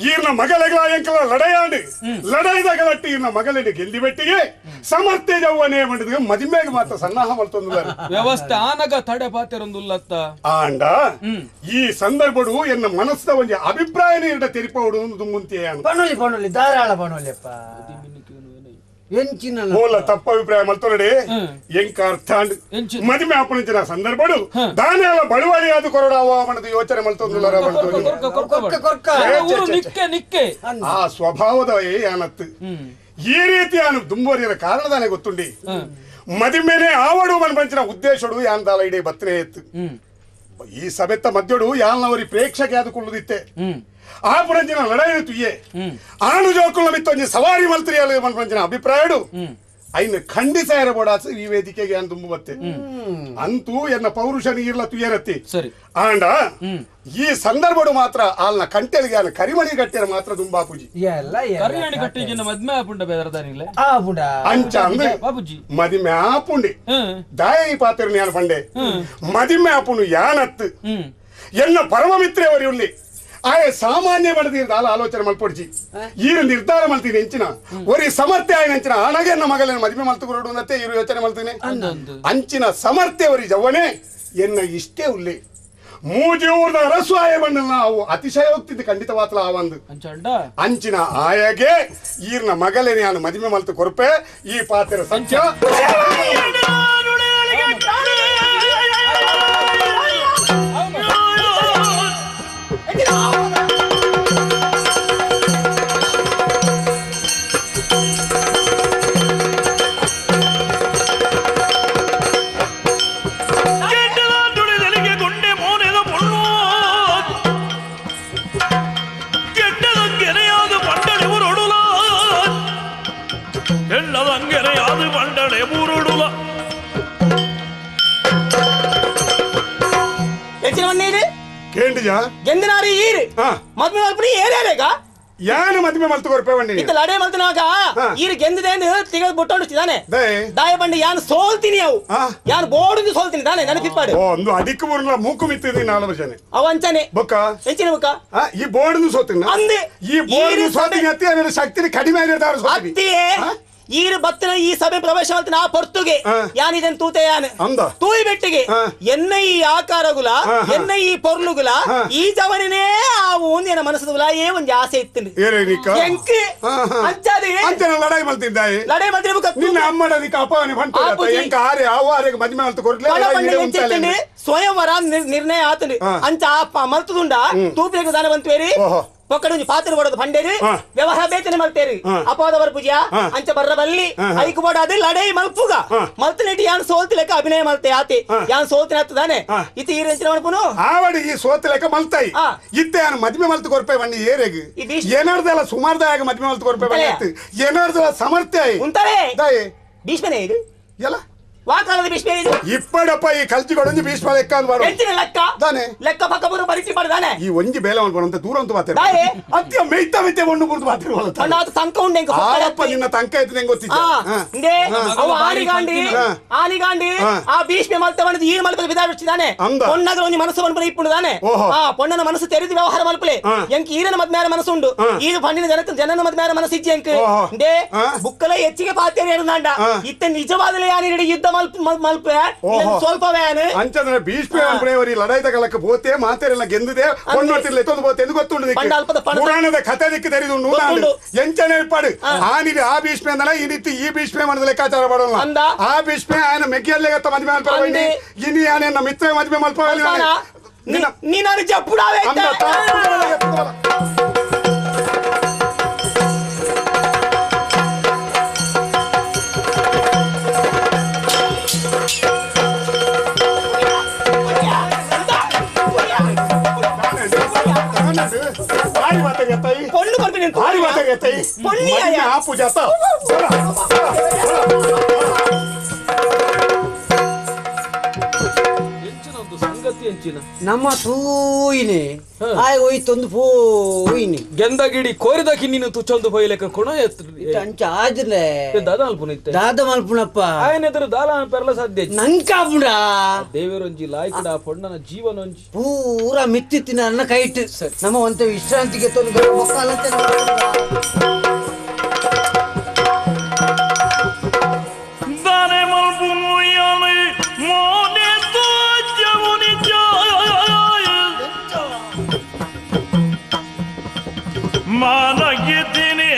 ಈರ್ನ ಮಗಲೆಗಳ ಎಂಕಲ ಲಡಾಯಾಂಡು ಲಡಾಯಿದಾಗಲಟ್ಟಿ ಈರ್ನ ಮಗಲೆಡು ಗೆಲ್ಲಿ ಬೆಟ್ಟಿಗೆ ಸಮರ್ಥ್ಯ ಜವ್ವನೇ ಮಾಡಿದ ಮದಿಮೆಗೆ ಮಾತ್ರ ಸನ್ನಾಹ ಮಲ್ತೊಂದುಲ್ಲಾರು ವ್ಯವಸ್ಥೆ ಆನಗ ತಡೆ ಪಾತೆರೊಂದುಲ್ಲತ್ತ ಆಂಡ ಈ ಸಂದರ್ಭಡು ಎನ್ನ ಮನಸ್ಸದ ಒಂಜಿ ಅಭಿಪ್ರಾಯನೇ ಇರಡ ತೆರಿಪೌಡು ದುಂಗುಂತಿಯ ಪಣೋಲಿ ಪಣೋಲಿ ಧಾರಾಳ ಪಣೋಲಿಯಪ್ಪ ಎಂಚಿನ ಓಲ ತಪ್ಪ ಅಭಿಪ್ರಾಯ ಮಲ್ತೊರಡೆ ಎಂಕ ಅರ್ಥ ಮದಿಮೆ ಆಪಣಿಂಚಿನ ಸಂದರ್ಭಡು ದಾನೆಲ್ಲ ಬಳುವಳಿ ಅದು ಕೊರಡಾವ ಮನದ ಯೋಚನೆ ಮಲ್ತೊಂದುಲ್ಲಾರ ನಿಕ್ಕೆ ಆ ಸ್ವಭಾವದ ಯಾನತ್ತು ಈ ರೀತಿ ಯಾನು ದುಂಬರಿಯರ ಕಾರಣದಾನೆ ಗೊತ್ತುಂಡಿ ಮದಿಮೇನೆ ಆವಡು ಮನ್ಪಂಚಿನ ಉದ್ದೇಶಡು ಯಾನ್ ದಾಲ ಇಡೀ ಬತ್ತನೆ ಎತ್ತು ಈ ಸಭೆತ್ತ ಮಧ್ಯಡು ಯಾಲ್ನವರಿ ಪ್ರೇಕ್ಷಕೆ ಅದು ಕುಳ್ಳುದಿತ್ತೆ ಆ ಪುರಂಜಿನ ಲಡಾಯಿ ತುಯ್ಯೆ ಆನು ಜೋಕುಲ ಮಿತ್ತೊಂಜಿ ಸವಾರಿ ಮಲ್ತ್ರಿಯಾಲ ಮನ್ಪಂಚಿನ ಅಭಿಪ್ರಾಯಡು ಐನು ಖಂಡಿಸ ಇರಬೋಡಾಸ ಈ ವೇದಿಕೆಗೆ ಯಾನ್ ತುಂಬು ಬತ್ತೆ ಅಂತೂ ಎನ್ನ ಪೌರುಷ ನೀರ್ಲ ತುಯ್ಯರತ್ತಿ ಸರಿ ಆಂಡ ಈ ಸಂದರ್ಭಡು ಮಾತ್ರ ಆಲ್ನ ಕಂಟೆಲಿಗೆ ಆನ ಕರಿಮಣಿ ಗಟ್ಟಿಯರ ಮಾತ್ರ ದುಂಬಾಪುಜಿ ಕರಿಮಣಿ ಗಟ್ಟಿಗೆ ಮದ್ಮೆ ಆಪುಂಡ ಬೇದರದಾನಿಲ್ಲ ಆಪುಂಡ ಅಂಚ ಅಂದ್ರೆ ಬಾಪುಜಿ ಮದಿಮೆ ಆಪುಂಡಿ ದಾಯ ಈ ಪಾತ್ರ ಯಾನ್ ಪಂಡೆ ಮದಿಮೆ ಆಪುನು ಯಾನತ್ತು ಎನ್ನ ಪರಮ ಮಿತ್ರೆಯವರಿ ಉಲ್ಲಿ ಆಯ ಸಾಮಾನ್ಯ ಬಡದಿರ್ದ ಆಲೋಚನೆ ಮಲ್ಪೊಡ್ಚಿ ಈರು ನಿರ್ಧಾರ ಮಲ್ತೀನಿ ಎಂಚಿನ ಒರಿ ಸಮರ್ಥ್ಯ ಆಯ್ನ ಅಂಚಿನ ಆಣಗೆ ಎನ್ನ ಮಗಲನ್ನ ಮದುವೆ ಮಲ್ತುಕೊರಡು ಅನ್ನತ್ತೆ ಈರು ಯೋಚನೆ ಮಲ್ತೀನಿ ಅಂಚಿನ ಸಮರ್ಥ್ಯ ಒರಿ ಜವ್ವನೆ ಎನ್ನ ಇಷ್ಟೇ ಉಲ್ಲಿ ಮೂಜಿ ಊರ್ದ ಅರಸು ಆಯ ಬಣ್ಣನ ಅವು ಅತಿಶಯೋಕ್ತಿದ್ದು ಖಂಡಿತವಾತಲ ಆವಂದು ಅಂಚಿನ ಆಯಗೆ ಈರ್ನ ಮಗಲೇನೆ ನಾನು ಮದುವೆ ಮಲ್ತು ಕೊರಪೆ ಈ ಪಾತ್ರ ಸತ್ಯ ಕೇಂಡಿಜಾ ಗೆಂದಿನಾರಿ ಈರು ಮದ್ಮೆ ಮಲ್ಪುನಿ ಏರೇಗ ಯಾನು ಮದ್ಮೆ ಮಲ್ತು ಕೊರ್ಪೆ ಬಂಡಿ ಇತ್ತ ಲಡೆ ಮಲ್ತನಾಗ ಈರು ಗೆಂದಿದೇನು ತಿಂಗಳ ಬುಟ್ಟೊಂಡು ತಾನೆ ದಾಯ ಬಂಡಿ ಯಾನು ಸೋಲ್ತೀನಿ ಅವು ಯಾನು ಬೋರ್ಡ್ ಸೋಲ್ತೀನಿ ತಾನೆ ನೆನಪಿಪ್ಪಾಡು ಓ ಒಂದು ಅದಿಕ್ಕು ಬರಲ್ಲ ಮೂಕು ಮಿತ್ತಿದ್ದೀನಿ ನಾಲ್ಕು ವರ್ಷನೇ ಅವ ಅಂಚನೆ ಬೊಕ್ಕ ಎಂಚಿನ ಬೊಕ್ಕ ಈ ಬೋರ್ಡ್ ಸೋತೀನಿ ಅಂದೆ ಈ ಬೋರ್ಡ್ ಸೋತೀನಿ ಅತ್ತಿ ಅದರ ಶಕ್ತಿ ಕಡಿಮೆ ಆಗಿರ್ತಾರ ಅತ್ತಿಯೇ ಈರು ಬತ್ತಿನ ಈ ಸಭೆ ಪ್ರವೇಶ ಮಾಡ್ತೀನಿ ಆ ಪೊರ್ತುಗೆ ಯಾನಿದನ್ ತೂತೆ ಯಾನ್ ತೂಯಿ ಬೆಟ್ಟಿಗೆ ಎನ್ನ ಈ ಆಕಾರಗುಲ ಎನ್ನ ಈ ಪೊರ್ಲುಗುಲ ಈ ಜವನನೇ ಆ ಒಂದೇನ ಮನಸ್ಸುಗುಲ ಏ ಒಂದ್ ಆಸೆ ಇತ್ತು ಎಂಕ್ ಅಂಚಾದೆ ಲಡಾಯಿ ಮಲ್ತಿದ್ದಾಯಿ ಲಡಾಯಿ ಮಲ್ತಿರ್ಬೇಕು ನಿನ್ನ ಅಮ್ಮಡದಿಕ್ಕ ಅಪವನೆ ಬಂತು ಎಂಕ ಆರೆ ಆವು ಆರೆಗೆ ಮದ್ಮೆ ಮಲ್ತು ಕೊರ್ಲೆ ಸ್ವಯಂವರ ನಿರ್ಣಯ ಆತಂಡು ಅಂಚ ಆ ಮಲ್ತುದುಂಡ ತೂಪಿಗೆ ದಾನ ಬಂತುವೇರಿ ಒಕ್ಕಡು ಪಾತ್ರ ಕೊಡೋದು ಪಂಡೇರಿ ವ್ಯವಹಾರ ಬೇತನೆ ಮಲ್ತೇರಿ ಅಪವಾದ ಪೂಜಾ ಅಂಚ ಬರ್ರ ಬಲ್ಲಿ ಐಕು ಬೋಡ ಅದು ಲಡೈ ಮಲ್ಪುಗ ಮಲ್ತನೆಟಿ ಯಾನ್ ಸೋಲ್ತಿ ಲೆಕ್ಕ ಅಭಿನಯ ಮಲ್ತೆ ಆತಿ ಯಾನ್ ಸೋಲ್ತಿನ ಹತ್ತದಾನೆ ಇತಿ ಈ ರಂಚಿನ ಮಲ್ಪುನು ಆವಡಿ ಈ ಸೋತ್ ಲೆಕ್ಕ ಮಲ್ತಾಯಿ ಇತ್ತೆ ಯಾನ್ ಮದ್ಮೆ ಮಲ್ತು ಕೊರ್ಪೆ ಬಣ್ಣಿ ಏರೆಗ್ ಏನಾರ್ದಲ್ಲ ಸುಮಾರ್ದಾಯ ಮದ್ಮೆ ಮಲ್ತು ಕೊರ್ಪೆ ಬಣ್ಣಿ ಅತ್ತು ಏನಾರ್ದಲ್ಲ ಸಮರ್ಥ್ಯ ಉಂತಾರೆ ದಾಯೆ ಭೀಷ್ಮನೇ ಇದು ಎಲ್ಲ ವಾಕಾಲದ ಭೀಷ್ಮ ಇದು ಇಪ್ಪಡಪ್ಪ ಈ ಕಲ್ಚಿಕೊಡೊಂಜಿ ಭೀಷ್ಮ ಲೆಕ್ಕ ಅಂತ ಬಾಡು ಎಂಚಿನ ಲೆಕ್ಕ ದಾನೆ ಲೆಕ್ಕ ಪಕ್ಕ ಬರು ಪರೀಕ್ಷೆ ಪಡದಾನೆ ಈ ಒಂಜಿ ಬೇಲೆ ಮಲ್ಪಣ ದೂರ ಅಂತ ಮಾತಾಡ ಅತ್ಯ ಮೇಯ್ತಾ ಮೆತ್ತೆ ಒಣ್ಣು ಬುರ್ದು ಮಾತಾಡುವಲ್ಲ ಅಣ್ಣ ಅದು ತಂಕ ಉಂಡೆ ಆರಪ್ಪ ನಿನ್ನ ತಂಕ ಐತೆ ನಂಗೆ ಗೊತ್ತಿಲ್ಲ ಇಂದೇ ಅವ ಆನಿಗಾಂಡಿ ಆನಿಗಾಂಡಿ ಆ ಭೀಷ್ಮ ಮಲ್ತ ಬಂದು ಈ ಮಲ್ಪದ ಬಿದಾಡಿಸಿದಾನೆ ಪೊಣ್ಣಗ ಒಂಜಿ ಮನಸ್ಸು ಮನ್ಪುನ ಇಪ್ಪುದಾನೆ ಆ ಪೊಣ್ಣನ ಮನಸ್ಸು ತೆರೆದು ವ್ಯವಹಾರ ಮಲ್ಪಲೆ ಎಂಕ್ ಈರನ ಮದ್ಮೇರ ಮನಸ್ಸು ಉಂಡು ಈರು ಪಣ್ಣಿನ ಜನ ಜನನ ಮದ್ಮೇರ ಮನಸ್ಸು ಇಜ್ಜಿ ಎಂಕ್ ಇಂದೇ ಬುಕ್ಕಲ ಹೆಚ್ಚಿಗೆ ಪಾತೇರಿ ಹೇಳುದಾಂಡ ಇತ್ತೆ ನಿಜವಾದಲೇ ಯಾನಿರಡಿ ಯುದ್ಧ ಮಲ್ಪೆ ಸ್ವಲ್ಪ ಅಂಚಂದ್ರೆ ಭೀಷ್ಮ ಅನ್ಪುಣೆಯವರು ಲಡಾಯಿ ತಗಲಕ್ಕೆ ಬೋತೆ ಮಾತೆರೆಲ್ಲ ಗೆಂದಿದೆ ಕೊಂಡೋತಿರ್ಲ ಎತ್ತೊಂದು ಬೋತೆ ಎಂದು ಗೊತ್ತುಂಡು ಪುರಾಣದ ಕಥೆ ದಿಕ್ಕು ತೆರೆದು ಎಂಚನೆ ಇಪ್ಪಾಡು ಆ ನೀರು ಆ ಭೀಷ್ಮೆ ಅಂದಲ್ಲ ಈ ರೀತಿ ಈ ಭೀಷ್ಮೆ ಮಾಡಿದ ಲೆಕ್ಕಾಚಾರ ಮಾಡೋಣ ಆ ಭೀಷ್ಮೆ ఆయన ಮೆಗ್ಗಿಯಲ್ಲೇ ಗತ್ತ ಮದ್ವೆ ಮಲ್ಪಿ ಇನಿ ಆನೆ ಮಿತ್ರ ಮದ್ವೆ ಮಲ್ಪ ನೀನು ಜಪ್ಪುಡಾವೆ ನಮ್ಮ ತೂಯಿನಿ ಆಯ್ ಹೋಯ್ತೊಂದು ಪೋಯಿನಿ ಗೆಂದಗಿಡಿ ಕೋರಿದ ಕಿನ್ನಿನ ತುಚ್ಚೊಂದು ಪೋಯ್ಲೆಕ್ಕ ಕೊಣ ಅಂಚ ಆಜ್ಲೆ ದಾದ ಮಲ್ಪುನ ಇತ್ತೆ ದಾದ ಮಲ್ಪುನಪ್ಪ ಆಯನೆದುರು ದಾಲ ಪೆರಲ ಸಾಧ್ಯ ನಂಕಾಪುಡ ದೇವರೊಂಜಿ ಲಾಯ್ಕಡ ಪೊಣ್ಣನ ಜೀವನೊಂಜಿ ಪೂರ ಮಿತ್ತಿತ್ತಿನ ಅನ್ನ ಕೈಟ್ ನಮ್ಮ ಒಂತ ವಿಶ್ರಾಂತಿಗೆ ತೊಂದು ಒಕ್ಕಾಲಂತೆ ದಾನೆ ಮಲ್ಪುನು ಯಾನೆ ಮೋನೆ ತೋಜವುನಿ ಮಾನಗಿದ್ದೀನಿ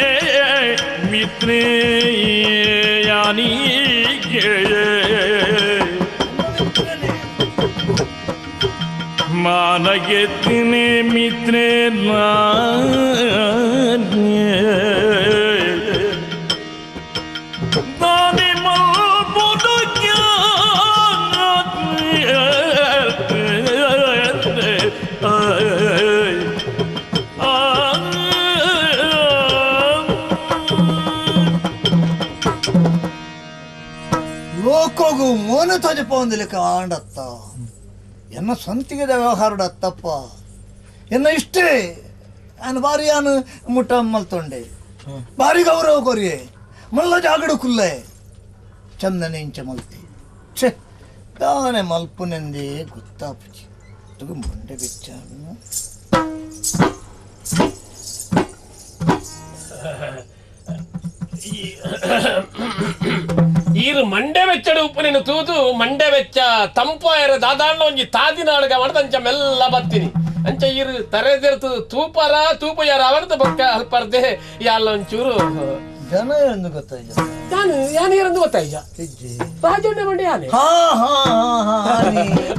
ಮಿತ್ರೇ ಯಾನಿಗೆ ಮಾನಗೆತ್ತಿನಿ ಮಿತ್ರೇ ನಾನೇ ಲೋಕೋಗು ಮೋನ ತೋಜಪೊಂದಿಲೆಕ್ಕ ಆಂಡತ್ತ ಎನ್ನ ಸ್ವಂತಿಗೆದ ವ್ಯವಹಾರಡ ಅತ್ತಪ್ಪ ಎನ್ನ ಇಷ್ಟೇ ನಾನು ಬಾರಿ ಯಾನು ಮುಟ್ಟ ಮಲ್ತೊಂಡೆ ಬಾರಿ ಗೌರವ ಕೊರಿಯೆ ಮಲ್ಲ ಜಾಗಡು ಕುಲ್ಲೆ ಚಂದನೆ ಇಂಚ ಮಲ್ತಿ ಛೆ ತಾನೆ ಮಲ್ಪುನೆಂದೇ ಗೊತ್ತಾಪುಜಿ ತುಗು ಮಂಡೆ ಬೆಚ್ಚಾನು ಈರು ಮಂಡೆ ವೆಚ್ಚಡು ಉಪ್ಪು ನೀನು ತೂದು ಮಂಡೆ ವೆಚ್ಚ ತಂಪಾಯರ ದಾದಾಣ್ಣ ಒಂಜಿ ತಾದಿನಾಡುಗ ಮಡದಂಚ ಮೆಲ್ಲ ಬತ್ತೀನಿ ಅಂಚ ಈರು ತರೆದಿರ್ತು ತೂಪರ ತೂಪ ಯಾರ ಅವನದ ಬೊಕ್ಕ ಅಲ್ಪರ್ದೆ ಯಾಲ ಒಂಚೂರು ಜನ ಎಂದು ಗೊತ್ತಾಯ್ತು ನಾನು ಯಾನು ಎಂದು ಗೊತ್ತಾಯ್ತ ರಾಜಣ್ಣ ಮಂಡೆ ಯಾನೆ ಹಾ ಹಾ ಹಾ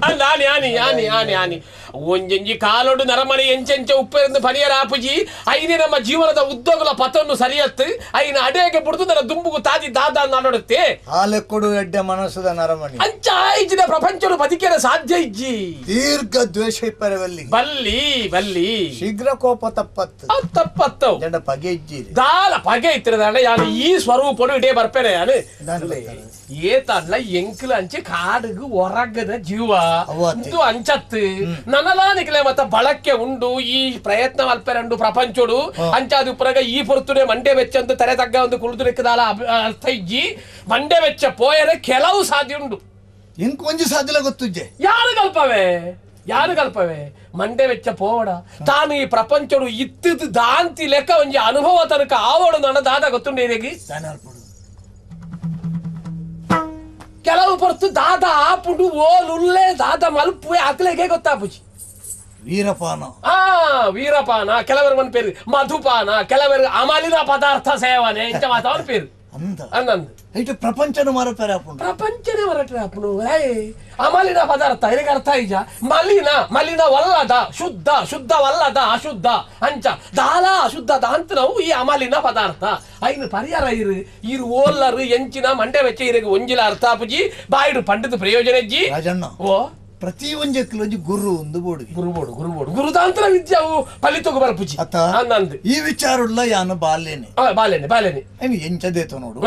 ಅಲ್ಲ ಆನಿ ಆನಿ ಆನಿ ಆನಿ ಆನಿ ಒಂಜೊಂಜಿ ಕಾಲೋಡು ನರಮನೆ ಎಂಚೆಂಚ ಉಪ್ಪೆರಂದು ಪನಿಯರ ಆಪುಜಿ ಐನೇ ನಮ್ಮ ಜೀವನದ ಉದ್ದೋಗಲ ಪತವನ್ನು ಸರಿಯತ್ತು ಐನ ಅಡೇಗೆ ಬುಡ್ದು ನನ್ನ ದುಂಬುಗು ತಾದಿ ದಾದ ನಾಡೋಡುತ್ತೆ ಹಾಲೆಕ್ಕೊಡು ಎಡ್ಡೆ ಮನಸ್ಸದ ನರಮಣಿ ಅಂಚ ಆಯ್ಜಿನ ಪ್ರಪಂಚನು ಬದುಕಿರ ಸಾಧ್ಯ ಇಜ್ಜಿ ದೀರ್ಘ ದ್ವೇಷ ಇಪ್ಪರವಲ್ಲಿ ಬಲ್ಲಿ ಬಲ್ಲಿ ಶೀಘ್ರ ಕೋಪ ತಪ್ಪತ್ತು ತಪ್ಪತ್ತು ಜನ ಪಗೆ ಇಜ್ಜಿ ದಾಲ ಪಗೆ ಇತ್ತಿರದಾಣ ಯಾನು ಈ ಸ್ವರೂಪನು ಇಡೇ ಬರ್ಪೇನೆ ಯಾನು ಏತಲ್ಲ ಎಂಕ್ಲ ಅಂಚೆ ಕಾಡುಗು ಹೊರಗದ ಜೀವ ಇದು ಅಂಚತ್ತು ನನಲಾನಿಕ್ಲೆ ಮತ್ತ ಬಳಕೆ ಉಂಡು ಈ ಪ್ರಯತ್ನ ಮಲ್ಪೆರಂಡು ಪ್ರಪಂಚೋಡು ಅಂಚಾದ ಉಪ್ಪರಗ ಈ ಪೊರ್ತುನೆ ಮಂಡೆ ವೆಚ್ಚ ಅಂತ ತರೆ ತಗ್ಗ ಒಂದು ಕುಳಿತು ಅರ್ಥ ಇಜ್ಜಿ ಮಂಡೆ ವೆಚ್ಚ ಪೋಯರೆ ಕೆಲವು ಸಾಧ್ಯ ಉಂಡು ಇಂಕ್ ಒಂಜಿ ಸಾಧ್ಯಲ ಗೊತ್ತುಜ್ಜೆ ಯಾರು ಕಲ್ಪವೆ ಯಾರು ಕಲ್ಪವೆ ಮಂಡೆ ವೆಚ್ಚ ಪೋವಡ ತಾನು ಈ ಪ್ರಪಂಚಡು ಇತ್ತಿದ್ದು ದಾಂತಿ ಲೆಕ್ಕ ಒಂಜಿ ಅನುಭವ ತನಕ ಆವಡು ನನ್ನ ದಾದ ಗೊತ್ತುಂಡು ಕೆಲವು ಪೊರ್ತು ದಾದ ಆಪುಂಡು ಓಲುಲ್ಲೆ ದಾದ ಮಲ್ಪುವೆ ಅಕ್ಲೆಗೆ ಗೊತ್ತಾಪುಜಿ ವೀರಪಾನ ಆ ವೀರಪಾನ ಕೆಲವರು ಒಂದು ಪೇರು ಮಧುಪಾನ ಕೆಲವರು ಅಮಲಿನ ಪದಾರ್ಥ ಸೇವನೆ ಇಂಥ ಮಾತಾವನ ಪೇರು ಅಂದಂದು ಇಟ್ಟು ಪ್ರಪಂಚನ ಮರಪೇರೆ ಆಪುಂಡು ಪ್ರಪಂಚನೇ ಮರಟ್ರೆ ಆಪುಂಡು ಅಮಲಿನ ಪದಾರ್ಥ ಇದಕ್ಕೆ ಅರ್ಥ ಇಜ ಮಲಿನ ಮಲಿನವಲ್ಲದ ಶುದ್ಧ ಶುದ್ಧವಲ್ಲದ ಅಶುದ್ಧ ಅಂಚ ದಾಲ ಅಶುದ್ಧ ದಾಂತ ನಾವು ಈ ಅಮಲಿನ ಪದಾರ್ಥ ಐನು ಪರಿಹಾರ ಇರು ಇರು ಓಲ್ಲರು ಎಂಚಿನ ಮಂಡೆ ವೆಚ್ಚ ಇರಗೆ ಒಂಜಿಲ ಅರ್ಥ ಆಪುಜಿ ಬಾಯಿಡು ಪಂಡಿತ ಪ್ರಯೋಜನ ಇಜ್ಜಿ ರಾಜಣ್ಣ ಓ ಪ್ರತಿ ಒಂಜಕ್ಲು ಒಂಜಿ ಗುರು ಒಂದು ಬೋಡು ಗುರು ಬೋಡು ಗುರು ಬೋಡು ಗುರುದಾಂತರ ವಿದ್ಯಾವು ಫಲಿತಗು ಬರಪುಜಿ ಅಂದಂದು ಈ ವಿಚಾರ ಯಾನು ಬಾಲ್ಯನೆ ಬಾಲ್ಯನೆ ಬಾಲ್ಯನೆ ಐನು ಎಂಚದೇತ ನೋಡು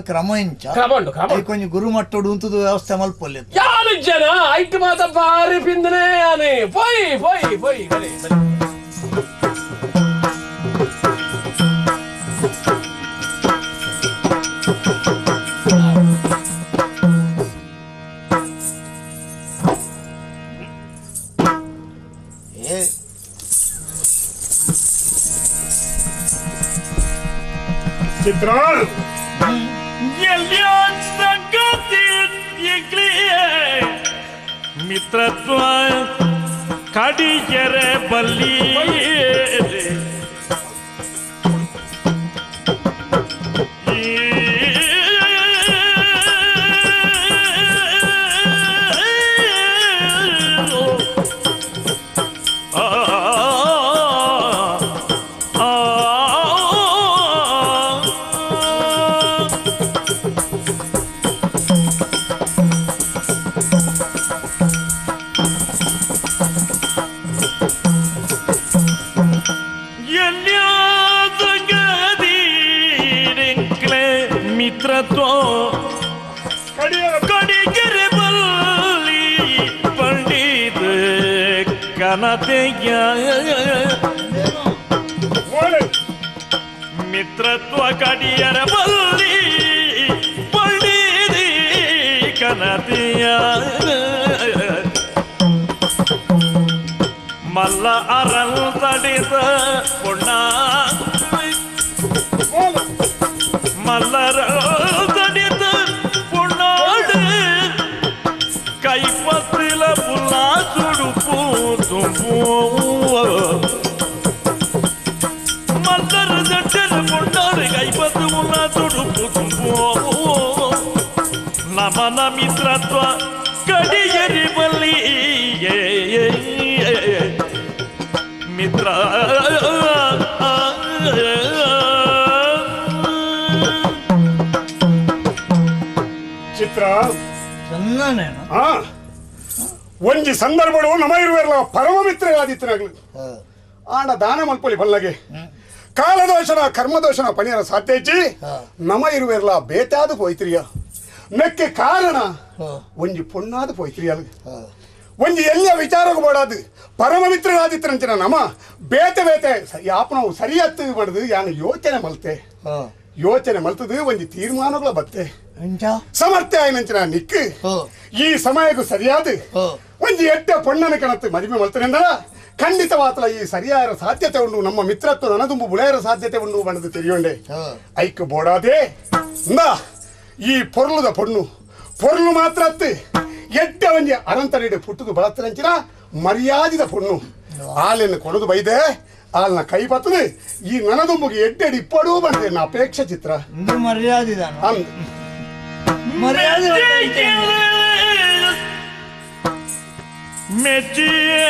ಕ್ರಮ ಎಂಚ ಕ್ರಮ ಉಂಟು ಕ್ರಮ ಕೊಂಚ ಗುರು ಮಟ್ಟೋಡು ಉಂತದು ವ್ಯವಸ್ಥೆ ಮಲ್ಪೊಲ್ಲೆ ಯಾರು ಜನ ಐಟ್ ಮಾತ ಬಾರಿ ಪಿಂದನೆ ಯಾನೆ ಪೋಯ್ ಪೋಯ್ ಪೋಯ್ ಬಲೆ ಬಲೆ ಚಿತ್ರ ಮಿತ್ರತ್ವ ಕಡಿಗೆರೆ ಬಲ್ಲಿ ಕಡಿಗೆರೆ ಬಲ್ಲಿ ಪಂಡಿತ ಕನತೆಯ ಮಿತ್ರತ್ವ ಕಡಿಯರ ಬಲ್ಲಿ ಪಂಡಿತ ಕನತೆಯ ಮಲ್ಲ ಅರಲ್ ತಡಿದ ಪೊಣ್ಣ ಮಲ್ಲರ ತಡಿದ பொண்ணாடு கைப்பத்தில புல்லா சுடுப்பு மல்லர் தட்டர் பொண்ணாடு கைப்பத்து புல்லா துடுப்பு நமன ಮಿತ್ರತ್ವ ಕಡಿಯರಿ ಬಲ್ಲಿ ಮಿತ್ರ ಚಿತ್ರ ಒಂಜಿ ಸಂದರ್ಭಡು ನಮ ಇರುವೆರ್ಲ ಪರಮ ಮಿತ್ರರಾದಿತ್ತನಾಗ್ಲು ಆಂಡ ದಾನ ಮಲ್ಪೊಲಿ ಬಲ್ಲಗೆ ಕಾಲದೋಷನ ಕರ್ಮದೋಷನ ಪಣಿಯರ ಸಾಧ್ಯ ಇಜ್ಜಿ ನಮ ಇರುವೆರ್ಲ ಬೇತಾದ ಪೋಯ್ತಿರಿಯ ಮೆಕ್ಕೆ ಕಾರಣ ಒಂಜಿ ಪೊಣ್ಣಾದ ಪೋಯ್ತಿರಿಯಲ್ ಒಂಜಿ ಎಲ್ಲ ವಿಚಾರಕ್ಕೂ ಬೋಡಾದು ಪರಮ ಮಿತ್ರರಾದಿತ್ತನಂಚಿನ ನಮ ಬೇತೆ ಬೇತೆ ಯಾಪನವು ಸರಿಯತ್ತು ಬಡ್ದು ಯಾನು ಯೋಚನೆ ಮಲ್ತೆ ಯೋಚನೆ ಮಲ್ತದು ಒಂಜಿ ತೀರ್ಮಾನಗಳ ಬತ್ತೆ ಸಮರ್ಥ್ಯ ಆಯ್ನಂಚಿನ ನಿಕ್ಕು ಈ ಸಮಯಕ್ಕೂ ಸರಿಯಾದ ಒಂಜಿ ಎಟ್ಟೆ ಪೊಣ್ಣನ ಕಣತ್ತು ಮದುವೆ ಮಲ್ತನೆಂದ ಖಂಡಿತವಾತಲ ಈ ಸರಿಯಾದ ಸಾಧ್ಯತೆ ಉಂಡು ನಮ್ಮ ಮಿತ್ರತ್ವ ನನದುಂಬು ಬುಳೆಯರ ಸಾಧ್ಯತೆ ಉಂಡು ಬಣ್ಣದು ತಿಳಿಯೊಂಡೆ ಐಕ್ ಬೋಡಾದೆ ಈ ಪೊರ್ಲುದ ಪೊಣ್ಣು ಪೊರ್ಲು ಮಾತ್ರ ಅತ್ತು ಎಟ್ಟೆ ಒಂಜಿ ಅರಂತರಿಡೆ ಪುಟ್ಟುದು ಬಳತ್ತನಂಚಿನ ಮರ್ಯಾದಿದ ಪೊಣ್ಣು ಹಾಲನ್ನು ಕೊಡದು ಬೈದೆ ಆಲ್ನ ಕೈ ಬರ್ತದೆ ಈ ನನದುಂಬುಗೆ ಎಡ್ಡೆಡಿ ಇಪ್ಪಡೂ ಬಂದೆ ಅಪೇಕ್ಷೆ ಚಿತ್ರ ಮರ್ಯಾದೆ ಮರ್ಯಾದೆ ಮೆಚ್ಚಿಯೇ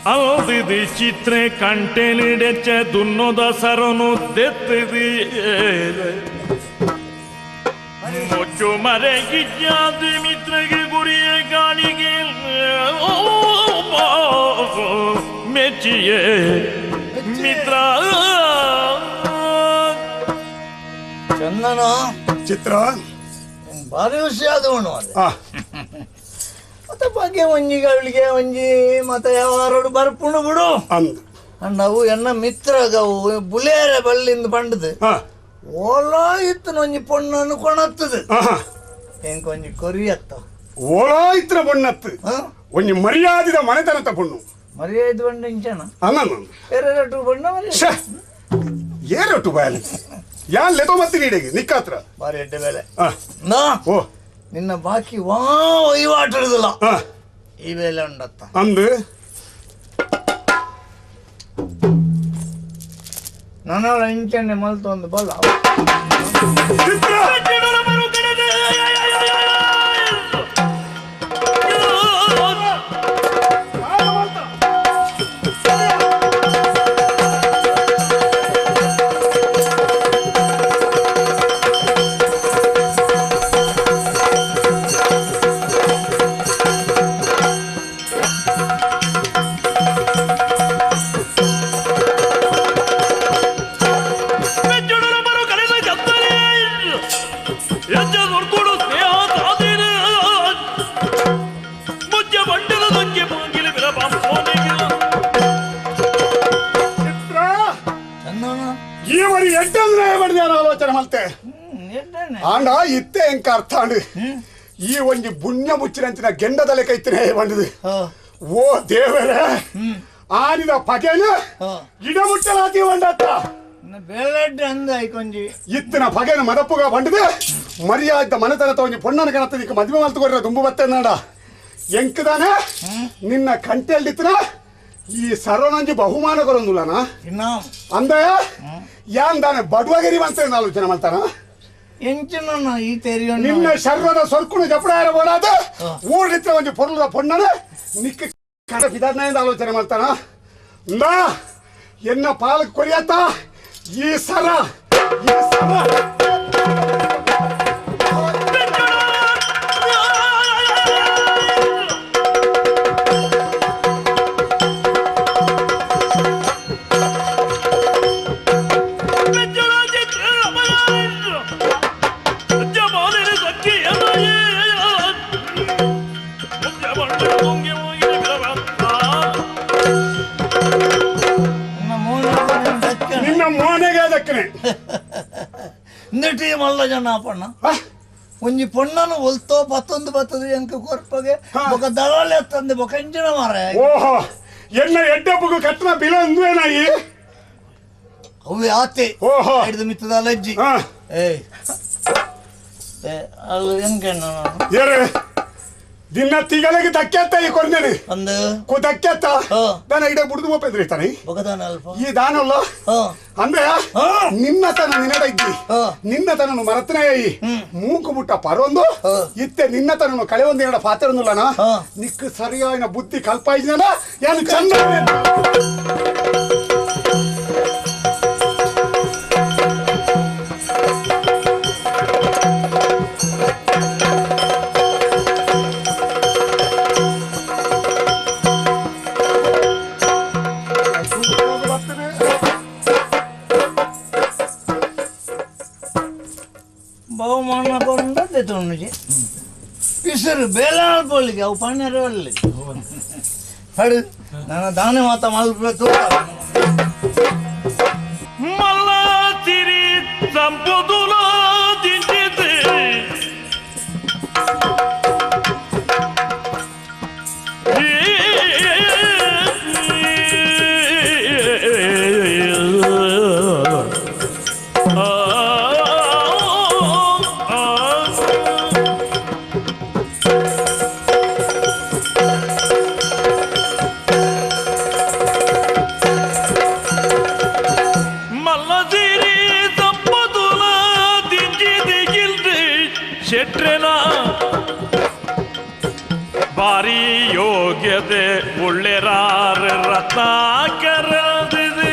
ಅಲ್ದಿದಿ ಚಿತ್ರೆ ಕಂಟೆಲಿಡೆಚ್ಚ ದುನ್ನೋದ ಸರನು ದೆತ್ತಿದಿ ಮುಚ್ಚು ಮರೆಗಿಜ್ಜಾದಿ ಮಿತ್ರಗೆ ಗುರಿಯ ಗಾಳಿಗೆ ಮೆಚ್ಚಿಯೇ ಮಿತ್ರ ಚೆನ್ನ ಚಂದನ ಚಿತ್ರ ಭಾರಿ ಖುಷಿ ಆದವನು ಮತ್ತೆ ಬಗ್ಗೆ ಒಂಜಿಗೆ ಅವಳಿಗೆ ಒಂಜಿ ಮತ್ತೆ ಯಾವಾರೋಡು ಬರ್ಪುಂಡು ಬಿಡು ಅಂದ್ ಅವು ಎನ್ನ ಮಿತ್ರಗವು ಬುಲೇರೆ ಬಲ್ಲಿಂದ ಬಂಡದು ಓಲಾ ಇತ್ತು ಒಂಜಿ ಪೊಣ್ಣನ್ನು ಕೊಣತ್ತದು ಎಂಕ ಒಂಜಿ ಕೊರಿಯತ್ತ ಓಲಾ ಇತ್ತಿನ ಪೊಣ್ಣತ್ತು ಒಂಜಿ ಮರ್ಯಾದಿದ ಮನೆತನತ ಪೊಣ್ಣು ಮರ್ಯಾದ ಬಂಡ ಇಂಚನ ಅನ್ನ ಎರಡಟ್ಟು ಬಣ್ಣ ಏರಟ್ಟು ಬಾಯಲಿ ಯಾನ್ ಲೆತೋ ಮತ್ತೆ ನೀಡಿಗೆ ನಿಕ್ಕಾತ್ರ ಬಾರಿ ಎಡ್ಡೆ ಬೇಲೆ ನಾ ಓ ನಿನ್ನ ಬಾಕಿ ವಾ ವಹಿವಾಟಿಡುದಿಲ್ಲ ಈ ಬೇಲೆ ಉಂಡತ್ತ ಅಂದು ನನ್ನ ಇಂಚನೆ ಮಲ್ತೊಂದು ಬಲ್ಲ ಆಂಡ ಇತ್ತೆ ಎಂಕ ಅರ್ಥ ಅಂಡು ಈ ಒಂಜಿ ಪುಣ್ಯ ಮುಚ್ಚಿನಂಚಿನ ಗೆಂಡದಲೆ ಕೈತಿನೇ ಬಂದಿದೆ ಓ ದೇವರೇ ಆನಿದ ಪಗೆನು ಗಿಡ ಮುಟ್ಟಲಾತಿ ಬಂಡತ್ತ ಇತ್ತಿನ ಪಗೆನ ಮದಪ್ಪುಗ ಬಂಡಿದೆ ಮರ್ಯಾದ ಮನೆತನತ ಒಂಜಿ ಪೊಣ್ಣನ ಕಣತ್ತ ಮದುವೆ ಮಲ್ತುಕೊಡ್ರೆ ದುಂಬು ಬತ್ತೆ ನಾಡ ಎಂಕದಾನೆ ನಿನ್ನ ಕಂಟೆಲ್ಡಿತ್ತಿನ ಈ ಸರ್ವನಂಜಿ ಬಹುಮಾನ ಕೊರೊಂದುಲ್ಲನ ಅಂದೆ ಯಾನ್ ದಾನೆ ಬಡವಗಿರಿ ಅಂತ ಆಲೋಚನೆ ಮಾಡ್ತಾನ ನಿನ್ನ ಶರ್ವದ ಸೊರ್ಕುನು ಜಪಡಾರ ಬೋಡಾದ ಊರಿತ್ರ ಒಂಜಿ ಪೊರ್ಲದ ಪೊಣ್ಣನ ನಿಕ್ಕ ಕಡ ಬಿದಾರ್ನ ಆಲೋಚನೆ ಮಾಡ್ತಾನ ನಾ ಎನ್ನ ಪಾಲಕ್ ಕೊರಿಯತ್ತ ಈ ಸರ ಈ ಸರ ಮಲ್ಲ ಜನ ಪಣ್ಣ ಒಂಜಿ ಪೊಣ್ಣನು ಒಲ್ತೋ ಪತ್ತೊಂದು ಬತ್ತದು ಎಂಕ ಕೊರ್ಪಗೆ ಬೊಕ ದಳಾಲೆ ತಂದೆ ಬೊಕ ಎಂಜಿನ ಮಾರ ಓಹೋ ಎನ್ನ ಎಡ್ಡಪ್ಪಗೂ ಕಟ್ಟನ ಬಿಲ ಅಂದ್ವೇನಾಯಿ ಅವು ಆತೆ ಓಹೋ ಹಿಡಿದು ಮಿತ್ತದ ಲಜ್ಜಿ ಏಯ್ ಅದು ಎಂಕೆಣ್ಣ ಏರೆ ದಿನ ತಿಂಗಳಿಗೆ ದಕ್ಕೆತ್ತ ಈ ಕೊರ್ನೇನಿ ಅಂದು ಕು ದಕ್ಕೆತ್ತ ದಾನ ಇಡ ಬುಡ್ದು ಮೋಪೆದ್ರಿ ತಾನೆ ಬೊಕದಾನ ಅಲ್ಪ ಈ ದಾನಲ್ಲ ಅಂದ್ರೆ ನಿನ್ನ ತನ ನಿನ್ನಡ ಇದ್ದಿ ನಿನ್ನ ತನನು ಮರತನೇ ಮೂಕು ಮುಟ್ಟ ಪರೊಂದು ಇತ್ತೆ ನಿನ್ನ ತನನು ಕಳೆ ಒಂದು ಎರಡ ಪಾತ್ರೊಂದುಲ್ಲನ ನಿಕ್ಕ ಸರಿಯಾದ ಬುದ್ಧಿ ಕಲ್ಪಾಯಿಸಿದ ಯಾನು ಚಂದ ಬಹುಮಾನ ಕೊಂಡದ್ದೆ ತೊಣ್ಣುಜಿ ಪಿಸರು ಬೇಲಾಳ್ ಪೋಲಿಗೆ ಅವು ಪಣ್ಣರು ಅಲ್ಲಿ ಹಡು ನನ್ನ ದಾನೆ ಮಾತ ಮಲ್ಪು ಮಲ್ಲ ತಿರಿ ಸಂಪದುಲ ದಿಂಜಿದೆ ಬಾರಿ ಯೋಗ್ಯತೆ ಒಳ್ಳೆರಾರ ರತ್ನಾಕರದಿದೆ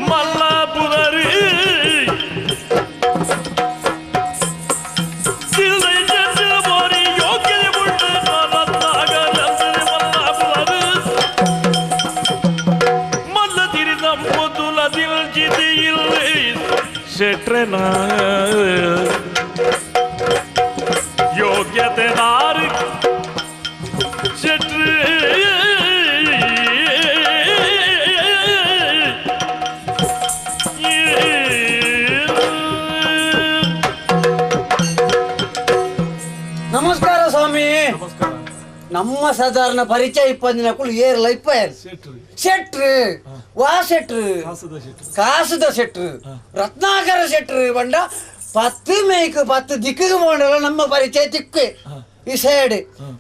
ಮಲ್ಲ ಪುನರಿ ಬಾರಿ ಯೋಗ್ಯತೆ ಉಳ್ಳೆ ರತ್ನಾಕರದಿದೆ ಮಲ್ಲ ಪುನರಿ ಮಲ್ಲ ತಿರಿ ಸಂಪದುಲ ದಿಲ್ಜಿದೆ ಇಲ್ಲಿ ಶೆಟ್ರ ಶೆಟ್ರೆನ ಯೋಗ್ಯತೆದಾರ್ ಶೆಟ್ರು ನಮಸ್ಕಾರ ಸ್ವಾಮಿ. ನಮ್ಮ ಸಾಧಾರಣ ಪರಿಚಯ ಇಪ್ಪಂದಿನಕ್ಕೂ ಏರ್ಲ ಇಪ್ಪ ಶೆಟ್ರು ವಾ ಶೆಟ್ರು ಕಾಸುದ ಶೆಟ್ರು ರತ್ನಾಕರ ಶೆಟ್ರು ಬಂಡ 10 ಮೇಕ್ 10 ದಿಕ್ಕಿಗೆ போண்டல ನಮ್ಮ ಪರಿಚಯ ತಿಕ್ಕು ಈ ಸೈಡ್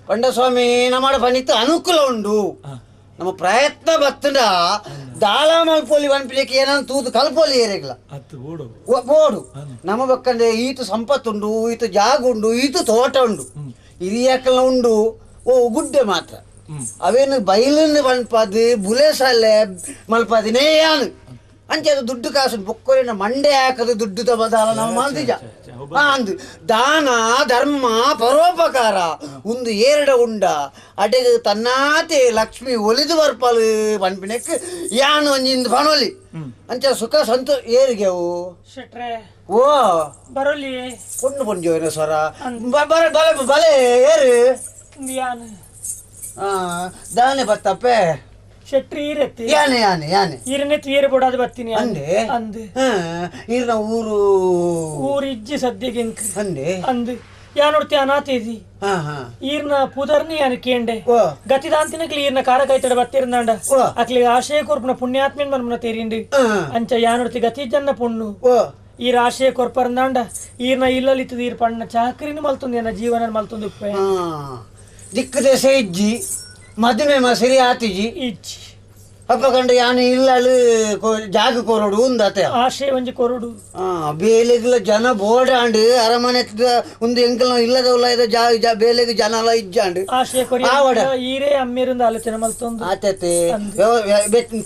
ಬಂಡ ಸ್ವಾಮಿ. ನಮ್ಮ ಪನಿತ್ತು ಅನುಕೂಲ ಉಂಡು ನಮ್ಮ ಪ್ರಯತ್ನ ಬತ್ತಂಡ ದಾಳ ಮಲ್ಪೊಲಿ ವನ್ಪಿಲಿಕ್ಕೆ ಏನಂತ ತೂದು ಕಲ್ಪೊಲಿ ಏರಿಗ್ಲ ಬೋಡು ನಮ್ಮ ಬಕ್ಕಂಡೆ ಈತು ಸಂಪತ್ತುಂಡು ಈತು ಜಾಗ ಉಂಡು ಈತು ತೋಟ ಉಂಡು ಹಿರಿಯಕಲ ಉಂಡು ಓ ಗುಡ್ಡೆ ಮಾತ್ರ ಅವೇನು ಬೈಲನ್ನು ಮಲ್ಪದು ಬುಲೆಸಲೆ ಮಲ್ಪದಿನೇ ಯಾನು ಅಂಚೆ ಅದು ದುಡ್ಡು ಕಾಸು ಬೊಕ್ಕೊರಿನ ಮಂಡೆ ಹಾಕದು ದುಡ್ಡು ತಬದಾಲ ನಮ್ಮ ಮಲ್ದಿಜ ಅಂದು ದಾನ ಧರ್ಮ ಪರೋಪಕಾರ ಒಂದು ಏರಡ ಉಂಡ ಅಡೆಗೆ ತನ್ನಾತೆ ಲಕ್ಷ್ಮಿ ಒಲಿದು ಬರ್ಪಲು ಪನ್ಪಿನಕ್ಕೆ ಯಾನು ಒಂಜಿಂದು ಪನೊಲಿ ಅಂಚೆ ಸುಖ ಸಂತೋ ಏರಿಗೆವು ಶೆಟ್ರೆ ಓ ಬರೋಲಿ ಪೊಣ್ಣು ಪೊಂಜೋಯಿನ ಸ್ವರ ಬಲೆ ಬಲೆ ಏರು ಯಾನು ದಾನೆ ಬತ್ತಪ್ಪೆ ಶೆಟ್ರಿ ಈರತ್ತಿ ಯಾನೆ ಯಾನೆ ಯಾನೆ ಈರನೆ ತೀರ ಬೋಡಾದ ಬತ್ತೀನಿ ಅಂದೆ ಅಂದೆ ಈರ್ನ ಊರು ಊರು ಇಜ್ಜಿ ಸದ್ಯಗೆ ಅಂದೆ ಅಂದು ಯಾನೊಡ್ತಿ ಅನಾಥ ಇದಿ ಈರ್ನ ಪುದರ್ನಿ ಯಾನು ಕೇಂಡೆ ಗತಿದಾಂತಿನಕ್ಲಿ ಈರ್ನ ಕಾರ ಕೈತಡ ಬತ್ತಿರ್ನಾಂಡ ಅಕ್ಲಿ ಆಶಯ ಕೊರ್ಪುನ ಪುಣ್ಯಾತ್ಮೇನ್ ಮನ್ಮನ ತೇರಿಂಡು ಅಂಚ ಯಾನೊಡ್ತಿ ಗತಿ ಜನ್ನ ಪುಣ್ಣು ಈ ಆಶಯ ಕೊರ್ಪರ್ನಾಂಡ ಈರ್ನ ಇಲ್ಲಲಿತ್ತದ ಈರ್ ಪಣ್ಣ ಚಾಕ್ರಿನ ಮಲ್ತೊಂದು ಏನ ಜೀವನ ಮಲ್ತೊಂದು ಉಪ್ಪೆ ದಿಕ್ಕು ದೇಶ ಇಜ್ಜಿ ಮದುವೆ ಸರಿ ಆತಿಜಿ ಇಜ್ಜಿ ಅಪ್ಪ ಕಂಡು ಯಾನು ಇಲ್ಲಳು ಜಾಗ ಕೊರಡು ಉಂದಾತೆ ಆಶಯ ಒಂಜಿ ಕೊರಡು ಬೇಲೆಗ್ಲ ಜನ ಬೋಡಾಂಡು ಅರಮನೆ ಒಂದು ಎಂಕಲ್ ಇಲ್ಲದ ಉಲ್ಲ ಜಾ ಬೇಲೆಗ್ ಜನ ಎಲ್ಲ ಇಜ್ಜಾಂಡು ಆಶಯ ಕೊರಿ ಈರೇ ಅಮ್ಮೇರಿಂದ ಆಲೋಚನೆ ಮಲ್ತೊಂದು ಆತತೆ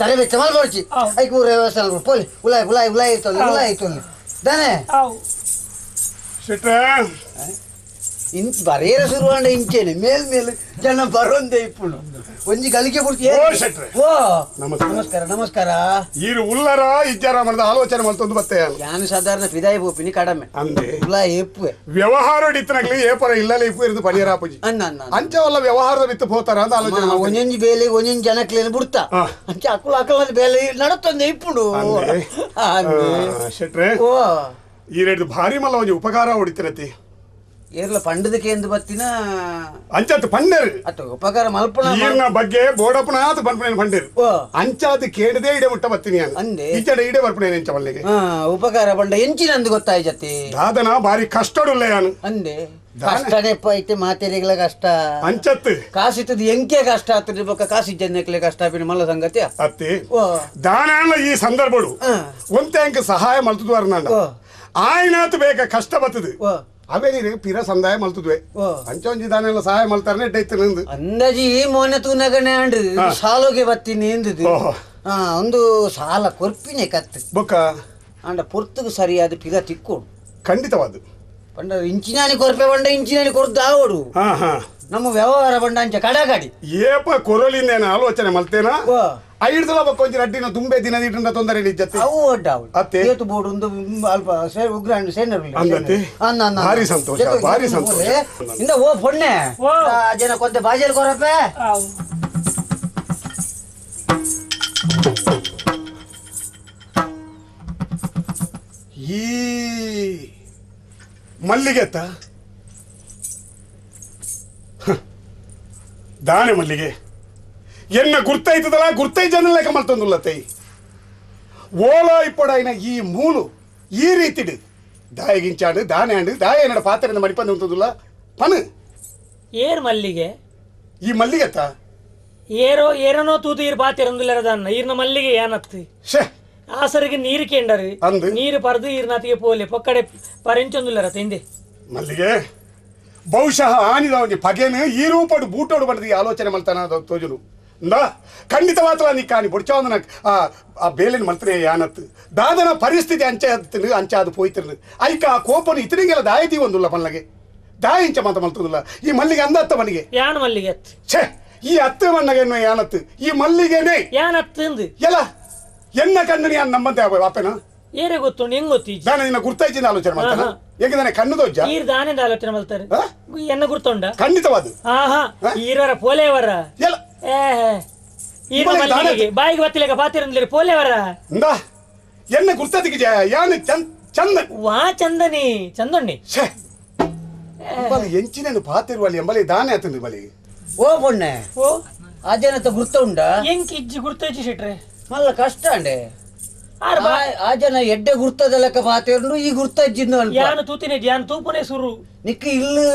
ತಲೆ ಬೆಚ್ಚ ಮಲ್ಪೊಡ್ಚಿ ಐಕ್ ಊರ ವ್ಯವಸ್ಥೆ ಪೋಲಿ ಉಲಾಯ್ ಉಲಾಯ್ ಉಲಾಯ್ ಇತ್ತೊಂದು ಉಲಾಯ್ ಇತ್ತೊಂದು ದಾನೆ ಶೆಟ್ರೆ ಇಂಚ್ ಬರೇರ ಶುರುವಾಂಡ ಇಂಚೇನೆ ಮೇಲ್ ಮೇಲ್ ಜನ ಬರೋಂದೇ ಇಪ್ಪುನು ಒಂಜಿ ಗಳಿಗೆ ಪೂರ್ತಿ ಓ ನಮಸ್ಕಾರ ನಮಸ್ಕಾರ ಈರು ಉಲ್ಲರ ಇಜ್ಜಾರ ಮನದ ಆಲೋಚನೆ ಮಲ್ತೊಂದು ಬತ್ತೆ ಯಾನು ಸಾಧಾರಣ ಫಿದಾಯಿ ಪೋಪಿನಿ ಕಡಮೆ ಅಂದೆ ಉಲ್ಲ ಏಪ್ಪುವೆ ವ್ಯವಹಾರ ಇತ್ತನಗ್ಲಿ ಏಪರ ಇಲ್ಲಲೇ ಇಪ್ಪು ಇருந்து ಪಣಿಯರಾಪುಜಿ ಅನ್ನ ಅನ್ನ ಅಂಚವಲ್ಲ ವ್ಯವಹಾರದ ಬಿತ್ತು ಪೋತಾರ ಅಂತ ಆಲೋಚನೆ ಒಂಜೊಂಜಿ ಬೇಲೆ ಒಂಜೊಂಜಿ ಜನಕ್ಲೇನು ಬಿಡ್ತಾ ಅಂಚೆ ಅಕ್ಕುಲ ಅಕ್ಕಲ ಬೇಲೆ ನಡತ್ತೊಂದೆ ಇಪ್ಪುಡು ಶೆಟ್ರೆ ಓ ಈ ರೇಟ್ ಭಾರಿ ಮಲ್ಲ ಒಂಜಿ ಉಪಕಾರ ಹೊಡಿತಿರತಿ ಏರ್ಲ ಪಂಡದಕ್ಕೆ ಎಂದು ಬತ್ತಿನ ಅಂಚಾತ್ ಪಂಡರು ಅತ್ತ ಉಪಕಾರ ಮಲ್ಪಣ ಈರ್ನ ಬಗ್ಗೆ ಬೋಡಪ್ಪನ ಆತ ಪನ್ಪನೇನು ಪಂಡರು ಅಂಚಾತ್ ಕೇಳದೆ ಇಡೆ ಮುಟ್ಟ ಬತ್ತೀನಿ ಅಂದೆ ಈಚಡೆ ಇಡೆ ಬರ್ಪಣೇನು ಎಂಚ ಮಲ್ಲಿಗೆ ಉಪಕಾರ ಪಂಡ ಎಂಚಿನಂದು ಗೊತ್ತಾಯ್ ಜತಿ ದಾದನ ಭಾರಿ ಕಷ್ಟಡುಲ್ಲ ಯಾನು ಅಂದೆ ಕಷ್ಟನೆಪ್ಪ ಐತೆ ಮಾತೆರಿಗಳ ಕಷ್ಟ ಅಂಚತ್ತು ಕಾಸಿತ್ತದ ಎಂಕೆ ಕಷ್ಟ ಆತದೆ ಬೊಕ್ಕ ಕಾಸಿ ಜನಕ್ಲೆ ಕಷ್ಟ ಆಪಿನ ಮಲ್ಲ ಸಂಗತಿ ಅತ್ತಿ ದಾನ ಈ ಸಂದರ್ಭಡು ಒಂತೆ ಅಂಕ ಸಹಾಯ ಮಲ್ತುದ್ವಾರ ನಾನು ಆಯ್ನಾತು ಬೇಕ ಕಷ್ಟ ಬತ್ತದು ಅವೇ ನೀರು ಪಿರ ಸಂದಾಯ ಮಲ್ತದ್ವೆ ಅಂಚ ಒಂಜಿ ದಾನೆಲ್ಲ ಸಹಾಯ ಮಲ್ತಾರನೆ ಎಡ್ಡೈತೆ ನಂದು ಅಂದಾಜಿ ಈ ಮೋನೆ ತೂನಗನೆ ಅಂಡ್ರಿ ಸಾಲೋಗೆ ಬತ್ತೀನಿ ಎಂದುದು ಒಂದು ಸಾಲ ಕೊರ್ಪಿನೆ ಕತ್ತು ಬೊಕ್ಕ ಅಂಡ ಪೊರ್ತುಗು ಸರಿಯಾದ ಪಿರ ತಿಕ್ಕೋಡು ಖಂಡಿತವಾದ ಪಂಡ ಇಂಚಿನಾನಿ ಕೊರ್ಪೆ ಬಂಡ ಇಂಚಿನಾನಿ ಕೊರ್ದು ಆವಡು ನಮ್ಮ ವ್ಯವಹಾರ ಬಂಡ ಅಂಚ ಕಡಗಡಿ ಏಪ ಕೊರಲಿಂದ ಆಲೋಚನೆ ಮಲ್ತೇನಾ ಐಡ್ದಲ ಬೊಕ್ಕ ಒಂಜಿ ರಡ್ಡಿನ ತುಂಬೆ ದಿನ ದಿಟ್ಟ ತೊಂದರೆ ಇಜ್ಜತ್ತೆ ಅವು ಒಡ್ಡ ಅತ್ತೆ ಏತು ಬೋಡು ಒಂದು ಅಲ್ಪ ಉಗ್ರಾಂಡ್ ಸೇನರು ಅಂದತ್ತೆ ಭಾರಿ ಸಂತೋಷ ಭಾರಿ ಸಂತೋಷ ಇಂದ ಓ ಪೊಣ್ಣೆ ಜನ ಕೊಂತೆ ಬಾಜಲ್ ಕೊರಪೆ ಈ ಮಲ್ಲಿಗೆತ್ತ ದಾನೆ ಮಲ್ಲಿಗೆ ಎನ್ನ ಗುರ್ತೈತದಲ್ಲ ಗುರ್ತೈ ಜನ ಲೆಕ್ಕ ಮಲ್ತೊಂದುಲ್ಲತ್ತೈ ಓಲ ಇಪ್ಪಡಾಯಿನ ಈ ಮೂಲು ಈ ರೀತಿಡು ದಾಯಗಿಂಚಾಡು ದಾನೆ ಅಂಡು ದಾಯ ಏನಡ ಪಾತ್ರೆಯಿಂದ ಮಡಿಪಂದು ఉంటుందిಲ್ಲ ಪನು ಏರ್ ಮಲ್ಲಿಗೆ ಈ ಮಲ್ಲಿಗೆತ್ತ ಏರೋ ಏರನೋ ತೂತು ಈರ್ ಪಾತಿರಂದುಲ್ಲರದನ್ನ ಈರ್ನ ಮಲ್ಲಿಗೆ ಏನತ್ತು ಶೇ ಆಸರಿಗೆ ನೀರು ಕೇಂಡರು ನೀರು ಪರದು ಈರ್ನಾತಿಗೆ ಪೋಲೆ ಪೊಕ್ಕಡೆ ಪರೆಂಚೊಂದುಲ್ಲರ ತಿಂದೆ ಮಲ್ಲಿಗೆ ಬಹುಶಃ ಆನಿದ ಒಂಜಿ ಪಗೆನು ಈ ರೂಪಡು ಬೂಟೋಡು ಬಂದದ ಈ ಆಲೋಚನೆ ಮಲ್ತಾನ ತೋಜುನು ಇಂದ ಖಂಡಿತವಾತಲ ನೀ ಕಾನಿ ಬೊಡ್ಚಾವಂದನ ಆ ಬೇಲೆನ ಮಲ್ತನೆ ಯಾನತ್ತು ದಾದನ ಪರಿಸ್ಥಿತಿ ಅಂಚೆ ಅಂಚಾದು ಪೋಯ್ತಿರ್ನು ಐಕ ಆ ಕೋಪನು ಇತನಿಗೆಲ್ಲ ದಾಯತಿ ಒಂದುಲ್ಲ ಪನ್ಲಗೆ ದಾಯ ಇಂಚ ಮಾತ ಮಲ್ತದಿಲ್ಲ ಈ ಮಲ್ಲಿಗೆ ಅಂದತ್ತ ಮನಿಗೆ ಯಾನ್ ಮಲ್ಲಿಗೆ ಅತ್ತು ಛೇ ಈ ಅತ್ತು ಮಣ್ಣಗೆ ಯಾನತ್ತು ಈ ಮಲ್ಲಿಗೆನೇ ಯಾನತ್ತು ಎಲ್ಲ ಎನ್ನ ಕಣ್ಣು ಯಾನ್ ನಮ್ಮಂತೆ ಅಪ್ಪೇನ ಏರೆ ಗೊತ್ತುಂಡು ಹೆಂಗ್ ಗೊತ್ತಿ ದಾನೆ ನಿನ್ನ ಗುರ್ತಾಯ್ಚಿನ ಆಲೋಚನೆ ಮಾಡ್ತಾನ ಹೆಂಗೆ ಕಣ್ಣು ದೋಜ ಈರ್ ದಾನೆ ಆಲೋಚನೆ ಮಾಡ್ತಾರೆ ಎನ್ನ ಗುರ್ತುಂಡ ಖಂಡಿತವಾದ ಆಹಾ ಈರವರ ಪೋಲೆಯವರ ಏ ಈರ ಬಾಯಿಗೆ ಬತ್ತಿಲೆಕ ಪಾತಿರಂದ್ಲಿ ಪೋಲೆಯವರ ಇಂದಾ ಎನ್ನ ಗುರ್ತದಿಗೆ ಯಾನು ಚಂದ ವಾ ಚಂದನಿ ಚಂದೊಣ್ಣಿ ಛೇ ಬಲಿ ಎಂಚಿನನು ಪಾತಿರುವಲ್ಲಿ ಎಂಬಲಿ ದಾನೆ ಆತಂದು ಬಲಿ ಓ ಪೊಣ್ಣೆ ಓ ಆ ಜನತ ಗುರ್ತ ಉಂಡ ಎಂಕ್ ಇಜ್ಜಿ ಗುರ್ತ ಇಜ್ಜಿ ಶೆಟ್ರೆ ಮಲ್ಲ ಕಷ್ಟ ಅಂಡೆ ಆ ಜನ ಎಡ್ಡೆ ಗುರ್ತದ ಲೆಕ್ಕ ಪಾತಿರು ಈ ಗುರ್ತ ಇಜ್ಜಿಂದು ಅಲ್ಪ ಯಾನು ತೂತಿನ ಯಾನು ತೂಪನೆ ಸುರು ನಿಕ್ಕ ಇಲ್ಲಿ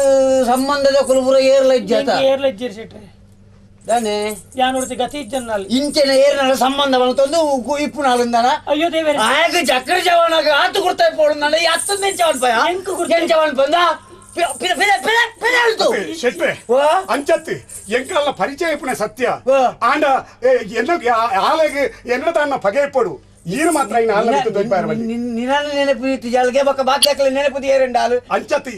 ಸಂಬಂಧದ ಕುಲಪುರ ಏರ್ಲ ಇಜ್ಜಾತ ಏರ್ಲ ಇಜ್ಜಿರ್ ಶೆಟ್ರೆ ದಾನೆ ಯಾನು ಗತಿ ಇಜ್ಜನ್ನಾಲ್ ಇಂಚೆನ ಏರ್ನಾಳ ಸಂಬಂಧ ಬಂತಂದು ಇಪ್ಪುನಾಳುಂದಾನ ಅಯ್ಯೋ ದೇವರೇ ಆಗ ಚಕ್ರ ಜವನಾಗ ಆತು ಗುರ್ತ ಪೋಡುಂದಾನ ಈ ಅತ್ತಂದ ಎಂಚವನ್ ಪಯ ಎಂಚವನ್ ಬಂದ ಶೆಟ್ರೆ ಅಂಚತ್ತಿ ಎಂಕಲ್ಲ ಪರಿಚಯ ಇಪ್ಪುನ ಸತ್ಯ ಆಂಡ ಎನ್ನ ಆಲೆಗೆ ಎನ್ನ ತಾನ ಪಗೆ ಇಪ್ಪಡು ಈರು ಮಾತ್ರ ಇನ್ನು ಆಲ ಬಿಟ್ಟು ದೊಡ್ಡ ನಿನ್ನ ನೆನಪು ಇತ್ತು ಜಾಲ್ಗೆ ಬಕ್ಕ ಬಾಕಿ ಹಾಕಲಿ ನೆನಪು ಏರಂಡ ಆಲು ಅಂಚತ್ತಿ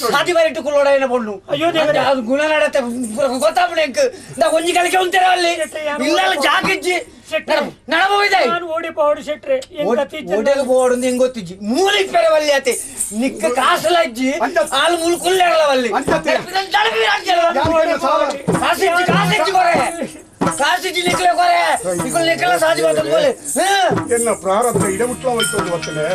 ಸಾದಿ ಬರಿಟ್ಟು ಕುಲ್ಲೋಡ ಪೊಣ್ಣು ಅಯ್ಯೋ ದೇವರೇ ಅದು ಗುಣ ನಡತೆ ಗೊತ್ತಾಪಣ ಎಂಕ್ ನಾ ಒಂಜಿ ಕಲಿಕೆ ಉಂಟೇರ ಅಲ್ಲಿ ಇಲ್ಲ ಜಾಗಿಜ್ಜಿ ನಡಬೋಯ್ದೆ ನಾನು ಓಡಿ ಪೋಡು ಶೆಟ್ರೆ ಓಡೆಗೆ ಪೋಡು ಹೆಂಗ್ ಗೊತ್ತಿಜ್ಜಿ ಮೂಲಿ ಪೆರವಲ್ಲಿ ಆತೆ ನಿಕ್ಕ ಕಾಸಲಜ್ಜಿ ಆಲು ಮೂಲು ಕುಲ್ಲೇರಲವಲ್ಲಿ ಕಾಸಿಜ್ಜಿ ಕಾಸಿಜ್ಜಿ ಕೊರೆ ಕಾಸಿಜ್ಜಿ ನಿಕ್ಕಲೆ ಕೊರೆ ನಿಕ್ಕಲು ನಿಕ್ಕಲ ಸಾಜಿ ಬರ್ತದೆ ಬೋಲೆ ಎನ್ನ ಪ್ರಾರಬ್ಧ ಇಡಮುಟ್ಲ ಹೋಯ್ತು ಬರ್ತದೆ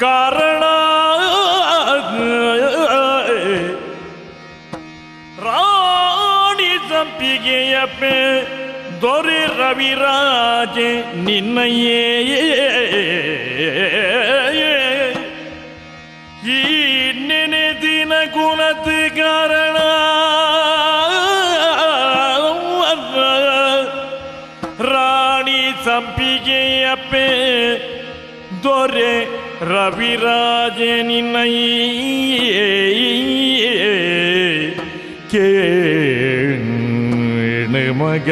ಕಾರಣ ರಾಣಿ ಸಂಪಿಗೆಯಪ್ಪೆ ದೊರೆ ರವಿರಾಜೆ ನಿನ್ನಯೇ ಈ ನೆನೆದಿನ ಕುಲತ್ ಕಾರಣ ರಾಣಿ ಸಂಪಿಗೆಯಪ್ಪೆ ದೊರೆ ರವಿರಾಜೆ ನಿನ್ನಯ್ಯೇ ಕೇಳು ಮಗ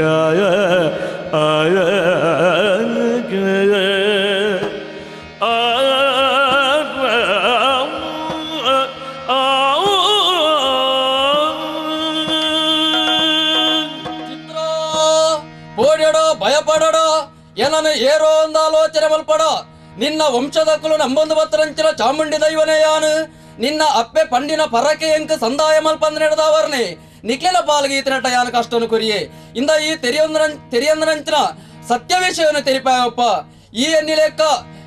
ಚಿತ್ರ ಬೋಡ್ಯಡೋ ಭಯಪಡೋ ಏನನು ಏರೋ ಒಂದು ಆಲೋಚನೆ ಮಲ್ಪಡೋ ನಿನ್ನ ವಂಶದಕ್ಕಲು ನಂಬೊಂದು ಬತ್ತರಂಚಿನ ಚಾಮುಂಡಿ ದೈವನೇ ಯಾನು ನಿನ್ನ ಅಪ್ಪೆ ಪಂಡಿನ ಪರಕೆ ಎಂಕ ಸಂದಾಯ ಮಲ್ಪಂದ ನಡೆದವರ್ನೆ ನಿಕ್ಲೆಲ ಪಾಲ್ಗೆ ಈತನಟ ಯಾನು ಕಷ್ಟನು ಕುರಿಯೆ ಇಂದ ಈ ತೆರಿಯಂದರಂಚಿನ ಸತ್ಯ ವಿಷಯವನ್ನು ತೆರಿಪಾಯಪ್ಪ ಈ ಎನ್ನಿಲೆಕ್ಕ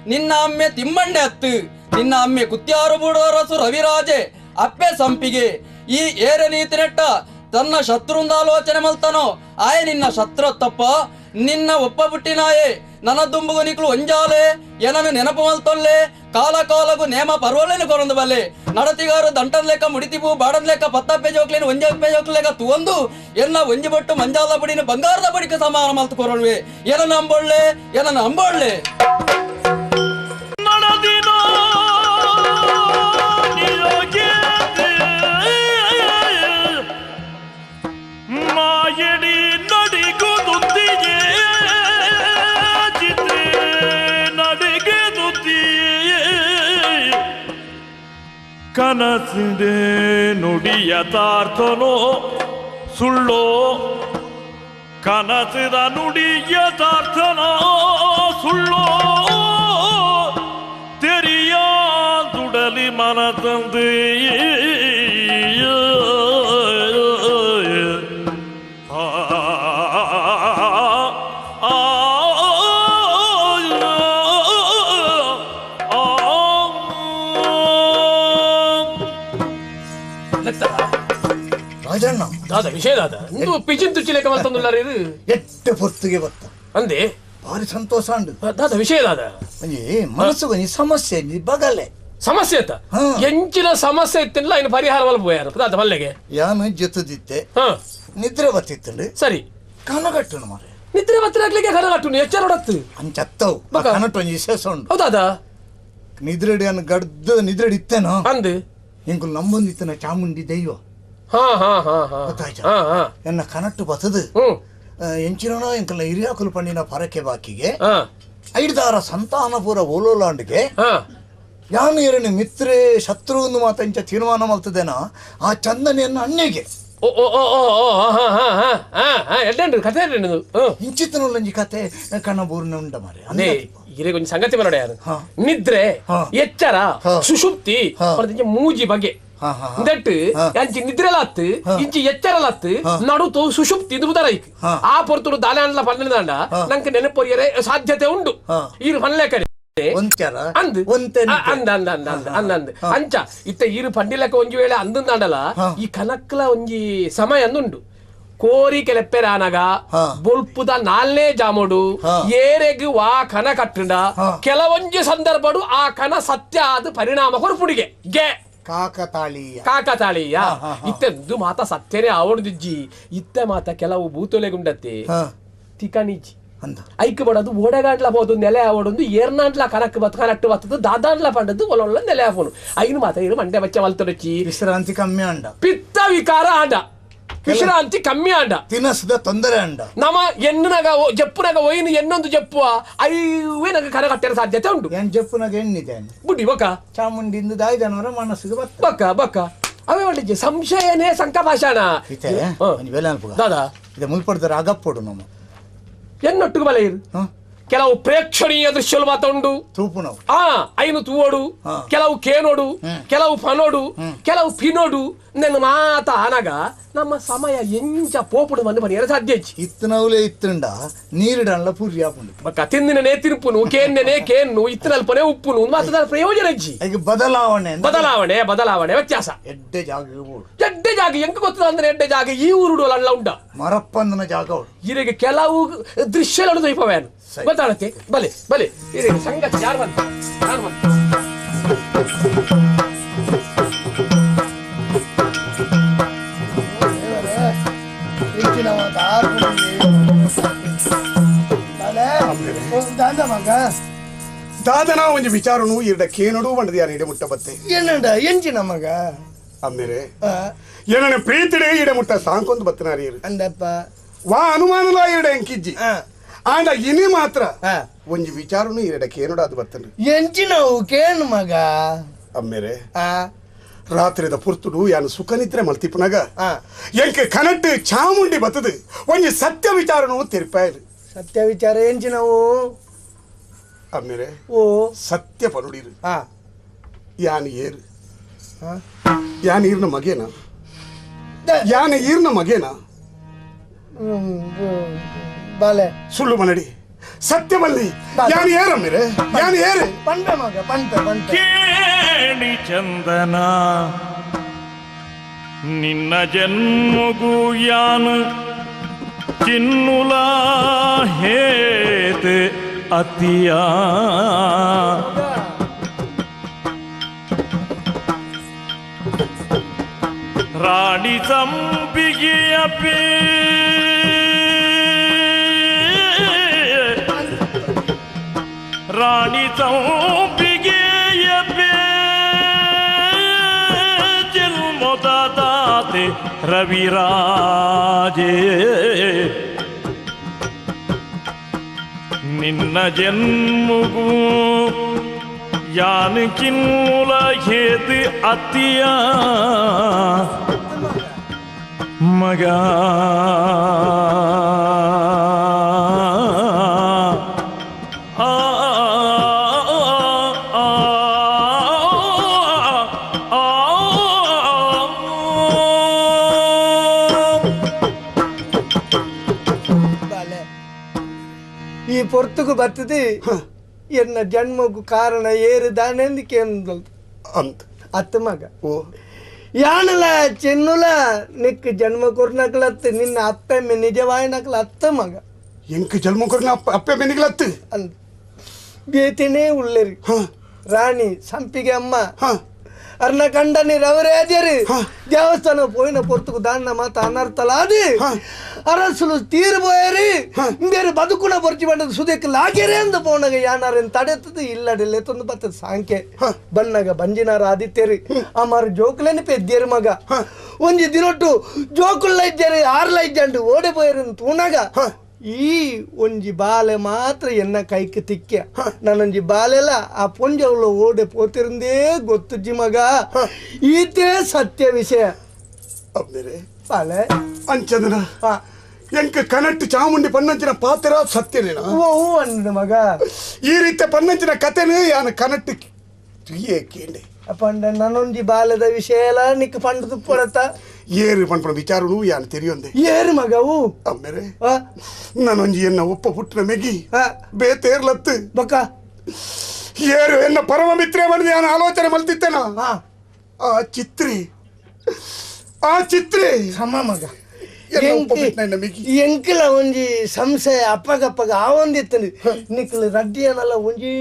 ನಿನ್ನ ಅಮ್ಮೆ ತಿಮ್ಮಣ್ಣೆ ಅತ್ತು ನಿನ್ನ ಅಮ್ಮೆ ಕುತ್ಯಾರು ಬೂಡೋರಸು ರವಿರಾಜೆ ಅಪ್ಪೆ ಸಂಪಿಗೆ ಈ ಏರ ನೀತಿನೆಟ್ಟ ತನ್ನ ಶತ್ರುಂದ ಆಲೋಚನೆ ಮಲ್ತಾನೋ ಆಯೆ ನಿನ್ನ ಶತ್ರು ತಪ್ಪ ನಿನ್ನ ಒಪ್ಪ ಬುಟ್ಟಿನಾಯೆ ನನ್ನ ದುಂಬುಗು ನಿಕ್ಲು ಒಂಜಾಲೆ ಏನನು ನೆನಪು ಮಲ್ತೊಲ್ಲೆ ಕಾಲ ಕಾಲಗು ನೇಮ ಪರ್ವಲೇನು ಕೊರೊಂದು ಬಲ್ಲೆ ನಡತಿಗಾರು ದಂಟನ್ ಲೆಕ್ಕ ಮುಡಿತಿಪು ಬಾಡನ್ ಲೆಕ್ಕ ಪತ್ತಪ್ಪೆ ಜೋಕ್ಲೇನು ಒಂಜಪ್ಪೆ ಜೋಕ್ಲೇಕ ತುವಂದು ಎನ್ನ ಒಂಜಿ ಬೊಟ್ಟು ಮಂಜಾಲ ಬುಡಿನ ಬಂಗಾರದ ಬುಡಿಗೆ ಸಮಾನ ಮಲ್ತು ಕೊರೊಳ್ವೆ ಏನನ್ನು ಅಂಬೊಳ್ಳೆ ಏನನ್ನು ಅಂಬೊಳ್ಳೆ ಮಾಯಡಿ ನಡಿಗುದುತ್ತಿಯೇ ಚಿತ್ರೆ ನಡಿಗೆದುತ್ತಿಯೇ ಕನಸಿದೆ ನುಡಿಯ ತಾರ್ಥನೋ ಸುಳ್ಳೋ ಕನಸಿದ ನುಡಿಯ ತಾರ್ಥನೋ ಸುಳ್ಳೋ ತೆರಿಯಾದುಡಲಿ ಮನ ತಂದೆ ರಾಜಣ್ಣ ದಾದ ವಿಷಯ ದಾದ ಇಂದು ಪಿಜಿನ್ ತುಚ್ಚಿಲೇಕ ಮಲ್ತೊಂದುಲ್ಲಾರ ಇದು ಎಟ್ಟೆ ಪೊರ್ತಿಗೆ ಬತ್ತ ಅಂದೆ ಭಾರಿ ಸಂತೋಷ ಅಂಡು ದಾದ ವಿಷಯ ದಾದ ಏ ಮನಸ್ಸು ಒಂಜಿ ಸಮಸ್ಯೆ ಬಗಲೆ ಸಮಸ್ಯೆ ಆತ ಎಂಚಿನ ಸಮಸ್ಯೆ ಇತ್ತಿಲ್ಲ ಇನ್ನು ಪರಿಹಾರ ಮಲ್ಪ ಯಾರು ದಾದ ಮಲ್ಲೆಗೆ ಯಾನು ಜೊತೆದಿತ್ತೆ ನಿದ್ರೆ ಬತ್ತಿತ್ತಂಡು ಸರಿ ಕನಗಟ್ಟುನು ಮಾರೆ ನಿದ್ರೆ ಬತ್ತಿರಾಗ್ಲಿಕ್ಕೆ ಕನಗಟ್ಟುನು ಎಚ್ಚರ ಹೊಡತ್ತು ಅಂಚತ್ತವು ಕನಟು ಒಂಜಿ ವಿಶೇಷ ಉಂಡು ಹೌದಾದ ನಿದ್ರೆಡಿ ಅನ್ನು ಗಡ್ದು ನಿದ್ರೆಡಿ ಇತ್ತೇನೋ ಅಂದು ಇಂಕುಲು ನಂಬೊಂದಿತ್ತನ ಚಾಮುಂಡಿ ದೈವ ಎನ್ನ ಕನಟ್ಟು ಬತದು ಎಂಚಿನೋ ಎಂಕಲ್ನ ಹಿರಿಯಾಕುಲು ಪಣ್ಣಿನ ಪರಕೆ ಬಾಕಿಗೆ ಐದಾರ ಸಂತಾನಪುರ ಓಲೋಲಾಂಡ್ಗೆ ಯಾನು ಎರನು ಮಿತ್ರೆ ಶತ್ರು ಒಂದು ಮಾತಂಚ ತೀರ್ಮಾನ ಮಲ್ತದೇನ ಆ ಚಂದನೆಯನ್ನು ಅಣ್ಣೆಗೆ ಇಂಚಿತನೊಂಜಿ ಕತೆ ಕಣ್ಣಬೂರ್ನ ಉಂಡ ಮಾರೆ ಇರೇ ಕೊಂಚ ಸಂಗತಿ ಬರೋಡ ಯಾರು ನಿದ್ರೆ ಎಚ್ಚರ ಸುಷುಪ್ತಿ ಮೂಜಿ ಬಗೆ that ಅಂಚಿ ನಿದ್ರೆಲಾತ್ ಇಂಚಿ ಎಚ್ಚರಲಾತ್ ನಡುತು ಸುಷುಪ್ತಿ ಇದು ಬುದರೈಕ್ ಆ ಪೊರ್ತುಡು ದಾಲಾಂಡ್ಲ ಪನ್ನಿದಾಂಡ ನಂಗೆ ನೆನಪೊರಿಯರೆ ಸಾಧ್ಯತೆ ಉಂಡು ಈರು ಪನ್ಲೆ ಕಡೆ ಅಂದ್ ಅಂದ ಅಂದ ಅಂದ ಅಂದ ಅಂದ ಅಂದ ಅಂಚ ಇತ್ತ ಈರು ಪಂಡಿಲಕ್ಕ ಒಂಜಿ ವೇಳೆ ಅಂದಂದಾಂಡಲ ಈ ಕನಕ್ಲ ಒಂಜಿ ಸಮಯ ಅಂದುಂಡು ಕೋರಿ ಕೆಲೆಪ್ಪೆರಾನಗ ಬೊಲ್ಪುದ ನಾಲ್ನೇ ಜಾಮೋಡು ಏರೆಗ್ ವಾ ಕನ ಕಟ್ಟುಂಡ ಕೆಲವೊಂಜಿ ಸಂದರ್ಭಡು ಆ ಕನ ಸತ್ಯ ಆದ ಪರಿಣಾಮ ಕೊರ್ಪುಡಿಗೆ ಗೆ ಕಾಕತಾಳೀಯ ಕಾಕತಾಳೀಯ ಇತ್ತೆಂದು ಮಾತ ಸತ್ಯನೇ ಆವಡ್ದಿಜ್ಜಿ ಇತ್ತೆ ಮಾತ ಕೆಲವು ಭೂತೊಲೆಗುಂಡತ್ತೆ ತಿಕಣಿಜ್ಜಿ ಐಕ್ ಬಡದು ಓಡಗಾಂಡ್ಲ ಬೋದು ನೆಲೆ ಆವಡೊಂದು ಏರ್ನಾಂಡ್ಲ ಕನಕ್ ಬತ್ ಕನಟ್ಟು ಬತ್ತದು ದಾದಾಂಡ್ಲ ಪಂಡದ್ದು ಒಲೊಳ್ಳ ನೆಲೆ ಆಫೋನು ಐನು ಮಾತ ಇರು ಮಂಡೆ ಬಚ್ಚ ಮಲ್ತೊಡಚ್ಚಿ ವಿಶ್ರಾಂತಿ ಕಮ್ಮಿ ಅಂಡ ಪಿತ್ತ ವಿಕಾರ ಆಂಡ ವಿಶ್ರಾಂತಿ ಕಮ್ಮಿ ಆಂಡ ತಿನಸದ ತೊಂದರೆ ಅಂಡ ನಮ ಎಣ್ಣುನಗ ಜಪ್ಪುನಗ ಒಯ್ನು ಎನ್ನೊಂದು ಜಪ್ಪುವ ಐವೇ ನಗ ಕರ ಕಟ್ಟರ ಸಾಧ್ಯತೆ ಉಂಟು ಏನ್ ಜಪ್ಪುನಗ ಎಣ್ಣಿದೆ ಬುಡ್ಡಿ ಬೊಕ್ಕ ಚಾಮುಂಡಿಂದ ದಾಯ್ದನವರ ಮನಸ್ಸಿಗೆ ಬತ್ತ ಬಕ್ಕ ಬಕ್ಕ ಅವೇ ಒಳ್ಳೆ ಸಂಶಯನೇ ಸಂಕಭಾಷಣ ದಾದಾ ಇದೆ ಮುಲ್ಪಡ್ದಾರ ಅಗಪ್ಪೋಡು ನಮ್ಮ ಎನ್ನೊಟ್ಟಿಗೆ ಬಲ ಇರು ಕೆಲವು ಪ್ರೇಕ್ಷಣೀಯ ದೃಶ್ಯలు ಮಾತ ಉಂಡು ಆ ಐನು ತೂವೋಡು ಕೆಲವು ಕೇನೋಡು ಕೆಲವು ಪನೋಡು ಕೆಲವು ಪಿನೋಡು ನನ್ನ ಮಾತ ಆನಗ ನಮ್ಮ ಸಮಯ ಎಂಚ ಪೋಪುಡು ಬಂದು ಬನಿಯರ ಸಾಧ್ಯ ಇತ್ತನವಲೇ ಇತ್ತುಂಡ ನೀರಿಡಲ್ಲ ಪೂರಿ ಆಪುಂಡು ಬಕ್ಕ ತಿಂದಿನೇ ತಿರುಪುನು ಕೇನ್ನೇ ಕೇನ್ನು ಇತ್ತನಲ್ಪನೆ ಉಪ್ಪುನು ಮಾತದ ಪ್ರಯೋಜನ ಇಜ್ಜಿ ಈಗ ಬದಲಾವಣೆ ಬದಲಾವಣೆ ಬದಲಾವಣೆ ವ್ಯತ್ಯಾಸ ಎಡ್ಡೆ ಜಾಗ ಎಡ್ಡೆ ಜಾಗ ಎಂಕ ಗೊತ್ತದ ಅಂದ್ರೆ ಎಡ್ಡೆ ಜಾಗ ಈ ಊರುಡು ಅಲ್ಲ ಉಂಡ ಮರಪ್ಪಂದನ ಜಾಗ ಇರಿಗೆ ಕೆಲವು ದೃಶ್ಯಗಳು ದೈಪವೇನು ಗೊತ್ತಾಗತ್ತೆ ಬಲೆ ಬಲೆ ಇರಿಗೆ ಸಂಗತಿ ಯಾರು ಬಂತ ಯಾರು ಬಂತ ದಾದನ ಒಂಜಿ ವಿಚಾರನು ಇರ್ಡ ಕೇನಡು ಬಂಡದ ಯಾರು ಇಡೆ ಮುಟ್ಟ ಬತ್ತೆ ಏನಂಡ ಎಂಚಿನ ಮಗ ಅಮ್ಮೇರೆ ಏನನ ಪ್ರೀತಿಡೆ ಇಡೆ ಮುಟ್ಟ ಸಾಂಕೊಂದು ಬತ್ತನಾರಿ ಅಂದಪ್ಪ ವಾ ಅನುಮಾನಲ ಇರಡೆ ಎಂಕಿಜ್ಜಿ ಆಂಡ ಇನಿ ಮಾತ್ರ ಒಂಜಿ ವಿಚಾರನು ಇರಡ ಕೇನಡು ಅದು ಬತ್ತನ ಎಂಚಿನವು ಕೇನು ಮಗ ಅಮ್ಮೇರೆ ರಾತ್ರಿದ ಪುರ್ತುಡು ಯಾನು ಸುಖ ನಿದ್ರೆ ಮಲ್ತಿಪ್ಪನಾಗ ಎಂಕೆ ಕನಟ್ಟು ಚಾಮುಂಡಿ ಬತ್ತದು ಒಂಜಿ ಸತ್ಯ ವಿಚಾರನು ತೆರಿಪಾಯರು ಸತ್ಯ ವಿಚಾರ ಎಂಚಿನವು ಅಮ್ಮೇರೆ ಓ ಸತ್ಯ ಪನುಡಿರು ಯಾನು ಏರು ಯಾನು ಈರ್ನ ಮಗೇನ ಯಾನು ಈರ್ನ ಮಗೇನ ಬಾಲೆ ಸುಳ್ಳು ಮನಡಿ ಸತ್ಯ ಬಲ್ಲಿ ಯಾನು ಏರಮ್ಮೇರೆ ಯಾನು ಏರು ಪಂಡ ಮಗ ಪಂಟ ಪಂಟ ಕೇಳಿ ಚಂದನ ನಿನ್ನ ಜನ್ಮಗೂ ಯಾನು ಚಿನ್ನುಲ ಹೇತ್ ಅತಿಯ ರಾಣಿ ಸಂಪಿಗೆಯ ಪೇ ರಾಣಿ ಸಂಪಿಗೆಯ ಪೇ ಜನ್ಮದ ದಾತೆ ರವಿರಾಜೇ ನಿನ್ನ ಜನ್ಮಗೂ ಯಾನು ಕಿನ್ಮೂಲ ಹೇತು ಅತಿಯ ಮಗ ಆ ಈ ಪೊರ್ತುಗು ಬರ್ತದೆ ಎನ್ನ ಜನ್ಮಗೂ ಕಾರಣ ಏರುದಾನೆಂದು ಕೇಂದ್ರ ಅಂತ ಅತ್ತ ಮಗ ಓ ಯಾನಲ ಚೆನ್ನುಲ ನಿಕ್ ಜನ್ಮ ಕೊರ್ನಕ್ಲತ್ತು ನಿನ್ನ ಅಪ್ಪೆಮ್ಮೆ ನಿಜವಾಯಿನಕ್ಲ ಅತ್ತ ಮಗ ಎಂಕ್ ಜನ್ಮ ಕೊರ್ನ ಅಪ್ಪೆ ಬೆನ್ನಿಗ್ಲತ್ತು ಅಂತ ಬೇತೇನೆ ಉಳ್ಳೇರಿ ರಾಣಿ ಸಂಪಿಗೆ ಅಮ್ಮ ಅರ್ನ ಕಂಡನಿ ರವರಾಜರು ದೇವಸ್ಥಾನ ಪೋಯಿನ ಪೊರ್ತುಕು ದಾನ್ನ ಮಾತ ಅನರ್ಥಲಾದಿ ಅರಸುಲು ತೀರು ಪೋಯರಿ ಬೇರೆ ಬದುಕುನ ಬೊರ್ಚಿ ಬಂಡದ ಸುದೆಕ್ ಲಾಗೆರೆ ಅಂದ ಪೋನಗ ಯಾನಾರೆನ್ ತಡೆತದು ಇಲ್ಲಡಿಲ್ಲೆ ತೊಂದು ಬತ್ತದ ಸಾಂಕೆ ಬನ್ನಗ ಬಂಜಿನಾರ ಆದಿತ್ಯರಿ ಅಮಾರು ಜೋಕುಲೇನೆ ಪೆದ್ಯರು ಮಗ ಒಂಜಿ ದಿನೊಟ್ಟು ಜೋಕುಲ್ಲ ಇಜ್ಜಾರಿ ಆರ್ಲ ಇಜ್ಜಂಡು ಓಡೆ ಪೋಯರಿ ತೂನಗ ಈ ಒಂಜಿ ಬಾಲೆ ಮಾತ್ರ ಎನ್ನ ಕೈಗೆ ತಿಕ್ಕೆ ನಾನೊಂಜಿ ಬಾಲೆಲ್ಲ ಆ ಪೊಂಜವುಳ ಓಡೆ ಪೋತಿರಂದೇ ಗೊತ್ತುಜ್ಜಿ ಮಗ ಈತೇ ಸತ್ಯ ವಿಷಯ ಬಾಲೆ ಅಂಚದನ ಎಂಕ ಕನಟ್ಟು ಚಾಮುಂಡಿ ಪನ್ನಂಚಿನ ಪಾತ್ರ ಸತ್ಯನೇನ ಓ ಅಂದ ಮಗ ಈ ರೀತಿಯ ಪನ್ನಂಚಿನ ಕಥೆನೇ ಯಾನ ಕನಟ್ಟು ಕೇಂಡೆ ಪಂಡ ನಾನೊಂಜಿ ಬಾಲದ ವಿಷಯ ಎಲ್ಲ ನಿಕ್ ಪಂಡ ತುಪ್ಪಡತ್ತ ಏರು ಪನ್ಪಣ ವಿಚಾರನು ಯಾನ್ ತೆರಿಯೊಂದೆ ಏರು ಮಗವು ಅಮ್ಮೇರೆ ನಾನೊಂಜಿ ಎನ್ನ ಒಪ್ಪ ಪುಟ್ಟನ ಮೆಗಿ ಬೇತೇರ್ಲತ್ತು ಬಕ್ಕ ಏರು ಎನ್ನ ಪರಮ ಮಿತ್ರ ಬಂದು ಯಾನ ಆಲೋಚನೆ ಮಲ್ತಿತ್ತೇನ ಆ ಚಿತ್ರಿ ಆ ಚಿತ್ರಿ ಸಮ ಮಗ ಎಂಕಲ ಒಂಜಿ ಸಂಶಯ ಅಪ್ಪಗಪ್ಪಗ ಆ ಒಂದಿತ್ತನು ನಿಕ್ಲು ರಡ್ಡಿಯನಲ್ಲ ಒಂಜಿ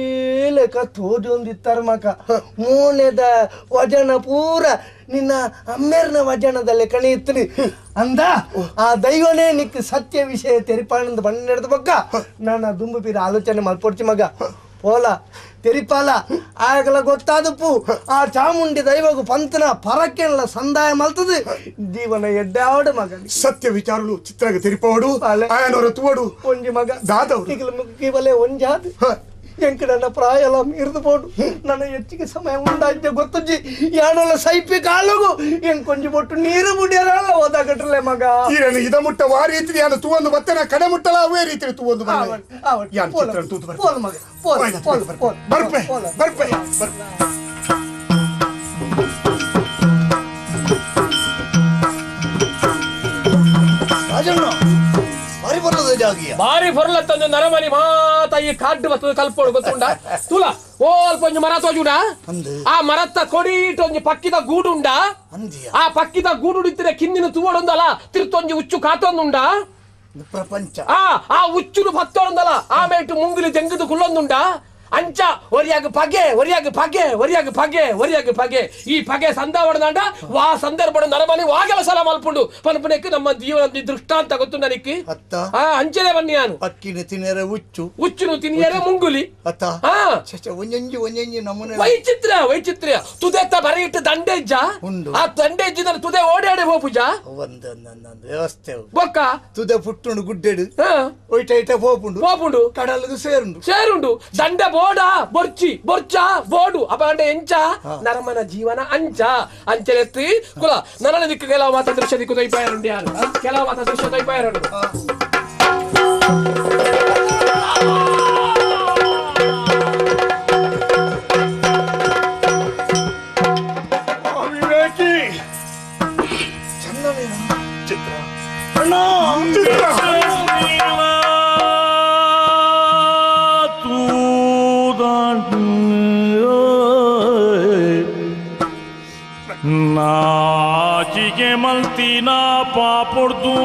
ಲೆಕ್ಕ ತೋಜಿ ಒಂದಿತ್ತಾರೆ ಮಕ ಮೋನೆದ ವಜನ ಪೂರ ನಿನ್ನ ಅಮ್ಮೇರ್ನ ವಜನದ ಲೆಕ್ಕಣೆ ಇತ್ತನು ಅಂದ ಆ ದೈವನೇ ನಿಕ್ ಸತ್ಯ ವಿಷಯ ತೆರಿಪಾನಂದ ಬಣ್ಣ ನಡೆದ ಬಕ್ಕ ನಾನು ದುಂಬು ಪೀರ ಆಲೋಚನೆ ಮಲ್ಪೊಡ್ಚಿ ಮಗ ಪೋಲ ತೆರಿಪಾಲ ಆಗಲ ಗೊತ್ತಾದಪ್ಪು ಆ ಚಾಮುಂಡಿ ದೈವಗು ಪಂತನ ಪರಕ್ಕೆಲ್ಲ ಸಂದಾಯ ಮಲ್ತದೆ ಜೀವನ ಎಡ್ಡಾವಡು ಮಗ ಸತ್ಯ ವಿಚಾರನು ಚಿತ್ರಾಗ ತೆರಿಪಾವಡು ಆಯನವರ ತುವಡು ಒಂಜಿ ಮಗ ದಾದವರು ಈಗಲ ಮುಗ್ಗಿಬಲೆ ಒಂಜಾದ ಎಂಕ ನನ್ನ ಪ್ರಾಯಲ ಮೀರ್ದು ಪೋಡು ನನ್ನ ಹೆಚ್ಚಿಗೆ ಸಮಯ ಉಂಡಾಜ್ಜ ಗೊತ್ತುಜ್ಜಿ ಯಾನೊಲ್ಲ ಸೈಪಿ ಕಾಲಗು ಎಂಕೊಂಜಿ ಬೊಟ್ಟು ನೀರು ಮುಡಿಯರಲ್ಲ ಓದಾಗಟ್ರಲೆ ಮಗ ಈರನು ಇದ ಮುಟ್ಟ ವಾ ರೀತಿ ಯಾನು ತೂವೊಂದು ಬತ್ತನ ಕಡೆ ಮುಟ್ಟಲ ಅವೇ ರೀತಿ ತೂವೊಂದು ಯಾನ್ ಚಿತ್ರ ತೂತು ಪೋಲ ಮಗ ಪೋಲ ಪೋಲ ಪೋಲ ಬರ್ಪೆ ಬರ್ಪೆ ರಾಜಣ್ಣ ಬಾರಿ ಬರ್ತದೆ ಜಾಗಿಯ ಬಾರಿ ಬರಲತ್ತಂದು ನರಮನಿ ಮಾತ ಈ ಕಾಡು ಬರ್ತದೆ ಕಲ್ಪೋಡು ಗೊತ್ತುಂಡ ತುಲ ಓ ಅಲ್ಪ ಒಂಜಿ ಮರ ತೋಜುಡ ಆ ಮರತ್ತ ಕೊಡಿಟ್ ಒಂಜಿ ಪಕ್ಕಿದ ಗೂಡುಂಡ ಆ ಪಕ್ಕಿದ ಗೂಡು ಇತ್ತಿನ ಕಿಂದಿನ ತುವಡೊಂದಲ್ಲ ತಿರ್ತೊಂಜಿ ಉಚ್ಚು ಕಾತೊಂದುಂಡ ಪ್ರಪಂಚ ಆ ಆ ಉಚ್ಚುನು ಪತ್ತೊಂದಲ್ಲ ಆಮೇಟು ಮುಂಗುಲಿ ದೆಂಗದು ಕುಲ್ಲೊಂದುಂಡ ಅಂಚ ಒರಿಯಾಗ ಪಗೆ ಒರಿಯಾಗ ಪಗೆ ಒರಿಯಾಗ ಪಗೆ ಒರಿಯಾಗ ಪಗೆ ಈ ಪಗೆ ಸಂದಾವಡದಾಂಡ ವಾ ಸಂದರ್ಭ ನರಮನಿ ವಾಗಲ ಸಲ ಮಲ್ಪುಂಡು ಪನ್ಪುನೆಕ್ ನಮ್ಮ ಜೀವನ ದೃಷ್ಟಾಂತ ಗೊತ್ತು ನನಕ್ಕೆ ಆ ಅಂಚನೆ ಬನ್ನಿ ನಾನು ಪಕ್ಕಿನ ತಿನ್ನಿಯರೆ ಉಚ್ಚು ಉಚ್ಚುನು ತಿನ್ನಿಯರೆ ಮುಂಗುಲಿ ಅತ್ತ ಒಂಜೊಂಜಿ ಒಂಜೊಂಜಿ ನಮೂನೆ ವೈಚಿತ್ರ್ಯ ವೈಚಿತ್ರ್ಯ ತುದೆತ್ತ ಬರ ಇಟ್ಟು ದಂಡೆಜ್ಜ ಆ ದಂಡೆಜ್ಜಿದ ತುದೆ ಓಡಾಡೆ ಹೋಪುಜ ಒಂದು ವ್ಯವಸ್ಥೆ ಬೊಕ್ಕ ತುದೆ ಪುಟ್ಟುಂಡು ಗುಡ್ಡೆಡು ಒಯ್ಟ ಐಟ ಪೋಪುಂಡು ಪೋಪುಂಡು ಕಡಲ್ಗು ಸೇರುಂಡು ಸೇರುಂಡು ದಂಡ ಬೋಡ ಬೊರ್ಚಿ ಬೊರ್ಚ ಬೋಡು ಅಪಾಂಡೆ ಎಂಚ ನರಮನ ಜೀವನ ಅಂಚ ಅಂಚಲೆತ್ತಿ ಕುಲ ನನ್ನ ದಿಕ್ಕು ಕೆಲವು ಮಾತ ದೃಶ್ಯ ದಿಕ್ಕು ದೊಯ್ಪಾಯರುಂಡು ಯಾರು ಕೆಲವು ಮಾತ ದೃಶ್ಯ ದೊಯ್ಪಾಯರುಂಡು ವಿವೇಕಿ ಚಿತ್ರ ಅಣ್ಣ ಚಿತ್ರ ನಾಚಿಗೆ ಮಲ್ತಿನ ಪಾಪುಡ್ದು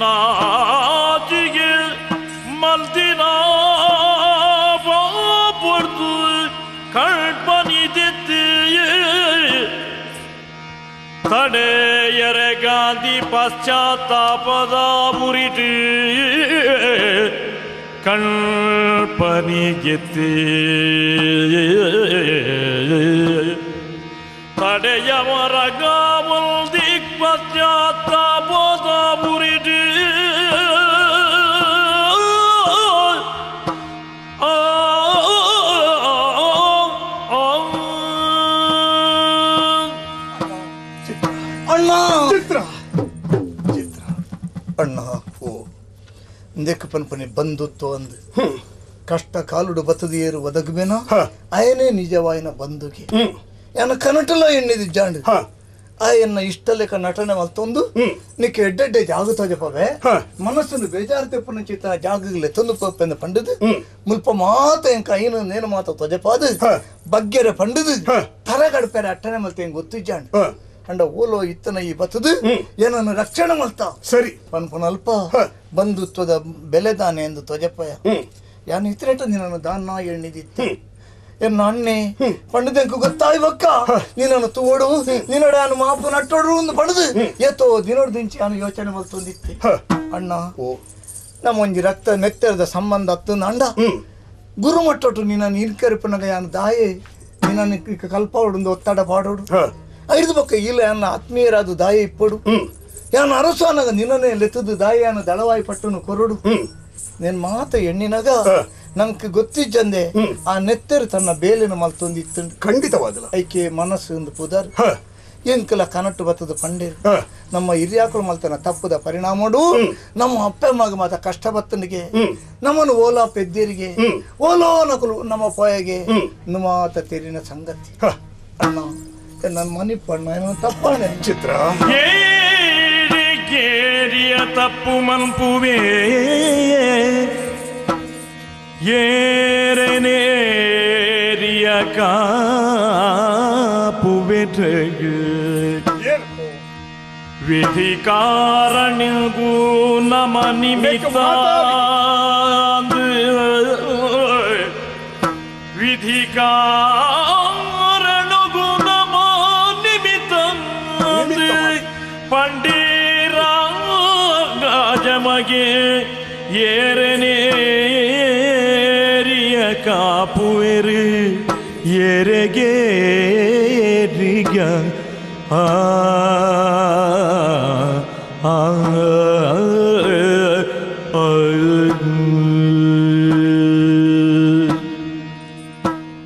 ನಾಚಿಗೆ ಮಲ್ತಿನ ಪಾಪುಡ್ದು ಕಣ್ಪನಿದಿತ್ತಿ ತಡೆಯರೆ ಗಾಂಧಿ ಪಶ್ಚಾತ್ತಾಪದ ಮುರಿಟು ಕಣ್ಪನಿಗೆತ್ತಿ ತಡೆಯವರ ಗಾವಲ್ ದಿಕ್ ಪಶ್ಚಾತ್ತಾಪದ ಮುರಿಟು ಅಣ್ಣ ಚಿತ್ರ ಚಿತ್ರ ಅಣ್ಣ ಓ ಇಂದಕ್ಕೆ ಪನ್ಪನೆ ಬಂಧುತ್ವ ಅಂದು ಕಷ್ಟ ಕಾಲುಡು ಬತ್ತದಿಯೇರು ಒದಗುಬೇನ ಆಯನೇ ನಿಜವಾಯಿನ ಬಂಧುಗೆ ಯಾನ ಕನಟಲ ಎಣ್ಣಿದ ಜಾಂಡು ಆಯನ್ನ ಇಷ್ಟಲೇಕ ನಟನೆ ಮಲ್ತೊಂದು ನಿಕ್ಕೆ ಎಡ್ಡೆಡ್ಡೆ ಜಾಗ ತೋಜಪವೆ ಮನಸ್ಸನ್ನು ಬೇಜಾರು ತೆಪ್ಪನ ಚಿತ್ತ ಜಾಗಗಳೇ ತಂದು ಪಪ್ಪೆಂದು ಪಂಡದು ಮುಲ್ಪ ಮಾತ ಎಂಕ ಐನು ನೇನು ಮಾತ ತೊಜಪಾದು ಬಗ್ಗೆರೆ ಪಂಡದು ತರಗಡಪೆರೆ ಅಟ್ಟನೆ ಮಲ್ತೆ ಗೊತ್ತು ಜಾಂಡು ಅಂಡ ಓಲೋ ಇತ್ತನ ಈ ಬತ್ತದು ಏನನ್ನು ರಕ್ಷಣೆ ಮಲ್ತ ಸರಿ ಪನ್ಪುನಲ್ಪ ಬಂಧುತ್ವದ ಬೆಲೆ ದಾನೆ ಎಂದು ತೊಜಪಯ ಯಾನು ಇತರೇಟ ನಿನ್ನನ್ನು ದಾನ ಎಣ್ಣಿದಿತ್ತು ಎನ್ನ ಅಣ್ಣೆ ಪಂಡದೆಂಕು ಗೊತ್ತಾಯ್ ಬಕ್ಕ ನಿನ್ನನ್ನು ತೋಡು ನಿನ್ನಡ ಯಾನು ಮಾಪು ನಟ್ಟೋಡು ಒಂದು ಪಡೆದು ಏತೋ ದಿನೋಡು ದಿಂಚಿ ಯಾನು ಯೋಚನೆ ಮಲ್ತೊಂದಿತ್ತೆ ಅಣ್ಣ ನಮ್ಮೊಂಜಿ ರಕ್ತ ನೆತ್ತರದ ಸಂಬಂಧ ಅತ್ತು ಅಂಡ ಗುರುಮಟ್ಟೊಟ್ಟು ನಿನ್ನನ್ನು ಇನ್ಕರಿಪನಗ ಯಾನು ದಾಯೆ ನಿನ್ನನ್ನು ಕಲ್ಪಾವಡು ಒತ್ತಡ ಪಾಡೋಡು ಐದು ಬಕ್ಕ ಇಲ್ಲ ಯಾನ ಆತ್ಮೀಯರಾದ ದಾಯೆ ಇಪ್ಪಡು ಯಾನು ಅರಸು ಅನ್ನಗ ನಿನ್ನನ್ನೇ ಲೆತ್ತದು ದಾಯಿಯಾನು ದಳವಾಯಿ ಪಟ್ಟನು ಕೊರಡು ನಿನ್ ಮಾತ ಎಣ್ಣಿನಾಗ ನಂಗೆ ಗೊತ್ತಿಜ್ಜಂದೆ ಆ ನೆತ್ತರು ತನ್ನ ಬೇಲಿನ ಮಲ್ತೊಂದಿತ್ತು ಖಂಡಿತವಾದಲ್ಲ ಐಕೆ ಮನಸ್ಸು ಒಂದು ಪುದರ್ ಎಂಕಲ ಕನಟ್ಟು ಬತ್ತದ ಪಂಡೇರು ನಮ್ಮ ಹಿರಿಯಾಕರು ಮಲ್ತನ ತಪ್ಪದ ಪರಿಣಾಮಡು ನಮ್ಮ ಅಪ್ಪ ಮಗ ಮಾತ ಕಷ್ಟ ಬತ್ತನಿಗೆ ನಮ್ಮನ್ನು ಓಲಾ ಪೆದ್ದೀರಿಗೆ ಓಲೋ ನಕಲು ನಮ್ಮ ಪೋಯಗೆ ಮಾತ ತೆರಿನ ಸಂಗತಿ ಅಣ್ಣ ನನ್ನ ಮನಿ ಪಣ್ಣ ಏನೋ ತಪ್ಪಣೆ ಚಿತ್ರ ಕೇರಿಯ ತಪ್ಪು ಮನ್ಪುವೇ ಏರನೇರಿಯ ಕಾಪುವೆ ವಿಧಿ ಕಾರಣಗೂ ನಮ ನಿಮಿತ್ತ ವಿಧಿ ಕಾರಣಗೂ ನಮ ನಿಮಿತ್ತ ಪಂಡೀರಾಜಮಗೆ ಏರನೇರಿಯ ಕಾಪುವೆರು ಏರೆಗೇರಿಗ ಆ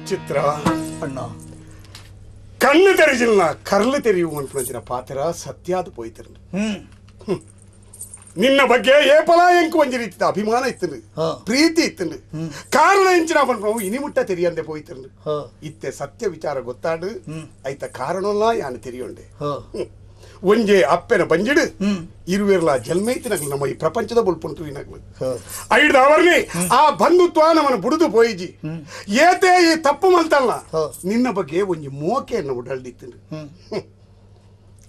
ಚಿತ್ರ ಅಣ್ಣ ಕಣ್ಣು ತೆರೆಜಿಲ್ಲ ಕರ್ಲು ತೆರೆಯುವ ಪಾತ್ರ ಸತ್ಯಾದ ಪೋಯ್ತಿರು ನಿನ್ನ ಬಗ್ಗೆ ಏಪಲ ಎಂಕು ಒಂಜಿ ರೀತಿದ ಅಭಿಮಾನ ಇತ್ತು ಪ್ರೀತಿ ಇತ್ತು ಕಾರಣ ಎಂಚಿನ ಪನ್ಪವು ಇನಿ ಮುಟ್ಟ ತೆರಿಯಂದೆ ಪೋಯ್ತಿರು ಇತ್ತೆ ಸತ್ಯ ವಿಚಾರ ಗೊತ್ತಾಡು ಐತ ಕಾರಣಲ್ಲ ಯಾನು ತೆರಿಯೊಂಡೆ ಒಂಜೆ ಅಪ್ಪೆನ ಬಂಜಿಡು ಇರುವಿರ್ಲ ಜನ್ಮೈತಿನಗ್ಲು ನಮ್ಮ ಈ ಪ್ರಪಂಚದ ಬುಲ್ಪುಂಟು ಇನಗ್ಲು ಐಡ್ದ ಅವರ್ನಿ ಆ ಬಂಧುತ್ವ ನಮ್ಮನ್ನು ಬುಡುದು ಪೋಯಿಜಿ ಏತೆ ಈ ತಪ್ಪು ಮಲ್ತಲ್ಲ ನಿನ್ನ ಬಗ್ಗೆ ಒಂಜಿ ಮೋಕೆಯನ್ನು ಉಡಲ್ದಿತ್ತು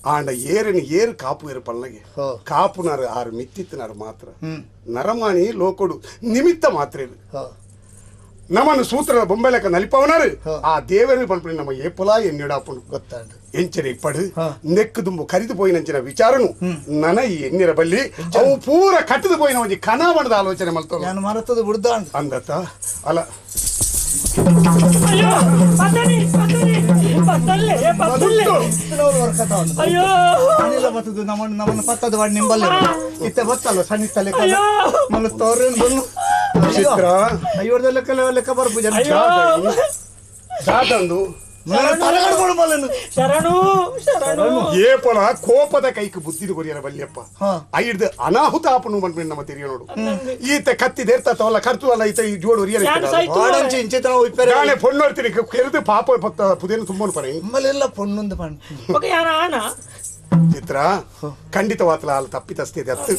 ಆಂಡ ಏರని ಏರು ಕಾಪು ಏರು ಪಲ್ಲಗೆ ಕಾಪುನಾರು ಆರು ಮಿತ್ತಿತ್ತಿನಾರು ಮಾತ್ರ ನರಮಾಣಿ ಲೋಕೊಡು ನಿಮಿತ್ತ ಮಾತ್ರ ನಮ್ಮನ್ನು ಸೂತ್ರದ ಬೊಂಬೆಲಕ ನಲಿಪವನಾರು ಆ ದೇವರು ಪಂಪಿ ನಮ್ಮ ಏಪುಲ ಎನ್ನಿಡಾಪುನು ಗೊತ್ತಾಂಡು ಎಂಚನೆ ಇಪ್ಪಡು ನೆಕ್ಕು ದುಂಬು ಕರಿದು ಪೋಯಿನಂಚಿನ ವಿಚಾರನು ನನ ಈ ಎನ್ನಿರ ಬಲ್ಲಿ ಅವು ಪೂರ ಕಟ್ಟದು ಪೋಯಿನ ಒಂಜಿ ಕನಾವಣದ ಆಲೋಚನೆ ಮಲ್ತೋ ನಾನು ಮರತದ ಬುಡ್ದಾಂಡು ಅಂದತ್ತ ಅಲ್ಲ ಅಯ್ಯೋ ಪತನಿ ಪತನಿ ಪತ್ತಲ್ಲೇ ಪತ್ತಲ್ಲೇ ಅಯ್ಯೋ ಅನಿಲ ಬತ್ತದು ನಮ್ಮನ್ನು ನಮ್ಮನ್ನು ಪತ್ತದ ವಾಡಿ ನಿಂಬಲ್ಲಿ ಇತ್ತೆ ಬತ್ತಲ್ಲ ಸಣ್ಣ ಲೆಕ್ಕ ಮನ ತೋರೇನು ಬಂದು ಚಿತ್ರ ಐವರ್ದ ಲೆಕ್ಕ ಲೆಕ್ಕ ಬರ್ಪು ಜನ ದಾದಂದು ಶರಣು ಶರಣು ಏಪಲ ಕೋಪದ ಕೈக்கு ಬುದ್ಧಿದು ಕೊರಿಯರ ಬಲ್ಲಿಯಪ್ಪ ಐಡ್ದು ಅನಾಹುತ ಆಪನು ಬಂದ್ಬಿಟ್ಟು ನಮ್ಮ ತೆರಿಯ ನೋಡು ಈತ ಕತ್ತಿ ದೇರ್ತಾ ತವಲ್ಲ ಕರ್ತು ಅಲ್ಲ ಈತ ಈ ಜೋಡು ಒರಿಯರ ನಾಳೆ ಪೊಣ್ಣು ಹೊರ್ತೀನಿ ಕೆರೆದು ಪಾಪ ಪುದೇನು ತುಂಬ ಪನೆ ನಿಮ್ಮಲ್ಲೆಲ್ಲ ಪೊಣ್ಣೊಂದು ಪಣ್ಣು ಚಿತ್ರ ಖಂಡಿತವಾತಲ ಅಲ್ಲಿ ತಪ್ಪಿತಸ್ತಿದೆ ಅತ್ತು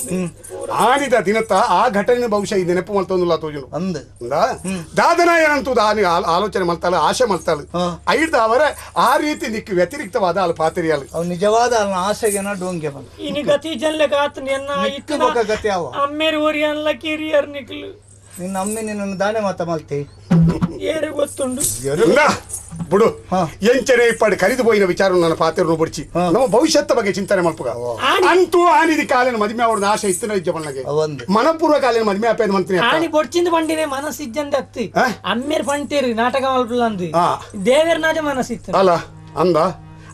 ಆನಿದ ದಿನತ್ತ ಆ ಘಟನೆ ಬಹುಶಃ ಈ ನೆನಪು ಮಲ್ತೊಂದುಲ್ಲ ತೋಜುನು ಅಂದ ದಾದನ ಏನಂತೂ ಆನಿ ಆಲೋಚನೆ ಮಲ್ತಾಳು ಆಶೆ ಮಲ್ತಾಳು ಐಡ್ದ ಅವರ ಆ ರೀತಿ ನಿಕ್ಕು ವ್ಯತಿರಿಕ್ತವಾದ ಅಲ್ಲಿ ಪಾತ್ರಿಯಾಳು ಅವ್ ನಿಜವಾದ ಅಲ್ಲ ಆಸೆಗೆನ ಡೋಂಗೆ ಬಂದ ಇನಿ ಗತಿ ಜನ್ಲೆ ಗಾತ್ ನಿನ್ನ ಇತ್ತು ಗತಿ ಅವ ಅಮ್ಮೇರು ಓರಿ ಅಲ್ಲ ಕಿರಿಯರ್ ನಿಕ್ಲು ನಿನ್ನ ಅಮ್ಮೆ ನಿನ್ನನ್ನು ದಾನೆ ಮಾತ ಮಲ್ತಿ ಏರು ಗೊತ್ತುಂಡು ಬಿಡು ಎಂಚನೆ ಇಪ್ಪಾಡಿ ಕರಿದು ಪೋಯಿನ ವಿಚಾರ ನನ್ನ ಪಾತ್ರನು ಬುಡ್ಚಿ ನಮ್ಮ ಭವಿಷ್ಯತ್ತ ಬಗ್ಗೆ ಚಿಂತನೆ ಮಲ್ಪುಗ ಅಂತೂ ಆನಿದಿ ಕಾಲಿನ ಮದುವೆ ಅವ್ರದ್ದು ಆಶೆ ಇತ್ತು ನಿಜ ಬಣ್ಣಗೆ ಮನಪೂರ್ವ ಕಾಲಿನ ಮದುವೆ ಅಪ್ಪೇನು ಮಂತ್ರಿ ಆನಿ ಬೊಡ್ಚಿಂದ ಬಂಡಿನೇ ಮನಸ್ಸು ಇಜ್ಜಂದ ಅತ್ತಿ ಅಮ್ಮೇರ್ ಪಂಟೇರಿ ನಾಟಕ ಮಲ್ಪಲ್ಲ ಅಂದು ದೇವೇರ್ ನಾಜ ಮನಸ್ಸಿತ್ತು ಅಲ್ಲ ಅಂದ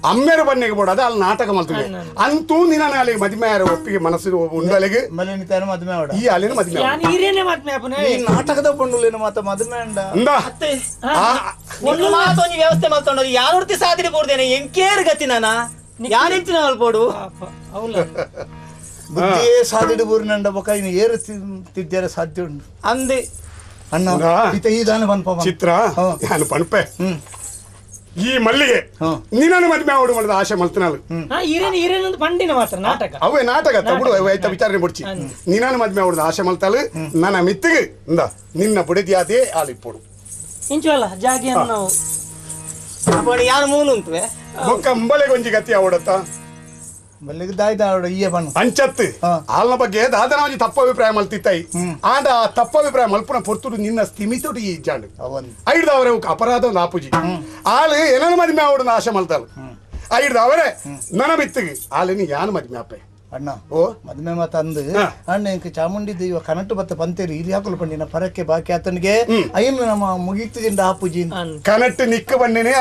ಅಮ್ಮೇರು ಬನ್ನಿಗೆ ಬೋಡದ ಅಲ್ಲಿ ನಾಟಕ ಮಲ್ತಿದೆ ಅಂತೂ ನಿನ್ನ ಅಲ್ಲಿಗೆ ಮದುವೆ ಯಾರ ಒಪ್ಪಿಗೆ ಮನಸ್ಸು ಉಂಡಲಿಗೆ ಮದುವೆ ಈ ಅಲ್ಲಿನ ಮದುವೆ ಈ ನಾಟಕದ ಪಂಡುಲೇನು ಮಾತ ಮದುವೆ ಅಂಡ ಒಂದು ಮಾತೊಂದು ವ್ಯವಸ್ಥೆ ಮಲ್ತೊಂಡು ಯಾರೊರ್ತಿ ಸಾಧನೆ ಬೋಡ್ದೇನೆ ಎಂಕೇರ್ ಗತಿ ನಾನ ಯಾರೆಂಚಿನ ಮಲ್ಪೋಡು ಬುದ್ಧಿಯೇ ಸಾಧಿಡು ಬೂರಿನಂಡ ಬೊಕ ಇನ್ನು ಏರು ತಿದ್ದೇರ ಸಾಧ್ಯ ಉಂಟು ಅಂದೆ ಅಣ್ಣ ಈತ ಈ ದಾನ ಪನ್ಪ ಚಿತ್ರ ನಾನು ಪನ್ಪೆ ಈ ಮಲ್ಲಿಗೆ ನಿನ್ನನ್ನು ಮದುವೆ ಅವಡು ಮಾಡಿದ ಆಶೆ ಮಲ್ತನಾಳು ಪಂಡಿನ ಮಾತ್ರ ನಾಟಕ ಅವೇ ನಾಟಕ ತಗೊಡು ಆಯ್ತಾ ವಿಚಾರಣೆ ಬುಡ್ಚಿ ನಿನ್ನನ್ನು ಮದುವೆ ಅವಡು ಆಶೆ ಮಲ್ತಾಳು ನನ್ನ ಮಿತ್ತಿಗೆ ಇಂದ ನಿನ್ನ ಬುಡಿದಿಯಾದೇ ಆಲಿಪ್ಪೋಡು ಇಂಚು ಅಲ್ಲ ಜಾಗಿ ನಾವು ಯಾರು ಮೂಲ ಉಂಟುವೆ ಬೊಕ್ಕ ಅಂಬಲೆ ಗೊಂಜಿ ಗತಿ ಅವಡತ್ತ ಬಲ್ಲಿಗೆ ದಾಯ್ದ ಈಯ ಬಣ್ಣ ಅಂಚತ್ತು ಆಲ್ನ ಬಗ್ಗೆ ದಾದನ ಒಂಜಿ ತಪ್ಪು ಅಭಿಪ್ರಾಯ ಮಲ್ತಿತ್ತೈ ಆಂಡ ಆ ತಪ್ಪು ಅಭಿಪ್ರಾಯ ಮಲ್ಪುನ ಪೊರ್ತುಡು ನಿನ್ನ ಸ್ಥಿಮಿತೋಡು ಈ ಇಜ್ಜಾಂಡು ಐಡ್ದವರೆ ಅಪರಾಧ ಒಂದು ಆಪುಜಿ ಆಳು ಏನನ ಮದಿಮೆ ಆವಡು ಆಶೆ ಮಲ್ತಾಳು ಐಡ್ದವರೆ ನನ ಬಿತ್ತಿಗೆ ಆಳಿನ ಯಾನು ಮದಿಮೆ ಆಪೆ ಅಣ್ಣ ಓ ಮದ್ಮೆ ಮಾತ ಅಂದು ಅಣ್ಣ ಇಂಕ ಚಾಮುಂಡಿ ದೈವ ಕನಟು ಬತ್ತ ಪಂತೇರಿ ಇಲ್ಲಿ ಹಾಕಲು ಪಂಡಿನ ಪರಕ್ಕೆ ಬಾಕಿ ಆತನಿಗೆ ಐನು ನಮ್ಮ ಮುಗಿತಿದಿಂದ ಆಪುಜಿ ಕನಟ್ಟು ನಿಕ್ಕ ಬಣ್ಣನೆ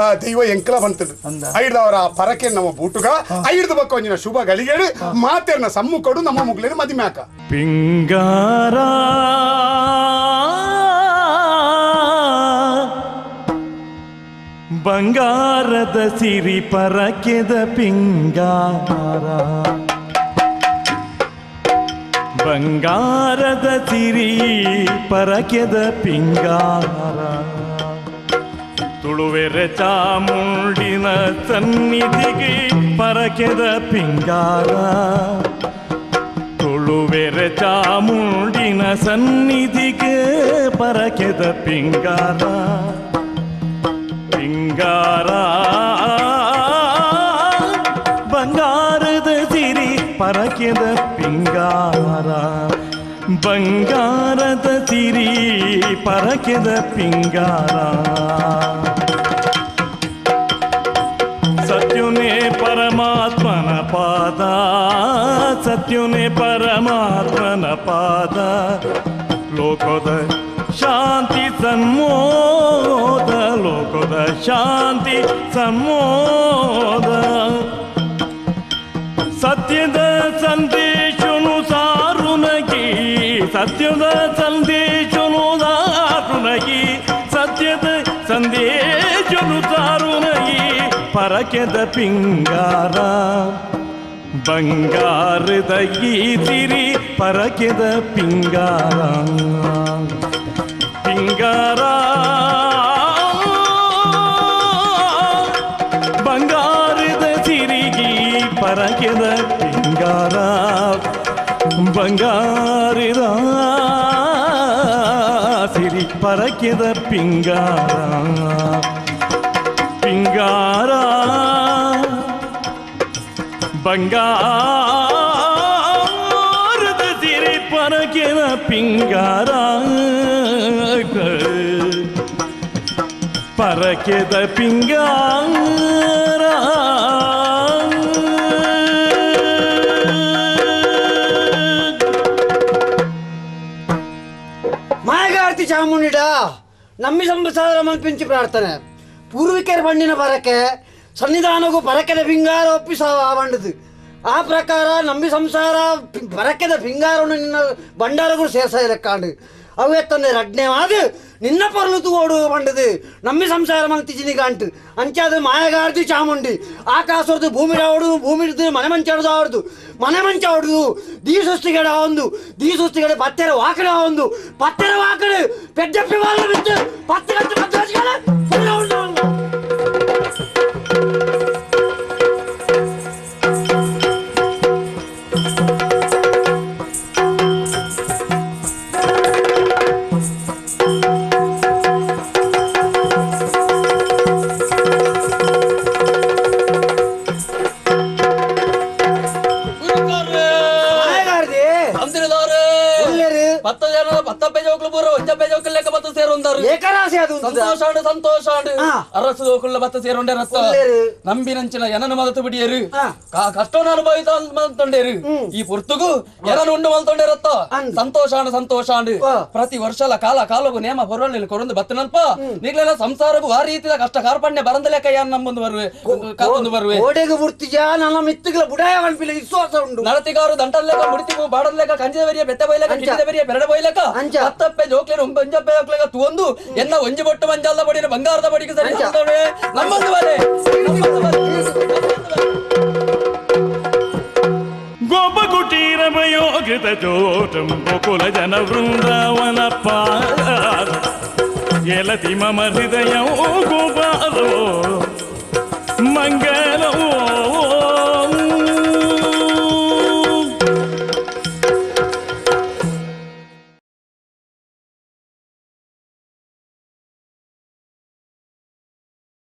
ಆ ದೈವ ಎಂಕಲ ಬಂತದು ಐಡ್ದವರ ಆ ಪರಕ್ಕೆ ನಮ್ಮ ಬೂಟುಗ ಐಡ್ದ ಬಕ್ಕ ಒಂಜಿನ ಶುಭ ಗಳಿಗೇಳು ಮಾತೇರ್ನ ಸಮ್ಮುಖಡು ನಮ್ಮ ಮುಗ್ಲೇನು ಮದಿಮೆ ಹಾಕ ಪಿಂಗಾರ ಬಂಗಾರದ ಸಿರಿ ಪರಕೆದ ಪಿಂಗಾರ ಬಂಗಾರದ ಸಿರಿ ಪರಕೆದ ಪಿಂಗಾರ ತುಳುವೆರೆ ಚಾಮುಂಡಿನ ಸನ್ನಿಧಿಗೆ ಪರಕೆದ ಪಿಂಗಾರ ತುಳುವೆರೆ ಚಾಮುಂಡಿನ ಸನ್ನಿಧಿಗೆ ಪರಕೆದ ಪಿಂಗಾರ ಪಿಂಗಾರ ಬಂಗಾರದ ಸಿರಿ ಪರಕೆದ ಪಿಂಗಾರ ಬಂಗಾರದ ಸಿರಿ ಪರಕೆದ ಪಿಂಗಾರ ಸತ್ಯುನೇ ಪರಮಾತ್ಮನ ಪಾದ ಸತ್ಯುನೇ ಪರಮಾತ್ಮನ ಪಾದ ಲೋಕದ ಶಾಂತಿ ಸನ್ಮೋದ ಲೋಕದ ಶಾಂತಿ ಸನ್ಮೋದ ಸತ್ಯದ ಸಂದೇಶನು ಸಾರುನಗಿ ಸತ್ಯದ ಸಂದೇಶನು ಸಾರುನಗಿ ಸತ್ಯದ ಸಂದೇಶನು ಸಾರುನಗಿ ಪರಕೆದ ಪಿಂಗಾರ ಬಂಗಾರದ ಈ ಸಿರಿ ಪರಕೆದ ಪಿಂಗಾರ ಪಿಂಗಾರ ಬಂಗಾರದ ಸಿರಿಗಿ ಪರಕೆದ ಪಿಂಗಾರ ಬಂಗಾರದ ಸಿರಿ ಪರಕೆದ ಪಿಂಗಾರ ಪಿಂಗಾರ ಬಂಗಾರದ ಸಿರಿ ಪರಕೆದ ಪಿಂಗಾರ ಪರಕೆದ ಪಿಂಗಾರ ಮಾಯಗಾರ್ತಿ ಚಾಮುಂಡಿಡ ನಮ್ಮಿ ಸಂಸಾರ ಮಲ್ಪಿಂಚಿ ಪ್ರಾರ್ಥನೆ ಪೂರ್ವಿಕರ ಬಣ್ಣಿನ ಪರಕೆ ಸನ್ನಿಧಾನಗೂ ಪರಕೆದ ಪಿಂಗಾರ ಒಪ್ಪಿಸಾವ ಬಂಡದು ಆ ಪ್ರಕಾರ ನಂಬಿ ಸಂಸಾರ ಪರಕೆದ ಪಿಂಗಾರವನ್ನು ನಿನ್ನ ಭಂಡಾರಗೂ ಸೇರ್ಸಾಯಿರಕ್ಕಾಂಡು ಅವೇ ತಂದೆ ರಡ್ನೇವಾದ ನಿನ್ನ ಪೊರಲು ತೂವೋಡು ಬಂಡದು ನಂಬಿ ಸಂಸಾರ ಮಂತಿಜಿನಿ ಗಂಟು ಅಂಚಾದ ಮಾಯಗಾರ್ತಿ ಚಾಮುಂಡಿ ಆಕಾಶದ್ದು ಭೂಮಿ ಆವಡು ಭೂಮಿ ಮನೆ ಮಂಚಾಡುದು ಆವಡ್ದು ಮನೆ ಮಂಚ ಆವಡುದು ದೀಸೊಸ್ತಿಗಡೆ ಒಂದು ದೀಸೊಸ್ತಿಗಡೆ ಪತ್ತೆರ ವಾಕಡೆ ಒಂದು ಪತ್ತೆರ ವಾಕಡೆ ಪೆದ್ದಪ್ಪಿ వాళ్ళ ಬಿದ್ದು ಪತ್ತೆ ಕಟ್ಟು ಪತ್ತೆ ಸಂತೋಷಾಂಡು ಸಂತೋಷಾಂಡು ಅರಸು ದೋಕುಳ್ಳ ಬತ್ತ ಸೇರುಂಡೆ ರತ್ತ ನಂಬಿನಂಚಿನ ಎನನ ಮದತು ಬಿಡಿಯರು ಕಷ್ಟವನ್ನು ಅನುಭವಿತ ಮಲ್ತೊಂಡೇರು ಈ ಪುರ್ತುಗು ಎನನು ಉಂಡು ಮಲ್ತೊಂಡೆ ರತ್ತ ಸಂತೋಷಾಂಡು ಸಂತೋಷಾಂಡು ಪ್ರತಿ ವರ್ಷಲ ಕಾಲ ಕಾಲಗು ನೇಮ ಪೊರವಲ್ಲಿ ಕೊರೊಂದು ಬತ್ತನಲ್ಪ ನೀಗ್ಲೆಲ್ಲ ಸಂಸಾರಗು ಆ ರೀತಿಯ ಕಷ್ಟ ಕಾರ್ಪಣ್ಯ ಬರಂದಲೇಕ ಯಾನ್ ನಂಬೊಂದು ಬರುವೆ ಕಾತೊಂದು ಬರುವೆ ಓಡೆಗು ಬುರ್ತಿಜಾ ನನ್ನ ಮಿತ್ತುಗಳ ಬುಡಾಯ ಕಣ್ಪಿಲ್ಲ ವಿಶ್ವಾಸ ಉಂಡು ನಡತಿಗಾರು ದಂಟಲ್ಲೇಕ ಮುಡಿತಿಗು ಬಾಡಲ್ಲೇಕ ಕಂಜಿದ ಬರಿಯ ಬೆತ್ತ ಬೈಲಕ ಕಿಟ್ಟಿದ ಬರಿಯ ಬೆರಡ ಬೈಲಕ ಹತ್ತಪ್ಪೆ ಜೋಕ್ಲೇನು ಒಂಜಪ್ಪೆ ಜೋಕ್ಲೇಕ ತುವಂದು ಎನ್ನ ಒಂಜಿ ಬೊಟ್ಟು ಮಂಜಾಲ್ದ ಬಡಿನ ಬಂಗಾರದ ಬಡಿಗೆ ಸರಿ ನಮ್ಮೊಂದು ಬಲೆ ಗೋಪಕುಟೀರ ಪ್ರಯೋಗೃತ ಚೋಟಂ ಗೋಕುಲ ಜನ ವೃಂದಾವನ ಪಾದ ಎಲತಿ ಮಮ ಹೃದಯ ಗೋಪಾಲೋ ಮಂಗಲೋ.